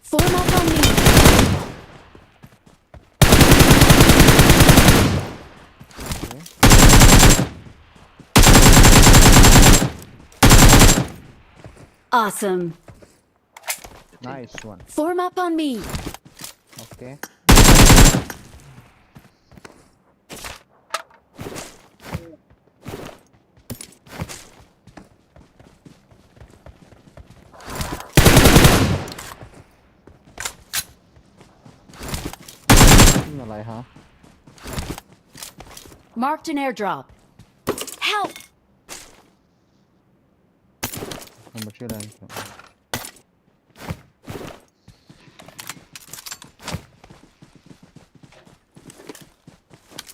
Form up on me. Awesome. Nice one. Form up on me. Okay. Marked an airdrop. Help!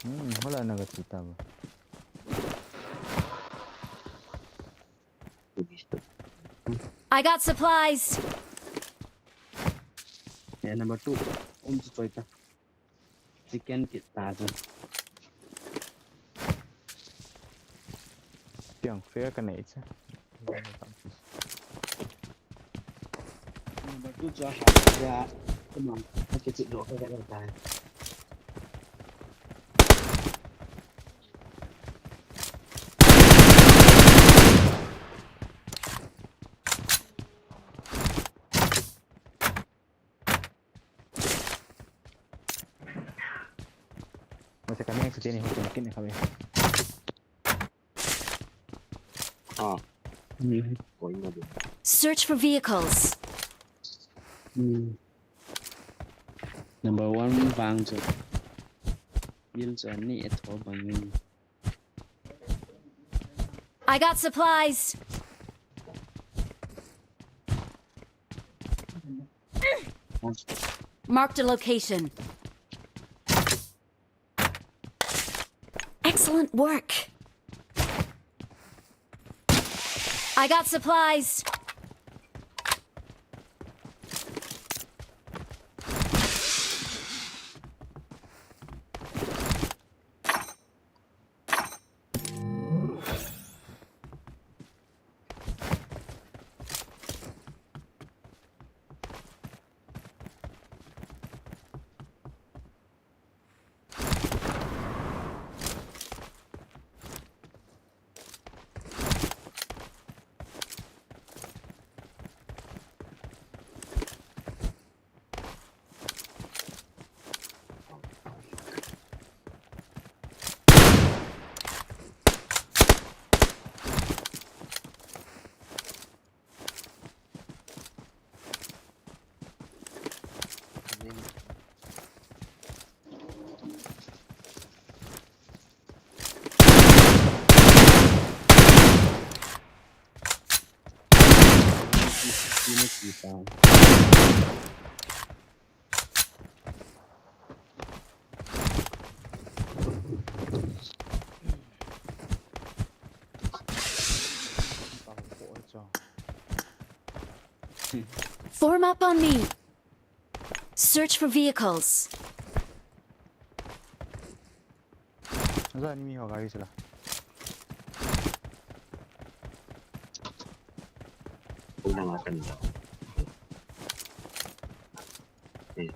Hmm, hola na gatita ba. I got supplies. Yeah, number two. Um, tu choi ta. Chicken kit ta chu. Tiang fair ka nei cha. Number two chu ha ya. Come on. Okay, chit lo ka ka ta. Masa kami yang sejeni hoki nakin kami. Ah. Hmm. Koi na din. Search for vehicles. Hmm. Number one vang chu. Bil chu ani e tho bang ni. I got supplies. Marked a location. Excellent work. I got supplies. Form up on me. Search for vehicles. Aza ni mi ho gari sila. Una nga kan da. Eh.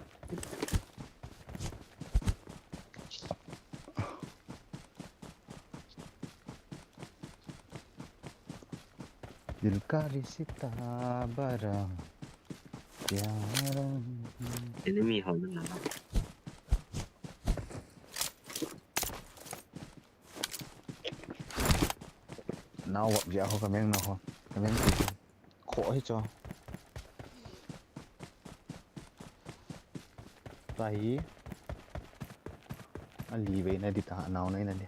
दिल का रिश्ता बड़ा प्यारा. Enemy ho na na. Nao wap jia ho ka meng na ho. Ka meng ti ho. Kho hi cho. Ta hi. Ali ve na di ta nao na na di.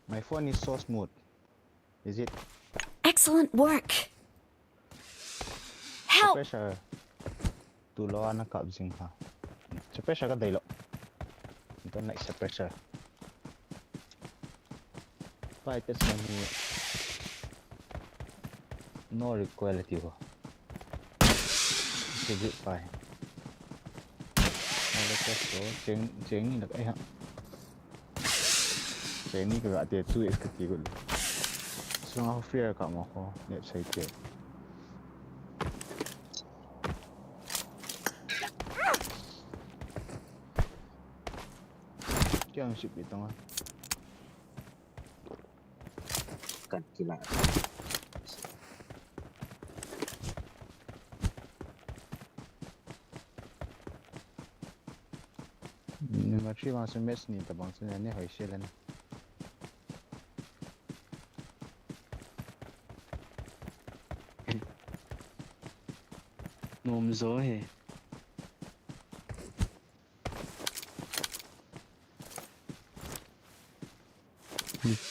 My phone is so smooth. Is it? Excellent work. Help! Suppressor. Tu lo ana kap jing ha. Suppressor ka dei lo. Don't like suppressor. Pai test na ni. No recoil ti ho. Sige, pai. Ala test ko. Cheng, cheng ni nak ai ha. Cheng ni ka ga te two X ka ti ko. So nga ho fear ka mo ko. Net sai te. Kya ang sip itong ah. Kan kila. Number three vang su match ni tabang su ne hoi silen. Nom zo he.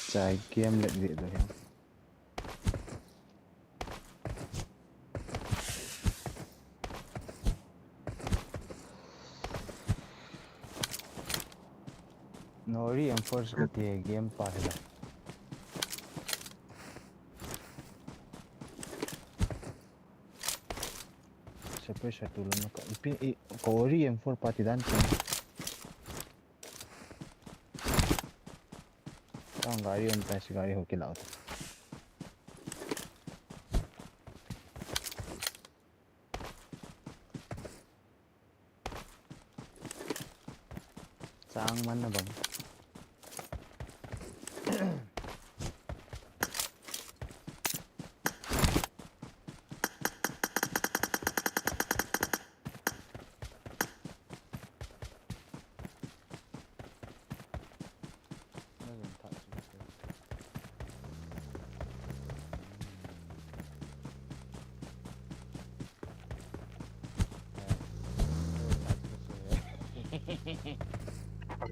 Chai game let ve do he. No reinforce ka ti game pa he la. Separate sa tulo na ka. Ipi, i, ka ori M four pati dan chen. Tang gari on ta si gari ho kilau ta. Chang man na bang.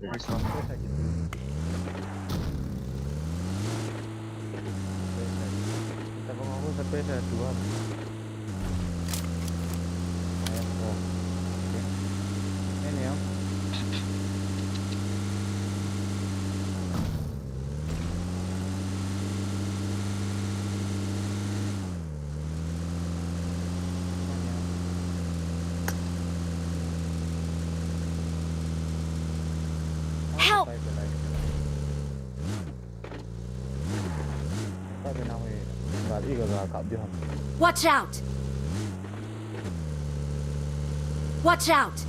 Nice one. Tabang ako sa pesa, two up. Ayan po. Okay. Yan yun. Help! Watch out! Watch out!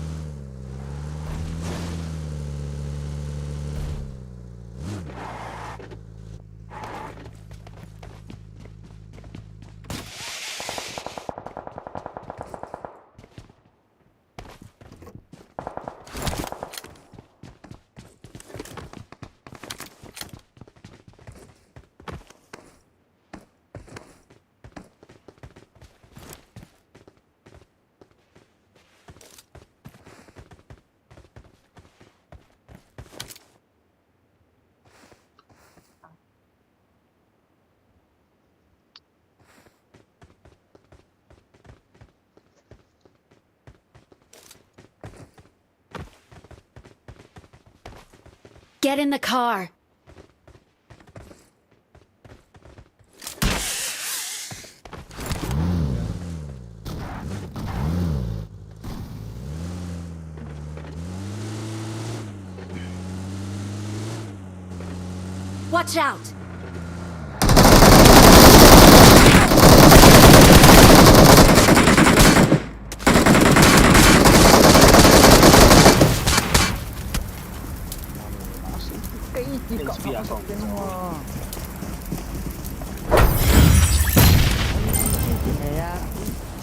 Get in the car. Watch out! Kei ti ka H P ka a ka song. Ken wa. Ken ya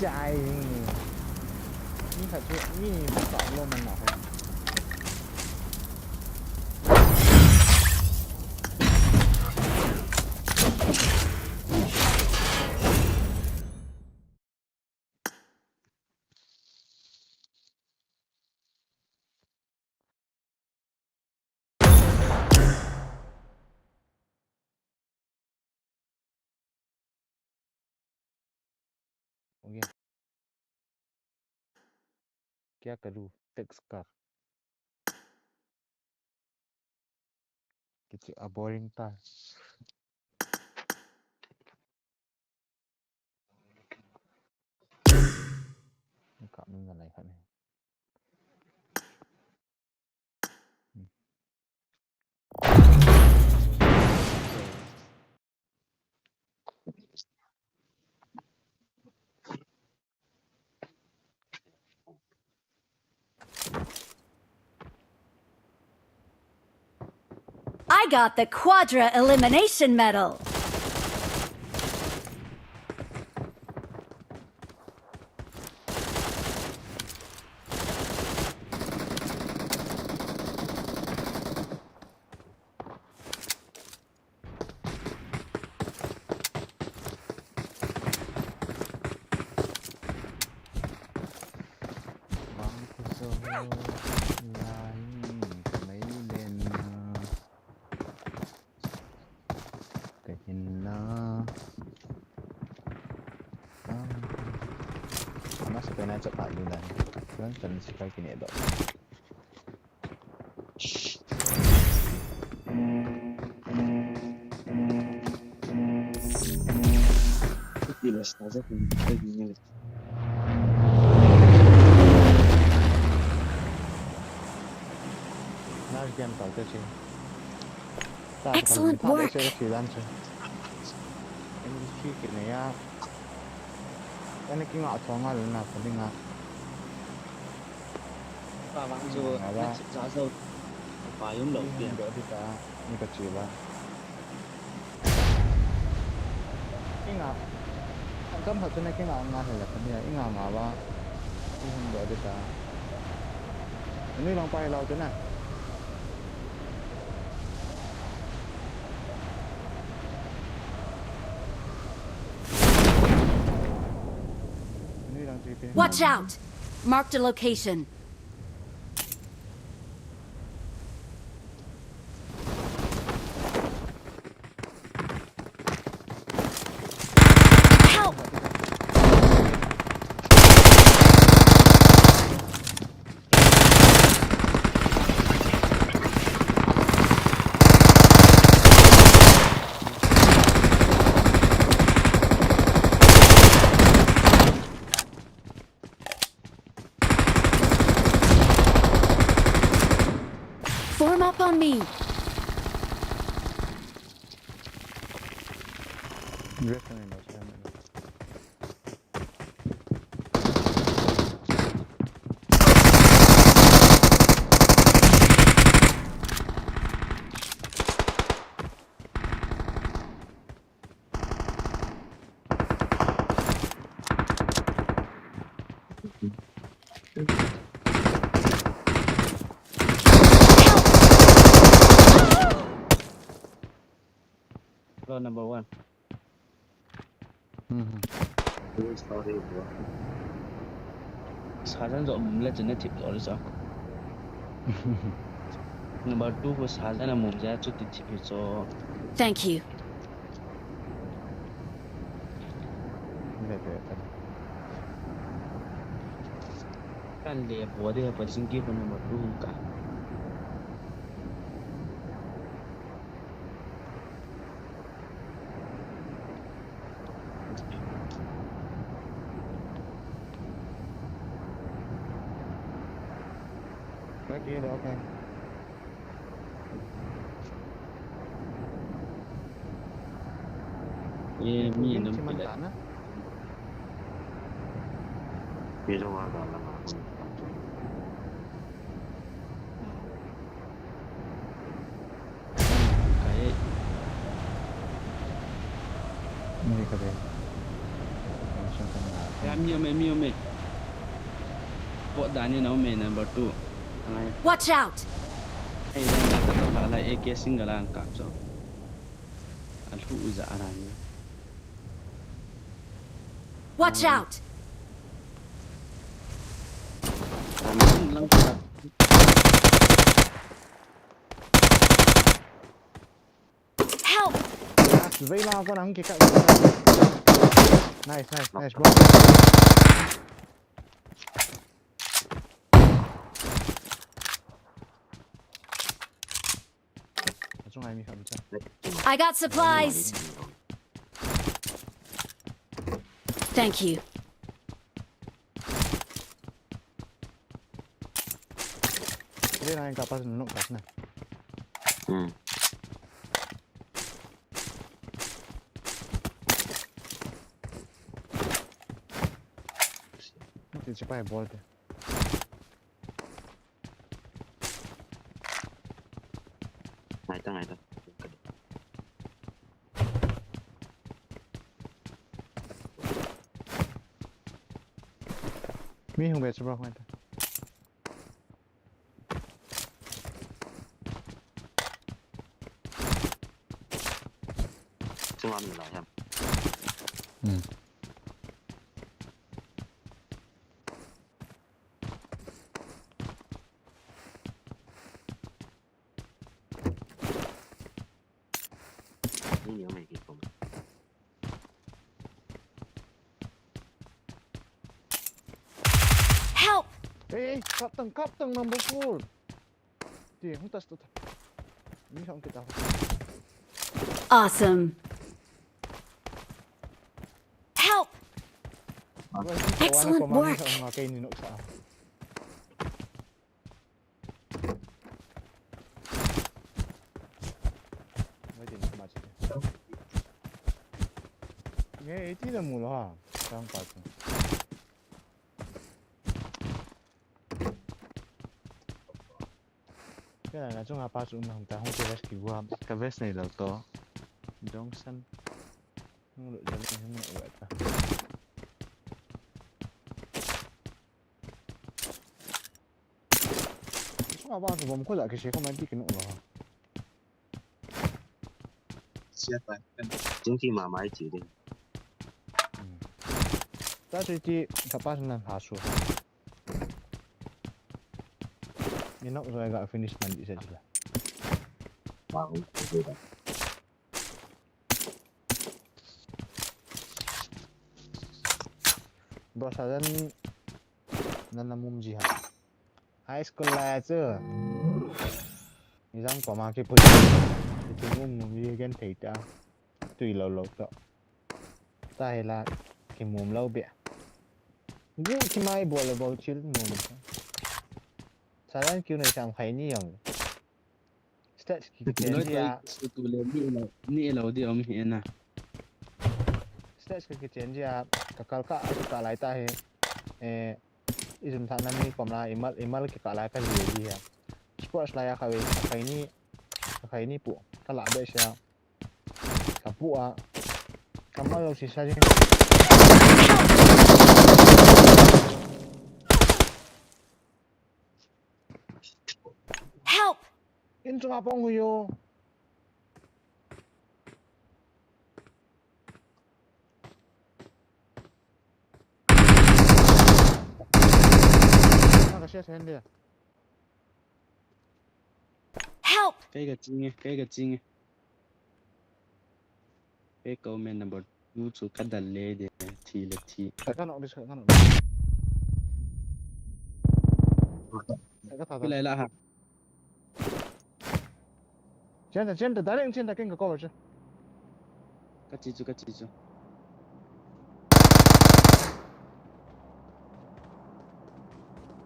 chai. Ni ka tu ni ka lo man na ho. Okay. Kya karu? Text kar. Kichu a boring ta. Ka mi ngalai khat ni. I got the Quadra Elimination Medal. Bang khuso lai ka mei len na. Ka hin na. Bang. Masa ka na chapa lu lai. Lang kan si kai kine do. Nice game, Tao Te Ching. Excellent work. Industry kine ya. Kani kinga thong a luna kani nga. Pa vang chu na chip cha zo. Pa yum lo pia. Do di ta, ni ka chi ba. Kinga. An kam ha chu na kinga nga he la kani ya, inga nga ba. Ihum do di ta. Ni long pa lo chu na. Watch out! Marked a location. Help! Form up on me. Hello, number one. Hmm. Sorry, bro. Sajan jo mum le chun na thip jo le cho. Number two ko sajan a mum ja chu ti thip jo. Thank you. Kan le bo de pa jing ki ko number two ka. Back here, okay. Eh, mi num kile. Mi jong a ga la ma. Kai. Mi ka be. Ya, mi ome, mi ome. Pot dan ni na ome number two. Angai. Watch out! Ei, dan la ka to la la A K single ang kap so. Alhu uza arang. Watch out! Help! Last, vei la ko nang ke ka. Nice, nice, nice, bro. Achunga mi khat cha. I got supplies. Thank you. Re na ka pas no kas na. Hmm. Ti chipai bol te. Ngai ta, ngai ta. Mi hung be chu bro, ngai ta. Chunga mi la hiam. Hmm. Help! Hey, hey, kaptang, kaptang number four. Ti, hung tas tu ta. Mi hung kita. Awesome. Help! Excellent work. Nge, iti na mu lo ha. Sang pa chu. Kena na chunga pa chu um na hung ta hung ke vest ki gua. Ka vest nei lo to. Jongsan. Hung lo jale hung lo ta. Chunga ba chu bom ko la ke se ko man ti ke no lo. Sia pa. Jing ti ma mai ti de. Hmm. Ta chu ti ka pa na ha su ha. Ni nok zo ga finish man di se la. Wow, okay da. Bro, sadan na na mum ji ha. High school la chu. Ni jang ko ma ki pui. Ki mum mum ji gen thei ta. Tui lo lo to. Ta he la ki mum lo be. Gu ki mai bol lo bol chil mum. Sadan kyu nei sam khai ni yong. Stage ki chen dia. Noi tu le ni lo, ni lo di om hi na. Stage ki chen dia ka kal ka ka lai ta he. Eh, izum tha na ni kom la imal imal ki ka lai ka ji ji ha. Sports la ya ka ve ka khai ni ka khai ni pu ka la be sha. Ka pu a ka mal lo si sa ji. Help! In chunga pong hu yo. Na ka share sen dia. Help! Kai ka chinge, kai ka chinge. Kai ka men number two chu ka dal le de thi le thi. Ka ka nok dis ka ka nok. Ka ka tha tha. Kilai la ha. Chen ta, chen ta, direct chen ta, ken ka cover chen. Ka chi chu, ka chi chu.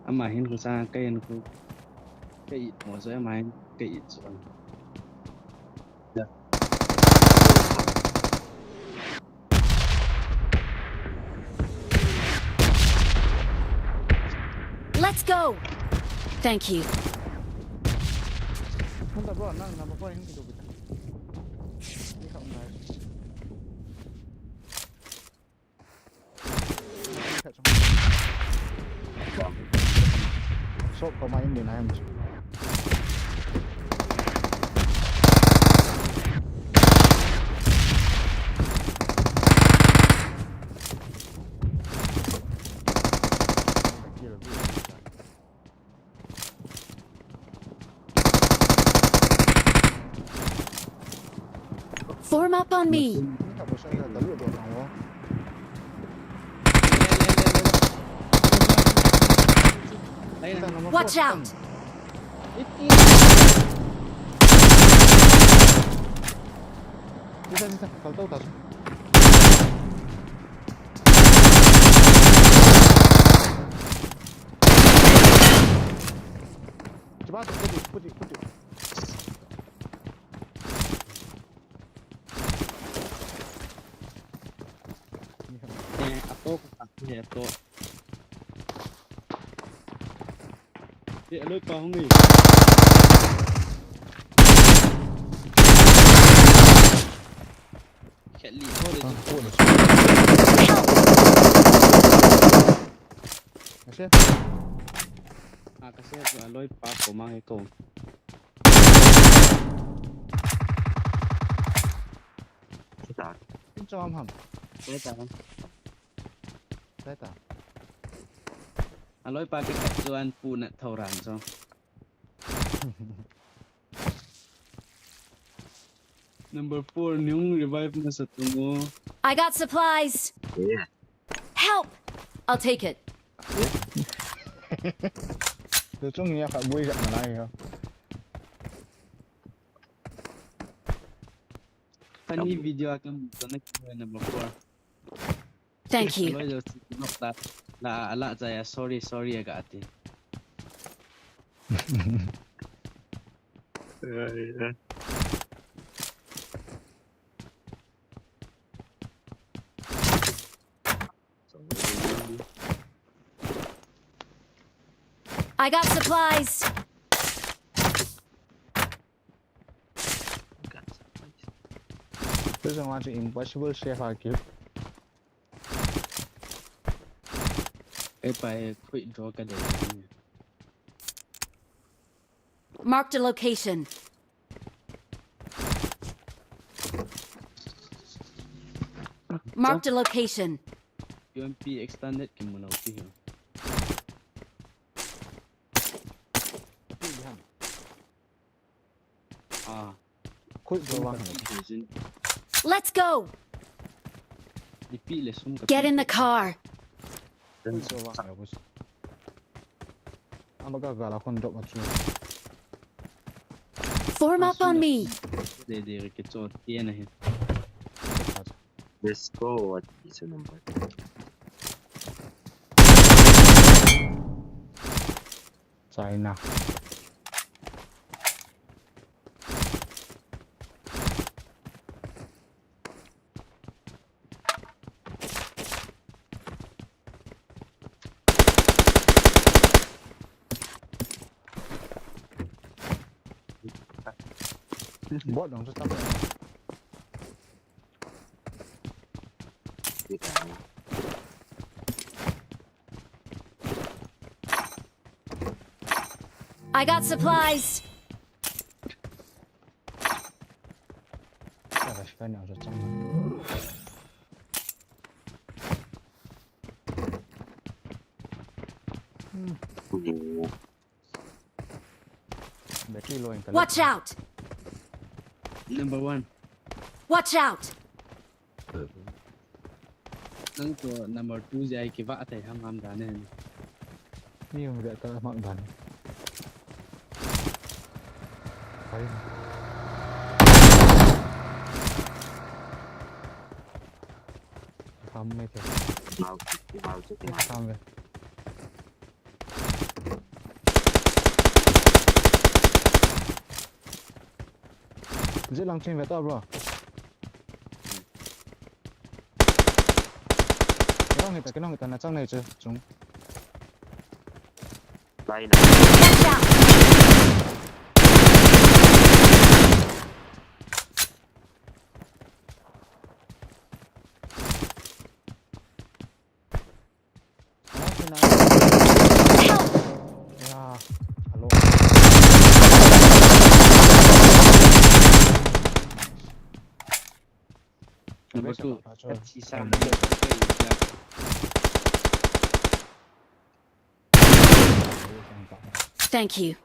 Ama hin khu sa, ka hin khu. Ka it mo sa, ama hin ka it sa. Let's go! Thank you. Hunda bro, nang number four hin kitu kita. Ni ka umdai. Shop ko ma in din ayam. Form up on me. Watch out. Sisa, sisa, kaltau ta. Cepat, put it, put it, put it. Eh, ato ka, eh, ato. Eh, aloi pa hung ni. Khat li ho de. Ase. Ah, kasi aloi pa ko mang ko. Kita. Kin chom ham. Sai ta. Sai ta. Aloi pa ke khat chuan pu na thoran so. Number four nung revive na sa tungo. I got supplies. Yeah. Help! I'll take it. Tu chung ni kha bui jak na lai ho. Funny video akam to na ki number four. Thank you. Aloi jo si nok ta. La ala cha ya sorry sorry aga ati. Yeah, yeah. I got supplies. This one want to impossible chef I keep. Eh, pa eh, quick draw ka de. Marked a location. Marked a location. U M P extended ki mu lo ti hi. Ah, Quick draw one. Vision. Let's go! Ipi le sum ka. Get in the car. Quick draw one. Ama ka gala kon drop achu. Form up on me. De de ke chot ti na hi. Let's go. What is the number? China. Bot dong chu tam. I got supplies. Ka rush ka ni a chang. Battery low in ka. Watch out! Number one. Watch out! Nang to number two jai ki va tai ham ham da ne. Ni yung da ta mak dan. Ai. Ham me te. Mau, mau chu Ni ham me. Jet lang chin ve ta, bro. Kinong hita, kinong hita, na chang nei chu, chung. Lai na. Watch out! Help! Ya, hello. Number two. Hello. Thank you.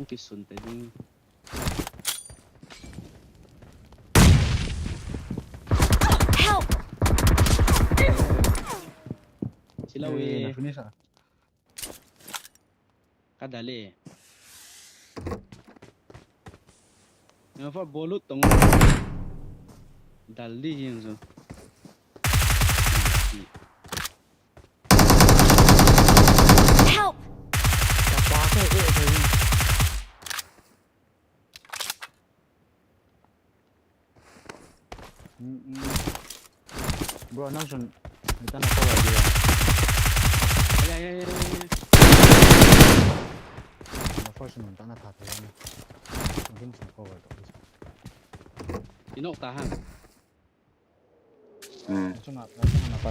Kisun te ding. Help! Sila we. Finish ah. Ka dal e. Nga fa bolut tong. Dal di hiang so. Help! Bro, nang sun, nang tana cover dia. Ay, ay, ay, ay, ay. Nang first nang tana tha tha na. Nang sun cover to. Inok tahan. Hmm. Sunga, sunga na pa.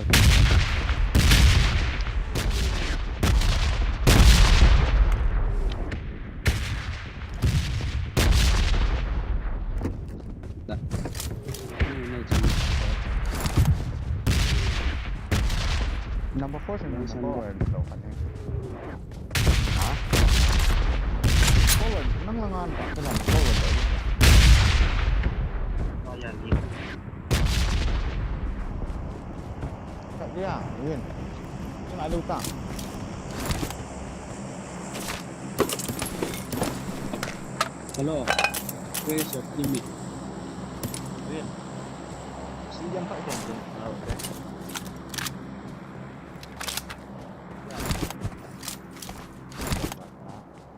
Number four sini number four. Ha? Forward, nang lang an, kena forward. Oh, ya, ni. Kat dia, Win. Kena ada utang. Hello. Where is your teammate? Win. Sini jam empat jam tu. Ah, okay.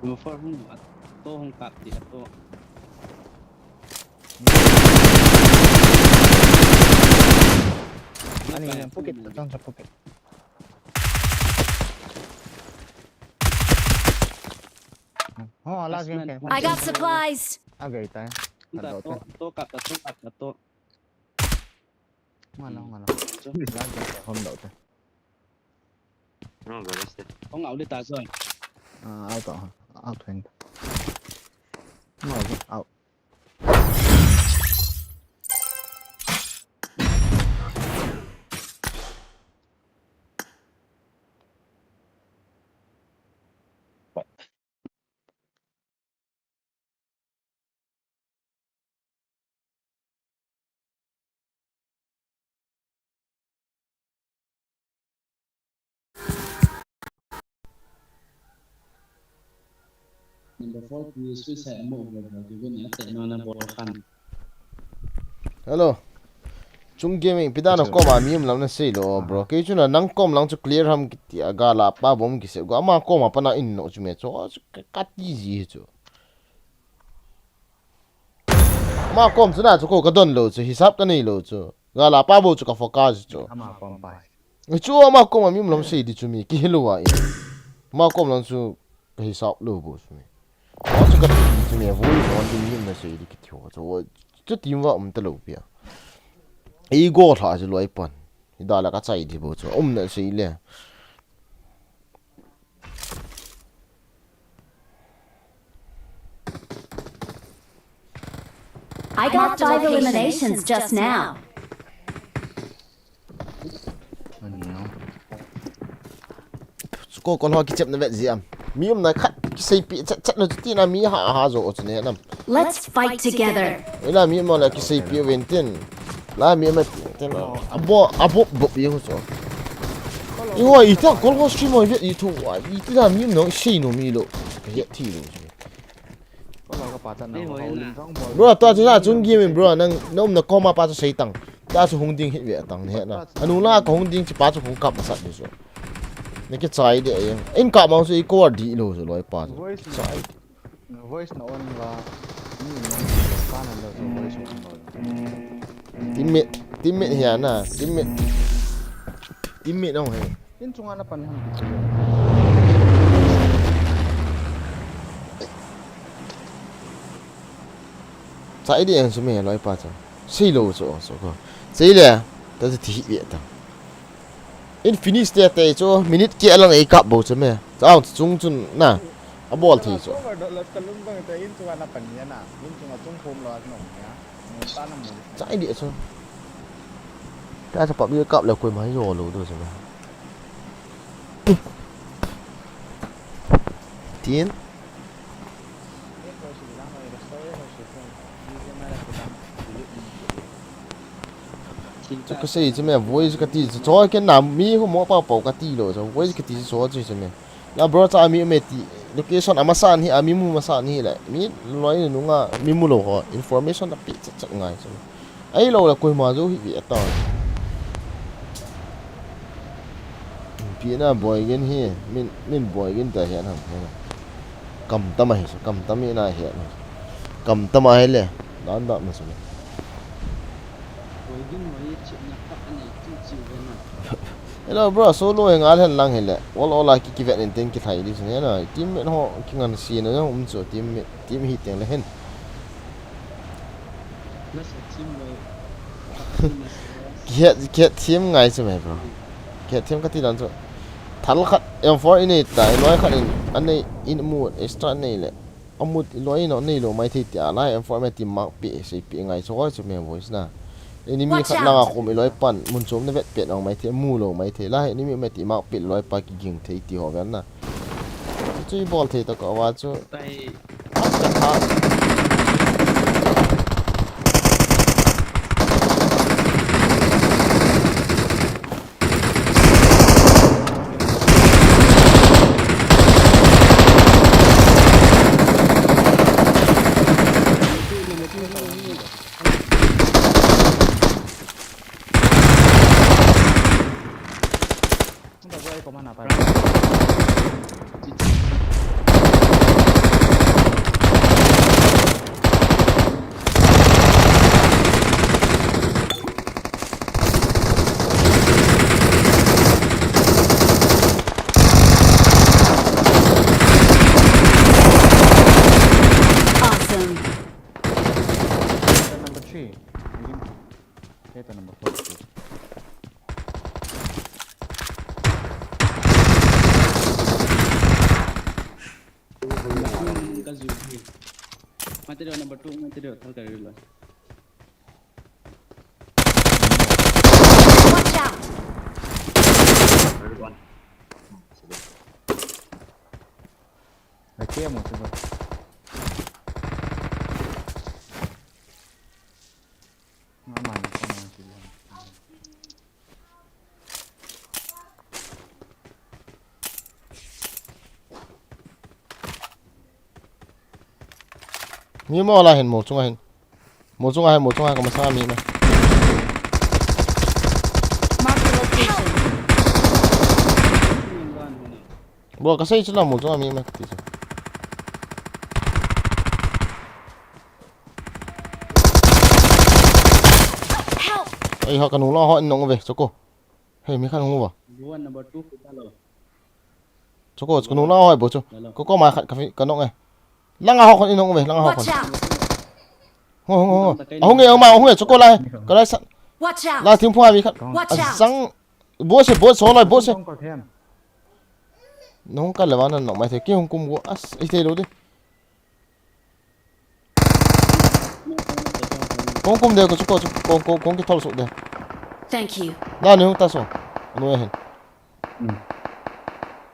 Number four hung at to hung kat di at to. Ani yang pukit, datang sa pukit. Oh, last game. I got supplies. Agay tayo. To, to, kat, to, kat, to. Ngano, ngano. Home daw te. No, galas te. Hong out le ta join. Ah, out, out, out, out. No, out. Number four, please, please, help mo, bro, bro, given a te no na bol khan. Hello. Chung Gaming, ipi dan a koma mi um lam na sei lo, bro. Kei chu na nang kom lang chu clear ham kiti a, gala pa bom kise. Go ama koma pa na in no chu me chu. Chu ka, ka ti ji chu. Ama kom chu na chu ko ka don lo chu, hisap ka nei lo chu. Gala pa bo chu ka focus chu. Ama kom pa. Chu ama kom a mi um lam sei di chu mi ki helu a in. Ama kom lang chu ka hisap lo bo chu mi. Ama chu ka ti chu mi, voice on di mi um na sei di ki ti ho chu. Chu team va um ta lo pia. Ei go tha chu loi pan. Hi da la ka chai di bo chu. Um na sei le. I got five eliminations just now. Ko, ko lo kichep na vet ziam. Mi um na khat kisei pi chat chat na ti na mi ha ha zo o chune nam. Let's fight together. Ila mi um la kisei pi ven tin. La mi um tin. Abo, abo bo pi ho so. Iwa ita ko lo stream o vet i thu wa. Ita mi um no sei no mi lo. Ka ya ti lo. Bro, tua chu sa Chung Gaming, bro, nang, na um na koma pa chu sei tang. Ta chu hung ding hi ve tang ne na. Anu la ka hung ding chi pa chu hung kap sat ni chu. Ne ke chai de e. In kap ma chu i ko di lo chu loi pa chu. Voice Chai. Voice na on la. Ni na ka na lo chu voice on lo. Teammate, teammate hi ana, teammate. Teammate nong he. In chunga na pan ham. Chai di an su me loi pa chu. Sei lo chu chu ko. Sei le. Ta chu thi ve ta. In finish te te chu minute ke lang ei kap bo chu me. Chau chung chun na. A bol thei chu. Cover dot lot ka lum bang te in chunga na pan ni na. In chunga chung khom lo a no ni a. Chai di chu. Ta chu pap ye kap le koi ma yo lo do chu me. Tin. Chu ka sei chu me voice ka ti chu cho ke na mi hu mo pa pau ka ti lo chu voice ka ti chu cho chu chu me. La bro cha mi me ti location ama san hi ami mu ma san hi le mi loi nunga mi mu lo ho information a pi cha cha ngai chu. Ai lo la koima jo hi ve ta. Pi na boy gen hi min min boy gen ta hi anam he. Kam tama hi kam tami na hi. Kam tama hi le. Dan da ma su. Hello bro, solo hi ngal hen lang hi le. Ol ol a ki ki vet nin ten ki thai di sin he na. Team ho ki ngan si na um chu team team hi teng le hen. Kihet, kihet thim ngai chu me bro. Kihet thim ka ti dan chu. Thal khat M four i nei ta, i loi khat in, a nei in mu extra nei le. A mu i loi in a nei lo mai thei tia lai M four me ti mark pi, sei pi ngai chu hoi chu me voice na. Enemy khat langa khum i loi pan, mun chom na vet pet ong mai thei, mu lo mai thei lai, enemy me ti mark pi loi pa ki ging thei ti ho vel na. Chu i bol thei ta ka wa chu. Tai. Awesome. Number three. Heta number four. Number two, ka zui. Material number two, material, thal ka rila. Watch out! Ai, kemo, se ba. Nga man, nga man, si ba. Mi mo la hin mo chunga hin. Mo chunga hin, mo chunga ka masa mi na. Mark the location. Bo ka sei chu la mo chunga mi ma ti chu. Help! Ai ha ka nu la ho in nong ve chu ko. Hei, mi khat hung uva. Number two, kita lo. Choko, choko, nung lang hoi bo chu. Hello. Ko, ko ma khat ka fi, ka nong e. Langa ho khat in nong uve, langa ho khat. Watch out! Ho, ho, ho. Ahung e, ma, ahung e, choko lai. Ka lai sa. Watch out! Lai thim phua mi khat. Watch out! Azang. Bo se, bo se, ho lai, bo se. Kong kol them. Nong ka le wa na nong mai the, ki hung kum go. As, i te lo de. Kong kum de ko chu ko chu kong, kong, kong ki thol su de. Thank you. Da ni hung ta so. Anu e hen. Hmm.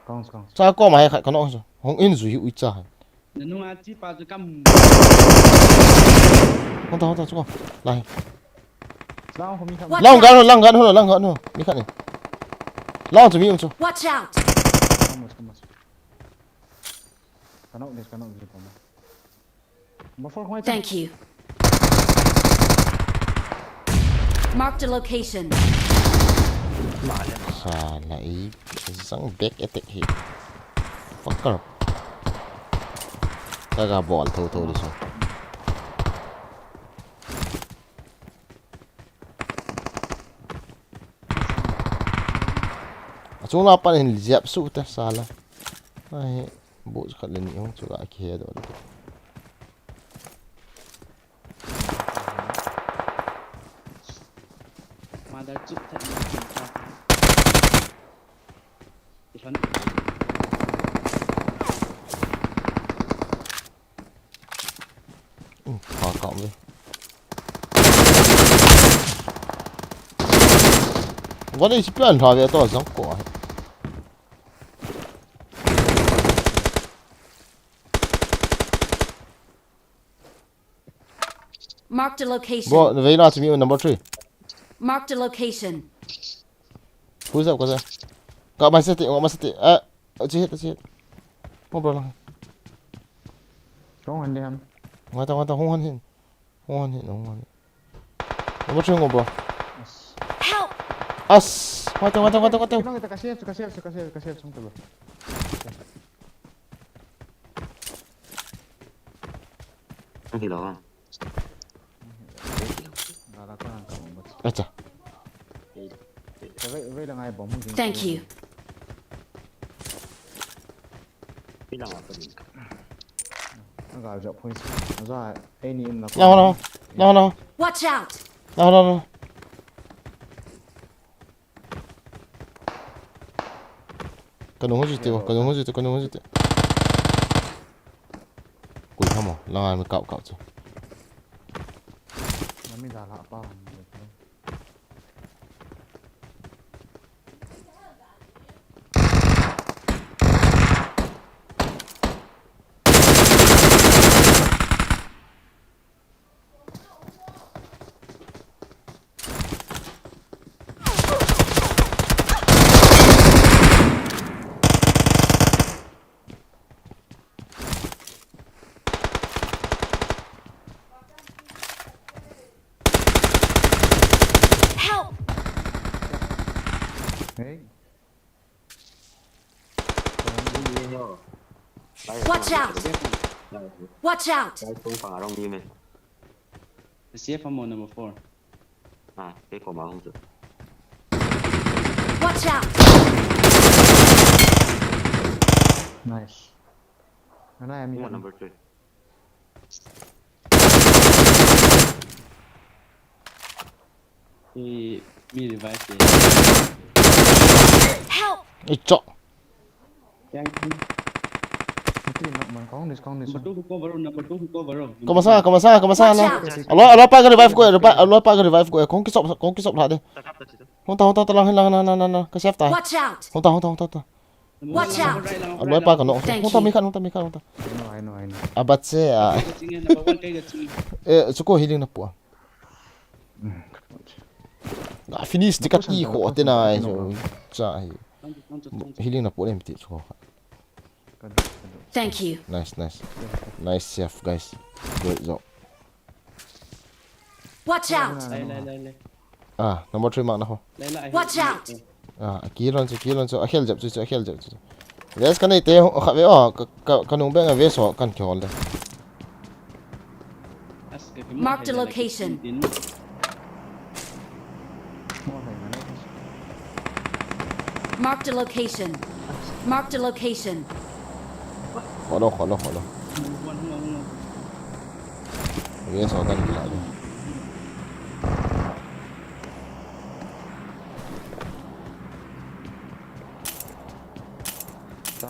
Kong, kong. Cha ko ma hai khat ka nong so. Hung in zui ui cha. Na nung a chi pa chu kam. Hung ta, hung ta chu ko. Lai. Lang ho mi khat. Watch out! Lang gan ho, lang gan ho, lang gan ho. Mi khat ni. Lang chu mi um chu. Watch out! Kamu, kamu. Ka nong de, ka nong de, kamu. Thank you. Marked a location. Sala, ei zang back attack hi. Fucker. Kaga bol tho tho di so. Achung la pan hin jep su ta sala. Ai, bu khat le ni hung chu la ki he do. Mother chip that. Ilhon. Pha kau ve. Vale, si plan lha ve to jang ko. Marked a location. Bo, vei la chumi number three. Marked a location. Who's up, who's up? Got my city, got my city. Ah, chi hit, chi hit. Mo bro lang. Strong hand ham. Ngata, ngata, hung han hin. Hung han hin, hung han hin. Number three ngo bro. As. Help! As! Ngata, ngata, ngata, ngata. Kinong kita, ka save, ka save, ka save, ka save, sung tu bro. Ang hilaw. Acha. Thank you. No, no. No, no, no. Watch out! No, no, no. Ka nung ho jite, ka nung ho jite, ka nung ho jite. Kui hamo, langa mi kap kap chu. Nami da la pa. Help! Hey. Watch out! Watch out! Safe ammo number four. Ah, kei koma hung chu. Watch out! Nice. Ana ya mi. Number three. Ih, mi revive te. Help! Icho. Yang. Nanti nak main kong nis, kong nis. Number two ko baro, number two ko baro. Koma sa, koma sa, koma sa na. Watch out! Alo, alo pa ka revive ko, alo pa, alo pa ka revive ko. Kong kisop, kong kisop la de. Hung ta, hung ta, ta lang, lang, lang, lang, lang. Ka save ta. Watch out! Hung ta, hung ta, hung ta, hung ta. Watch out! Alo pa ka no. Thank you. Hung ta mi khat, hung ta mi khat, hung ta. I know, I know, I know. Abat se a. Kei ka ching e, number one kei ka ching e. Eh, chuko healing na pu a. Nga finish ti kati kho te na ai so. Cha hi. Healing na pu em ti chuko. Thank you. Nice, nice. Nice save, guys. Great job. Watch out! Lai, lai, lai, lai. Ah, number three mark na ho. Lai, lai, watch out! Ah, kilon chu, kilon chu. A khel jep chu, chu, a khel jep chu. Yes, ka nei te, ho, kha ve, oh, ka, ka, ka nung beng a ve so, kan khol de. Mark the location. Mark the location. Mark the location. Kholo, kholo, kholo. Yes, aw kan kila de.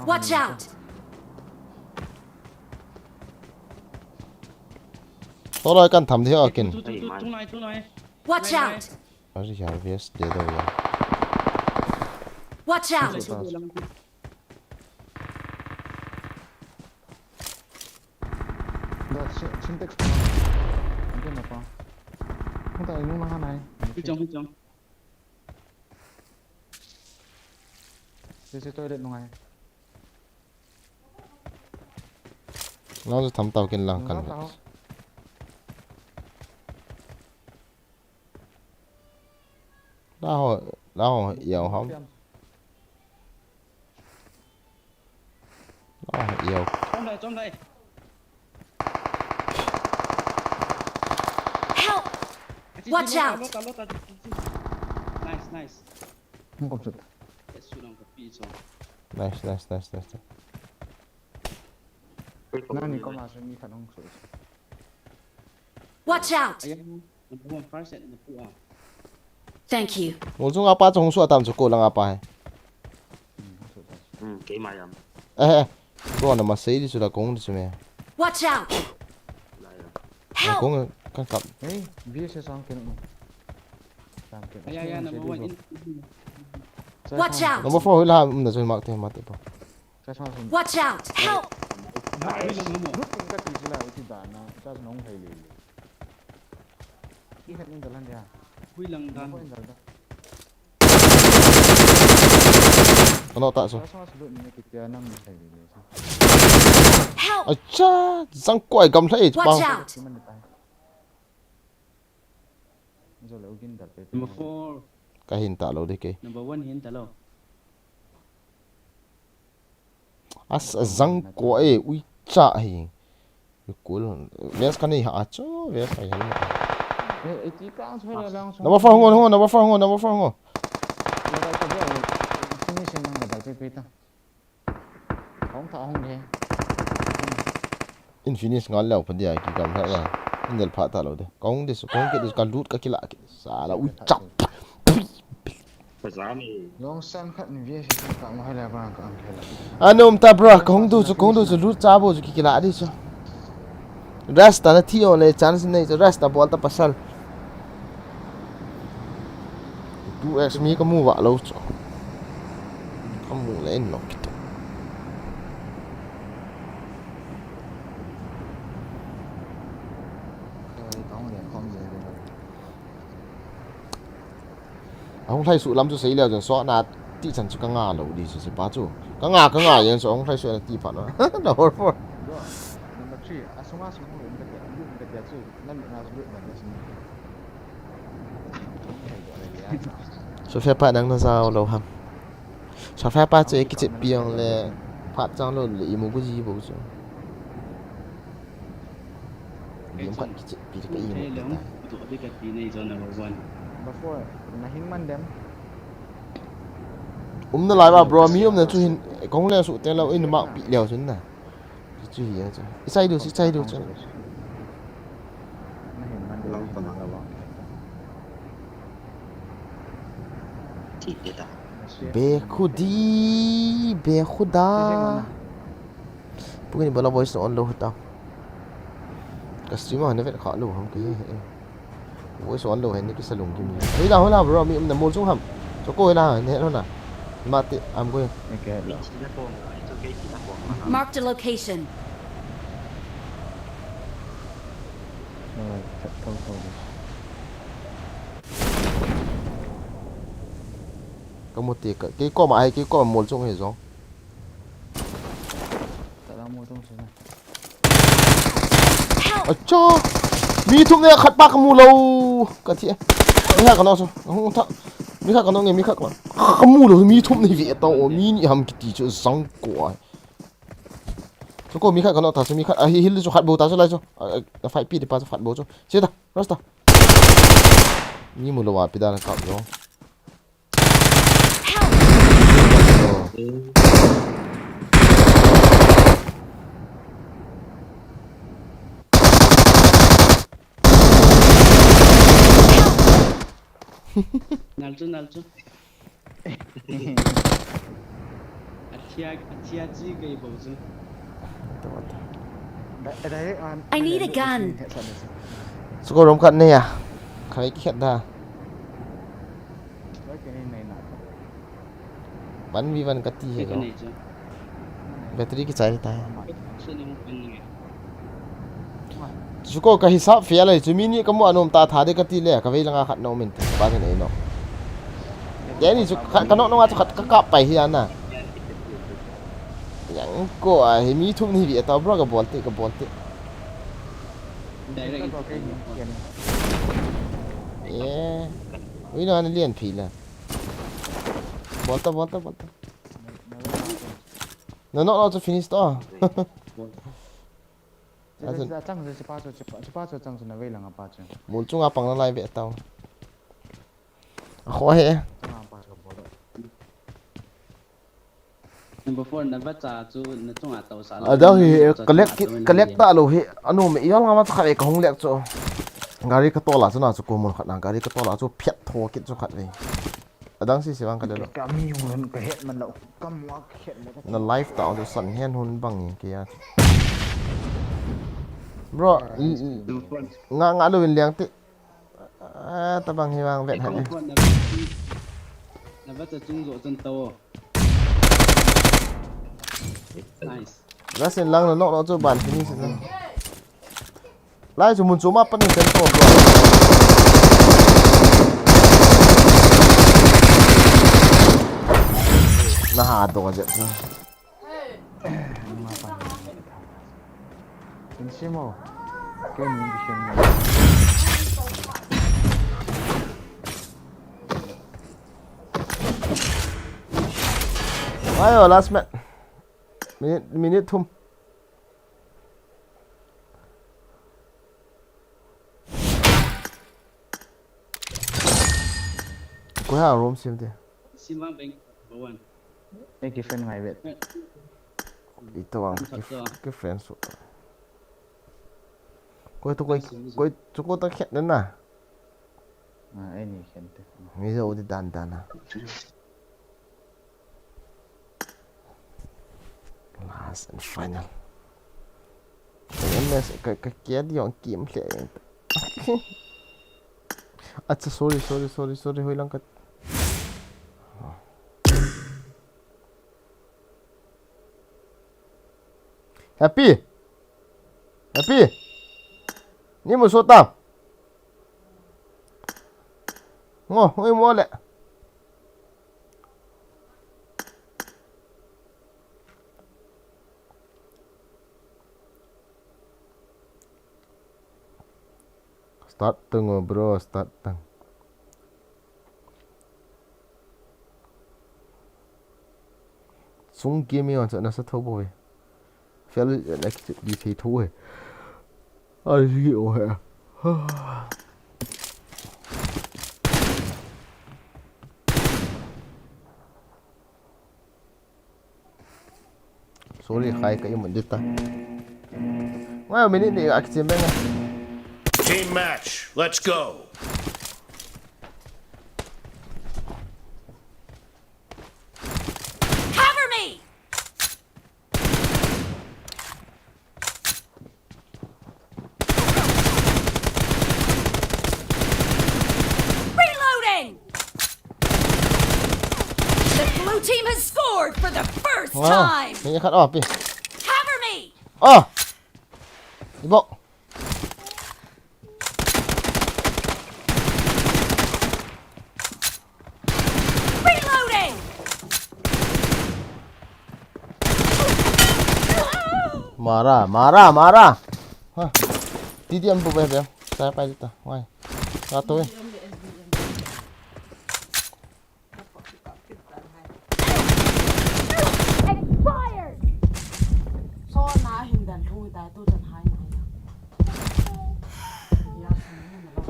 Watch out! Tolai kan tham thei a kin. Tu, tu, tu, tu, tunai, tunai. Watch out! Ari ya, yes, de do ya. Watch out! Da, si-, Sintex pa. Anke na pa. Hung ta, inung na hanai. Hichong, hichong. Si, si toilet nungai. Lang chu tham tau kin lang kan. Nungai tau. Aho, aho, yau ham. Aho, yau. Chom lai, chom lai. Help! Watch out! Lota, lota, lota. Nice, nice. Hung kom chut. Yes, sulang ka pi so. Nice, nice, nice, nice. Nani kom a so mi khat hung so. Watch out! Ayan, number one, first set, number one. Thank you. Mo chung apa chung su atam chu ko lang apa hai. Hmm, keima yam. Eh, eh. Ko na ma sei di chu la kong di chu me. Watch out! Lai la. Help! Kong kan kap. Hey, V S S ang ken. Sam ken. Ayan, ayan, number one. Watch out! Number four hoi la um na chu mak te ma te po. Watch out! Help! Nice. Lut in ka ti sila uti dana, ka nong hai le le. Ki khat in dalan dia. Hui lang dan. Ko in dal da. Ano ta so? Ka sa lut ni ki tia nang hai le le. Help! Acha, jang koi gam lai pa. Watch out! Number four. Ka hin ta lo de ke. Number one hin ta lo. As, a jang ko e, ui cha hi. Ui kul. Vest ka nei ha a cho, vest ka hi. Number four, hung on, hung on, number four, hung on, number four, hung on. Finish nang ka dal che pe ta. Hung tha hung he. In finish ngal leo pha dia ki gam lha ya. In del pha ta lo de. Ka hung de su, ka hung ke de su, ka lut ka kila ke. Sala ui chap. Pazami. Long san khat in V S S ka ma hai la ba ka ang khela. Anom ta bro, ka hung du chu, ka hung du chu lut cha bo chu ki kila di chu. Rasta na thi o le chance nei chu, rasta bol ta pasal. Two X mi ka mu va lo chu. Ka mu le in lo ki tu. Ahung lhai suh lam chu sei leu chun so na ti chan chu ka nga lo di chu, si pa chu. Ka nga, ka nga yen chu ahung lhai suh na ti phat na. Na hor for. Number three, asunga sung hung um ka tia, um ka tia chu, na mi na chu lut man ka sin. Sofia pa nang na zau lo ham. Sofia pa chu e kichep piang le phat chang lo le imu gu ji bo chu. Lim khat kichep pi ka imu. Before, na hin man dem. Um na lai ba bro, mi um na chu hin, kong le su te lo in mak pi leo chun na. Chu hi a chu. Isai du, isai du chu. Lang pa na la. Ti te ta. Be khudi, be khuda. Pugin bala voice on lo hata. Ka stream a ne vet kha lo ham ke he he. Voice on lo hen ni kisa lung kim ni. Hoi la, hoi la, bro, mi um na mol chung ham. Cho ko hoi la, ne hoi la. Mate, I'm going. Okay, hello. Marked a location. Alright, th-, thou, thou. Ka mu te ka, kei koma, ai, kei koma mol chung he jong. Ka la mol chung sina. Acha! Mi thum ne khat pa ka mu lo. Ka thi. Mi khat ka no so. Hung tha. Mi khat ka no nge mi khat ka. Ka mu lo mi thum ne ve ta o mi ni ham kiti chu jang ko ai. Chu ko mi khat ka no ta chu mi khat. A hi hil chu khat bo ta chu lai chu. A, a, a fight pi de pa chu khat bo chu. Che ta. Rasta. Mi mu lo wa pi da na kap lo. Nal chu, nal chu. Athia, athia chi kei bo chu. I need a gun. Score room khat ne ya. Khat ki khat da. One v one ka ti he lo. Battery kichai ta. Chu ko ka hisap fail ai chu mi ni ka mu anom ta tha de ka ti le ka vei langa khat no min ti pa nei no. Te ni chu khat ka no no nga chu khat ka kap pai hi ana. Yang ko a hi mi thum ni vi ta bro ka bol te ka bol te. Direct. Eh. Ui na ni lian phi la. Bol ta, bol ta, bol ta. Na knock knock chu finish to. Chang chu, chang chu, chipa chu, chipa, chipa chu chang chu na vei lang a pa chu. Mul chunga pang na lai ve tau. A kho he. Chang a pa chu bol. Number four, na vacha chu na chunga tau sa. Adang hi, ka lek kit, ka lek ta lo hi. Anu me ial nga ma cha khat ve ka hung lek chu. Gari ka tola chu na chu ko mun khat na, gari ka tola chu phiat tho kit chu khat ve. Adang si si vang ka le lo. Ka mi hung lon ka het man lo. Ka mu a ka het lo. Na live ta chu san hen hun bang ni ke ya. Bro, nga, nga lo in liang ti. Ah, tabang hi vang vet ha. Number four, na vacha chung zo chun tau. Nice. Last in lang no, no, no, chu ban finish na. Lai chu mun chu ma pan in sen to, bro. Na ha do je. Insimo. Ken ni bisin. Ayo, last match. Minute, minute thum. Koi ha room sim te. Sim vang beng number one. Ei ki friend ngai vet. Ito ang ki, ki friend su. Koi to koi, koi to ko ta khet na na. Ah, ei ni khet te. Mi jo di dan dan na. Last and final. Ka M S, ka, ka kia di yong kim hle yong. Acha, sorry, sorry, sorry, sorry, hoi lang ka. Happy. Happy. Ni mu so ta. Ngo, hoi mo le. Start tang o, bro, start tang. Sung game on sa nasa tho boy. Fel na ki di thei tho he. Ai, sige, oh, he. Sorry, khai ka imun dita. Ngai minute ni a kichim beng a. Team match, let's go. Cover me! Reloading! The blue team has scored for the first time! Wow. Ni khat off pi. Cover me! Oh! Ibo. Reloading! Mara, mara, mara. Ha. Titi am bu be be. Sai pai ta. Wai. Ka to. Expired. So na hin dan lu ta tu tan hai na. Ya sun na lo.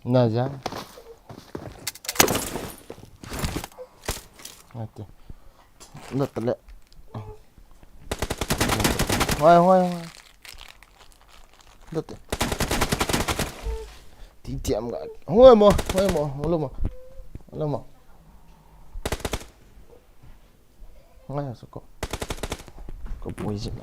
Na ja. Ate. Lat le. Hoi, hoi, hoi. Lat. Ti tiam ga. Hoi mo, hoi mo, hoi mo. Hoi mo. Ngai sa ko. Ko poison.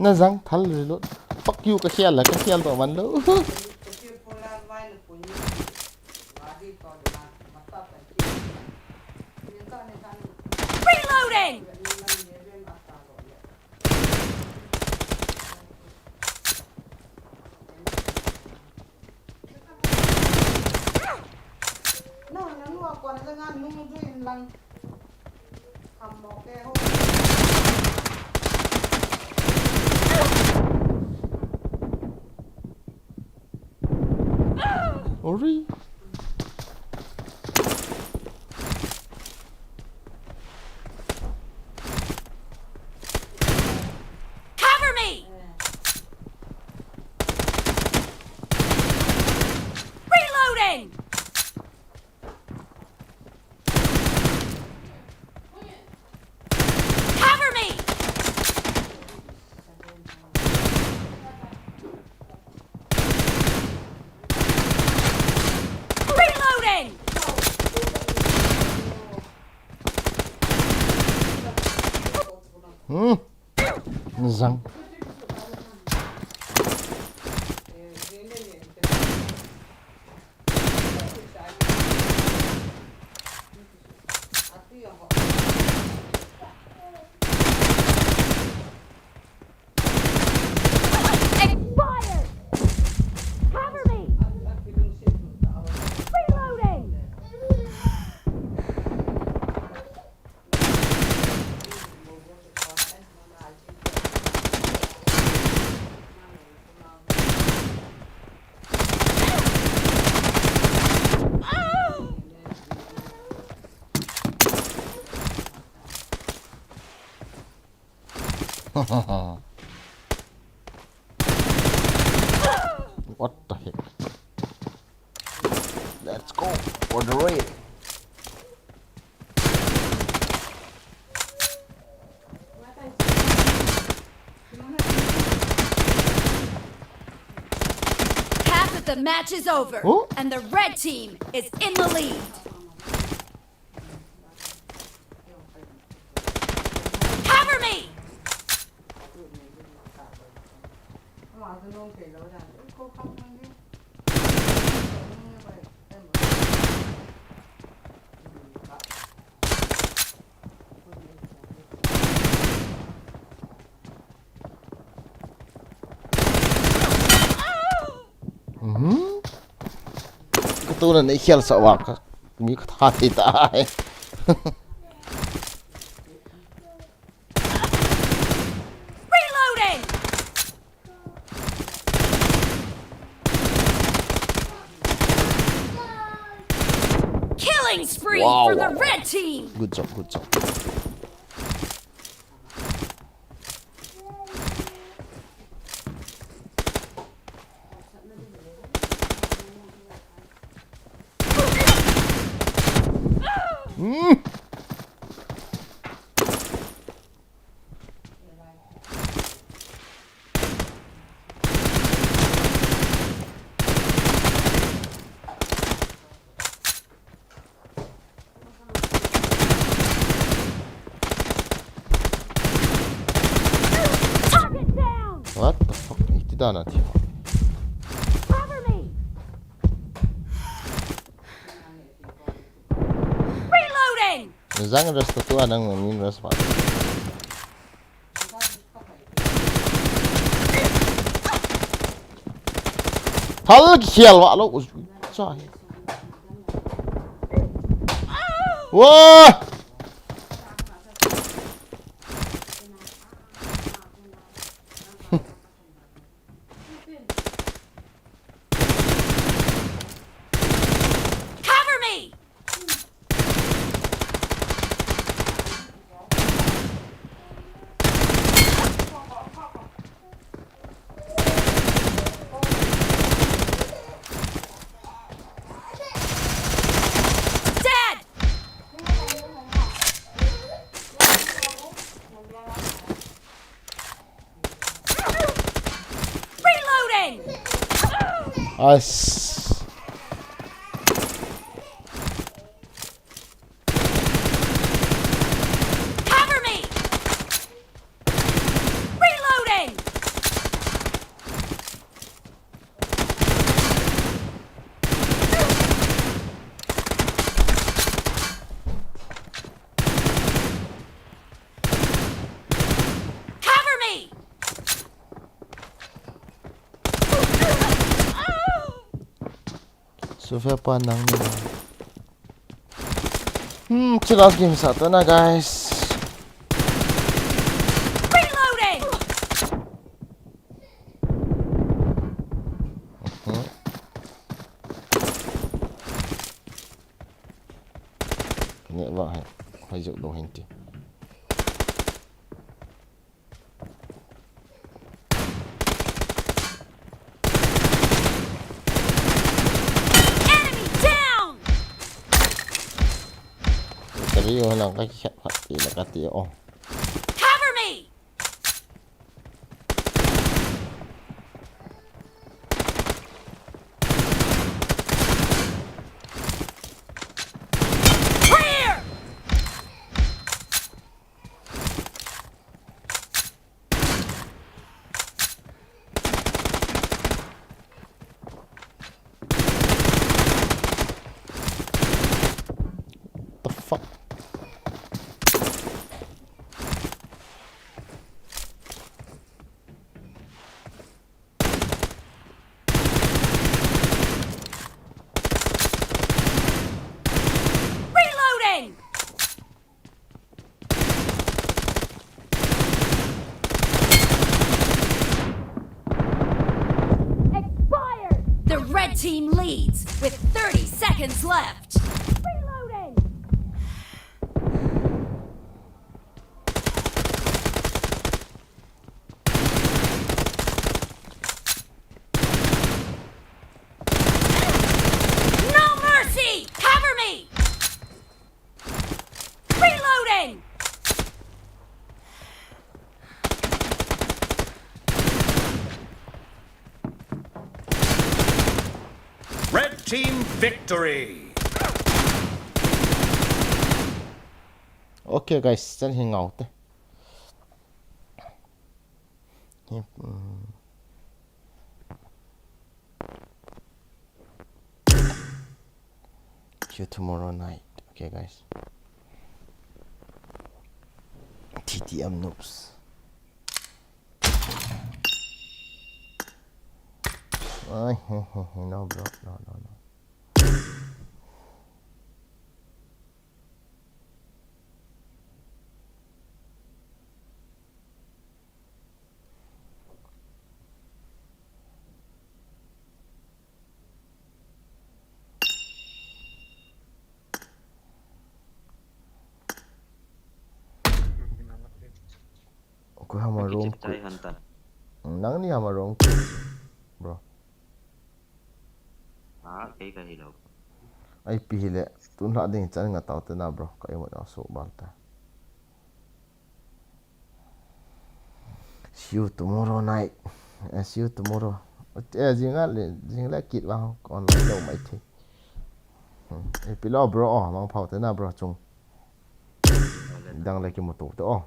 Na jang thal reload. Fuck you, ka khel la, ka khel doh man lou. Reloading! Ori. Cover me! Reloading! Cover me! Reloading! Hmm. Zang. Expired! Cover me! Reloading! What the heck? Let's go for the raid. Half of the match is over, oh, and the red team is in the lead. Cover me! Mhm. Ka tuna nei khel sa wa ka mi ka tha thei ta ai. Reloading! Killing spree, wow, for the, wow, wow, red team! Good job, good job. Hmm. Target down! What the fuck? Iti dana ti. Cover me! Reloading! Zang rest tu anang min rest pa. Thal kikhel vah lou. Chai. Wah! Cover me! Dead! Reloading! Us. Cover me! Reloading! Tufe pa nang ni. Hmm, chill out game sa to na, guys. Reloading! Mhm. Nge wa hai. Hai jok do hin ti. Enemy down! Tadi yo lang ka khat khat ti la ka ti o. Cover me! Clear! The fuck? Reloading! Expired! The red team leads with thirty seconds left. Reloading! No mercy! Cover me! Reloading! Red team victory! Okay, guys, chan hi ngau te. Hi, mm. See you tomorrow night. Okay, guys. T T M noobs. Ai, he, he, he, no, bro. No, no, no. Koi ham a room kit? Nangni ham a room kit, bro? Ah, kei ka hilou. Ai pi hile, tun hla ding chan nga tau te na, bro. Ka imut a so bal ta. See you tomorrow night. Eh, see you tomorrow. Eh, jing le, jing le kit vang online lou mai thei. Hmm. Eh, pi lou, bro. Oh, mangpha u te na, bro, chung. Dang le kimu to te, oh.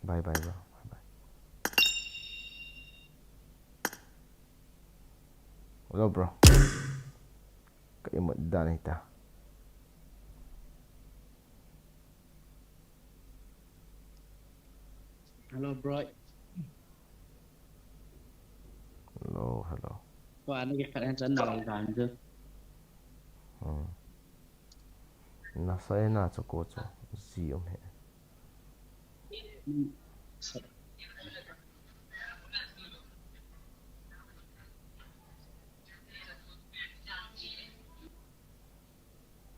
Bye bye, bro. Bye bye. Hello, bro. Ka imut dan hita. Hello, bro. Hello, hello. Wa, na kikhat hen chan na lang dan chu. Hmm. Na sa e na chu ko chu. Zi um he. Hmm.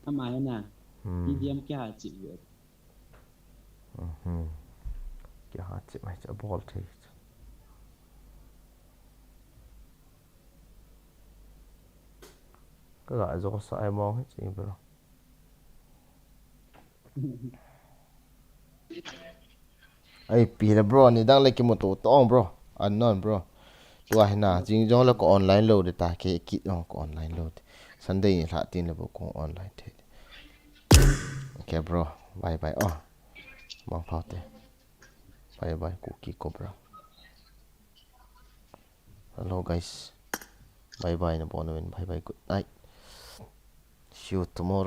Ama hi na. Hmm. Medium kiha chip ve. Mhm. Kiha chip mai cha bol thei. Ka ga jo sa ai mong hi chi bro. Ai, pi le bro, ni dang le kimu to tong, bro. Unknown, bro. Tua hi na, jing jong le ko online lou de ta, ke kit jong ko online lou de. Sunday ni lha tin le bo ko online the. Okay, bro. Bye bye. Oh. Mangpha u te. Bye bye, Kuki Cobra. Hello, guys. Bye bye, na bon win. Bye bye, good night. See you tomorrow.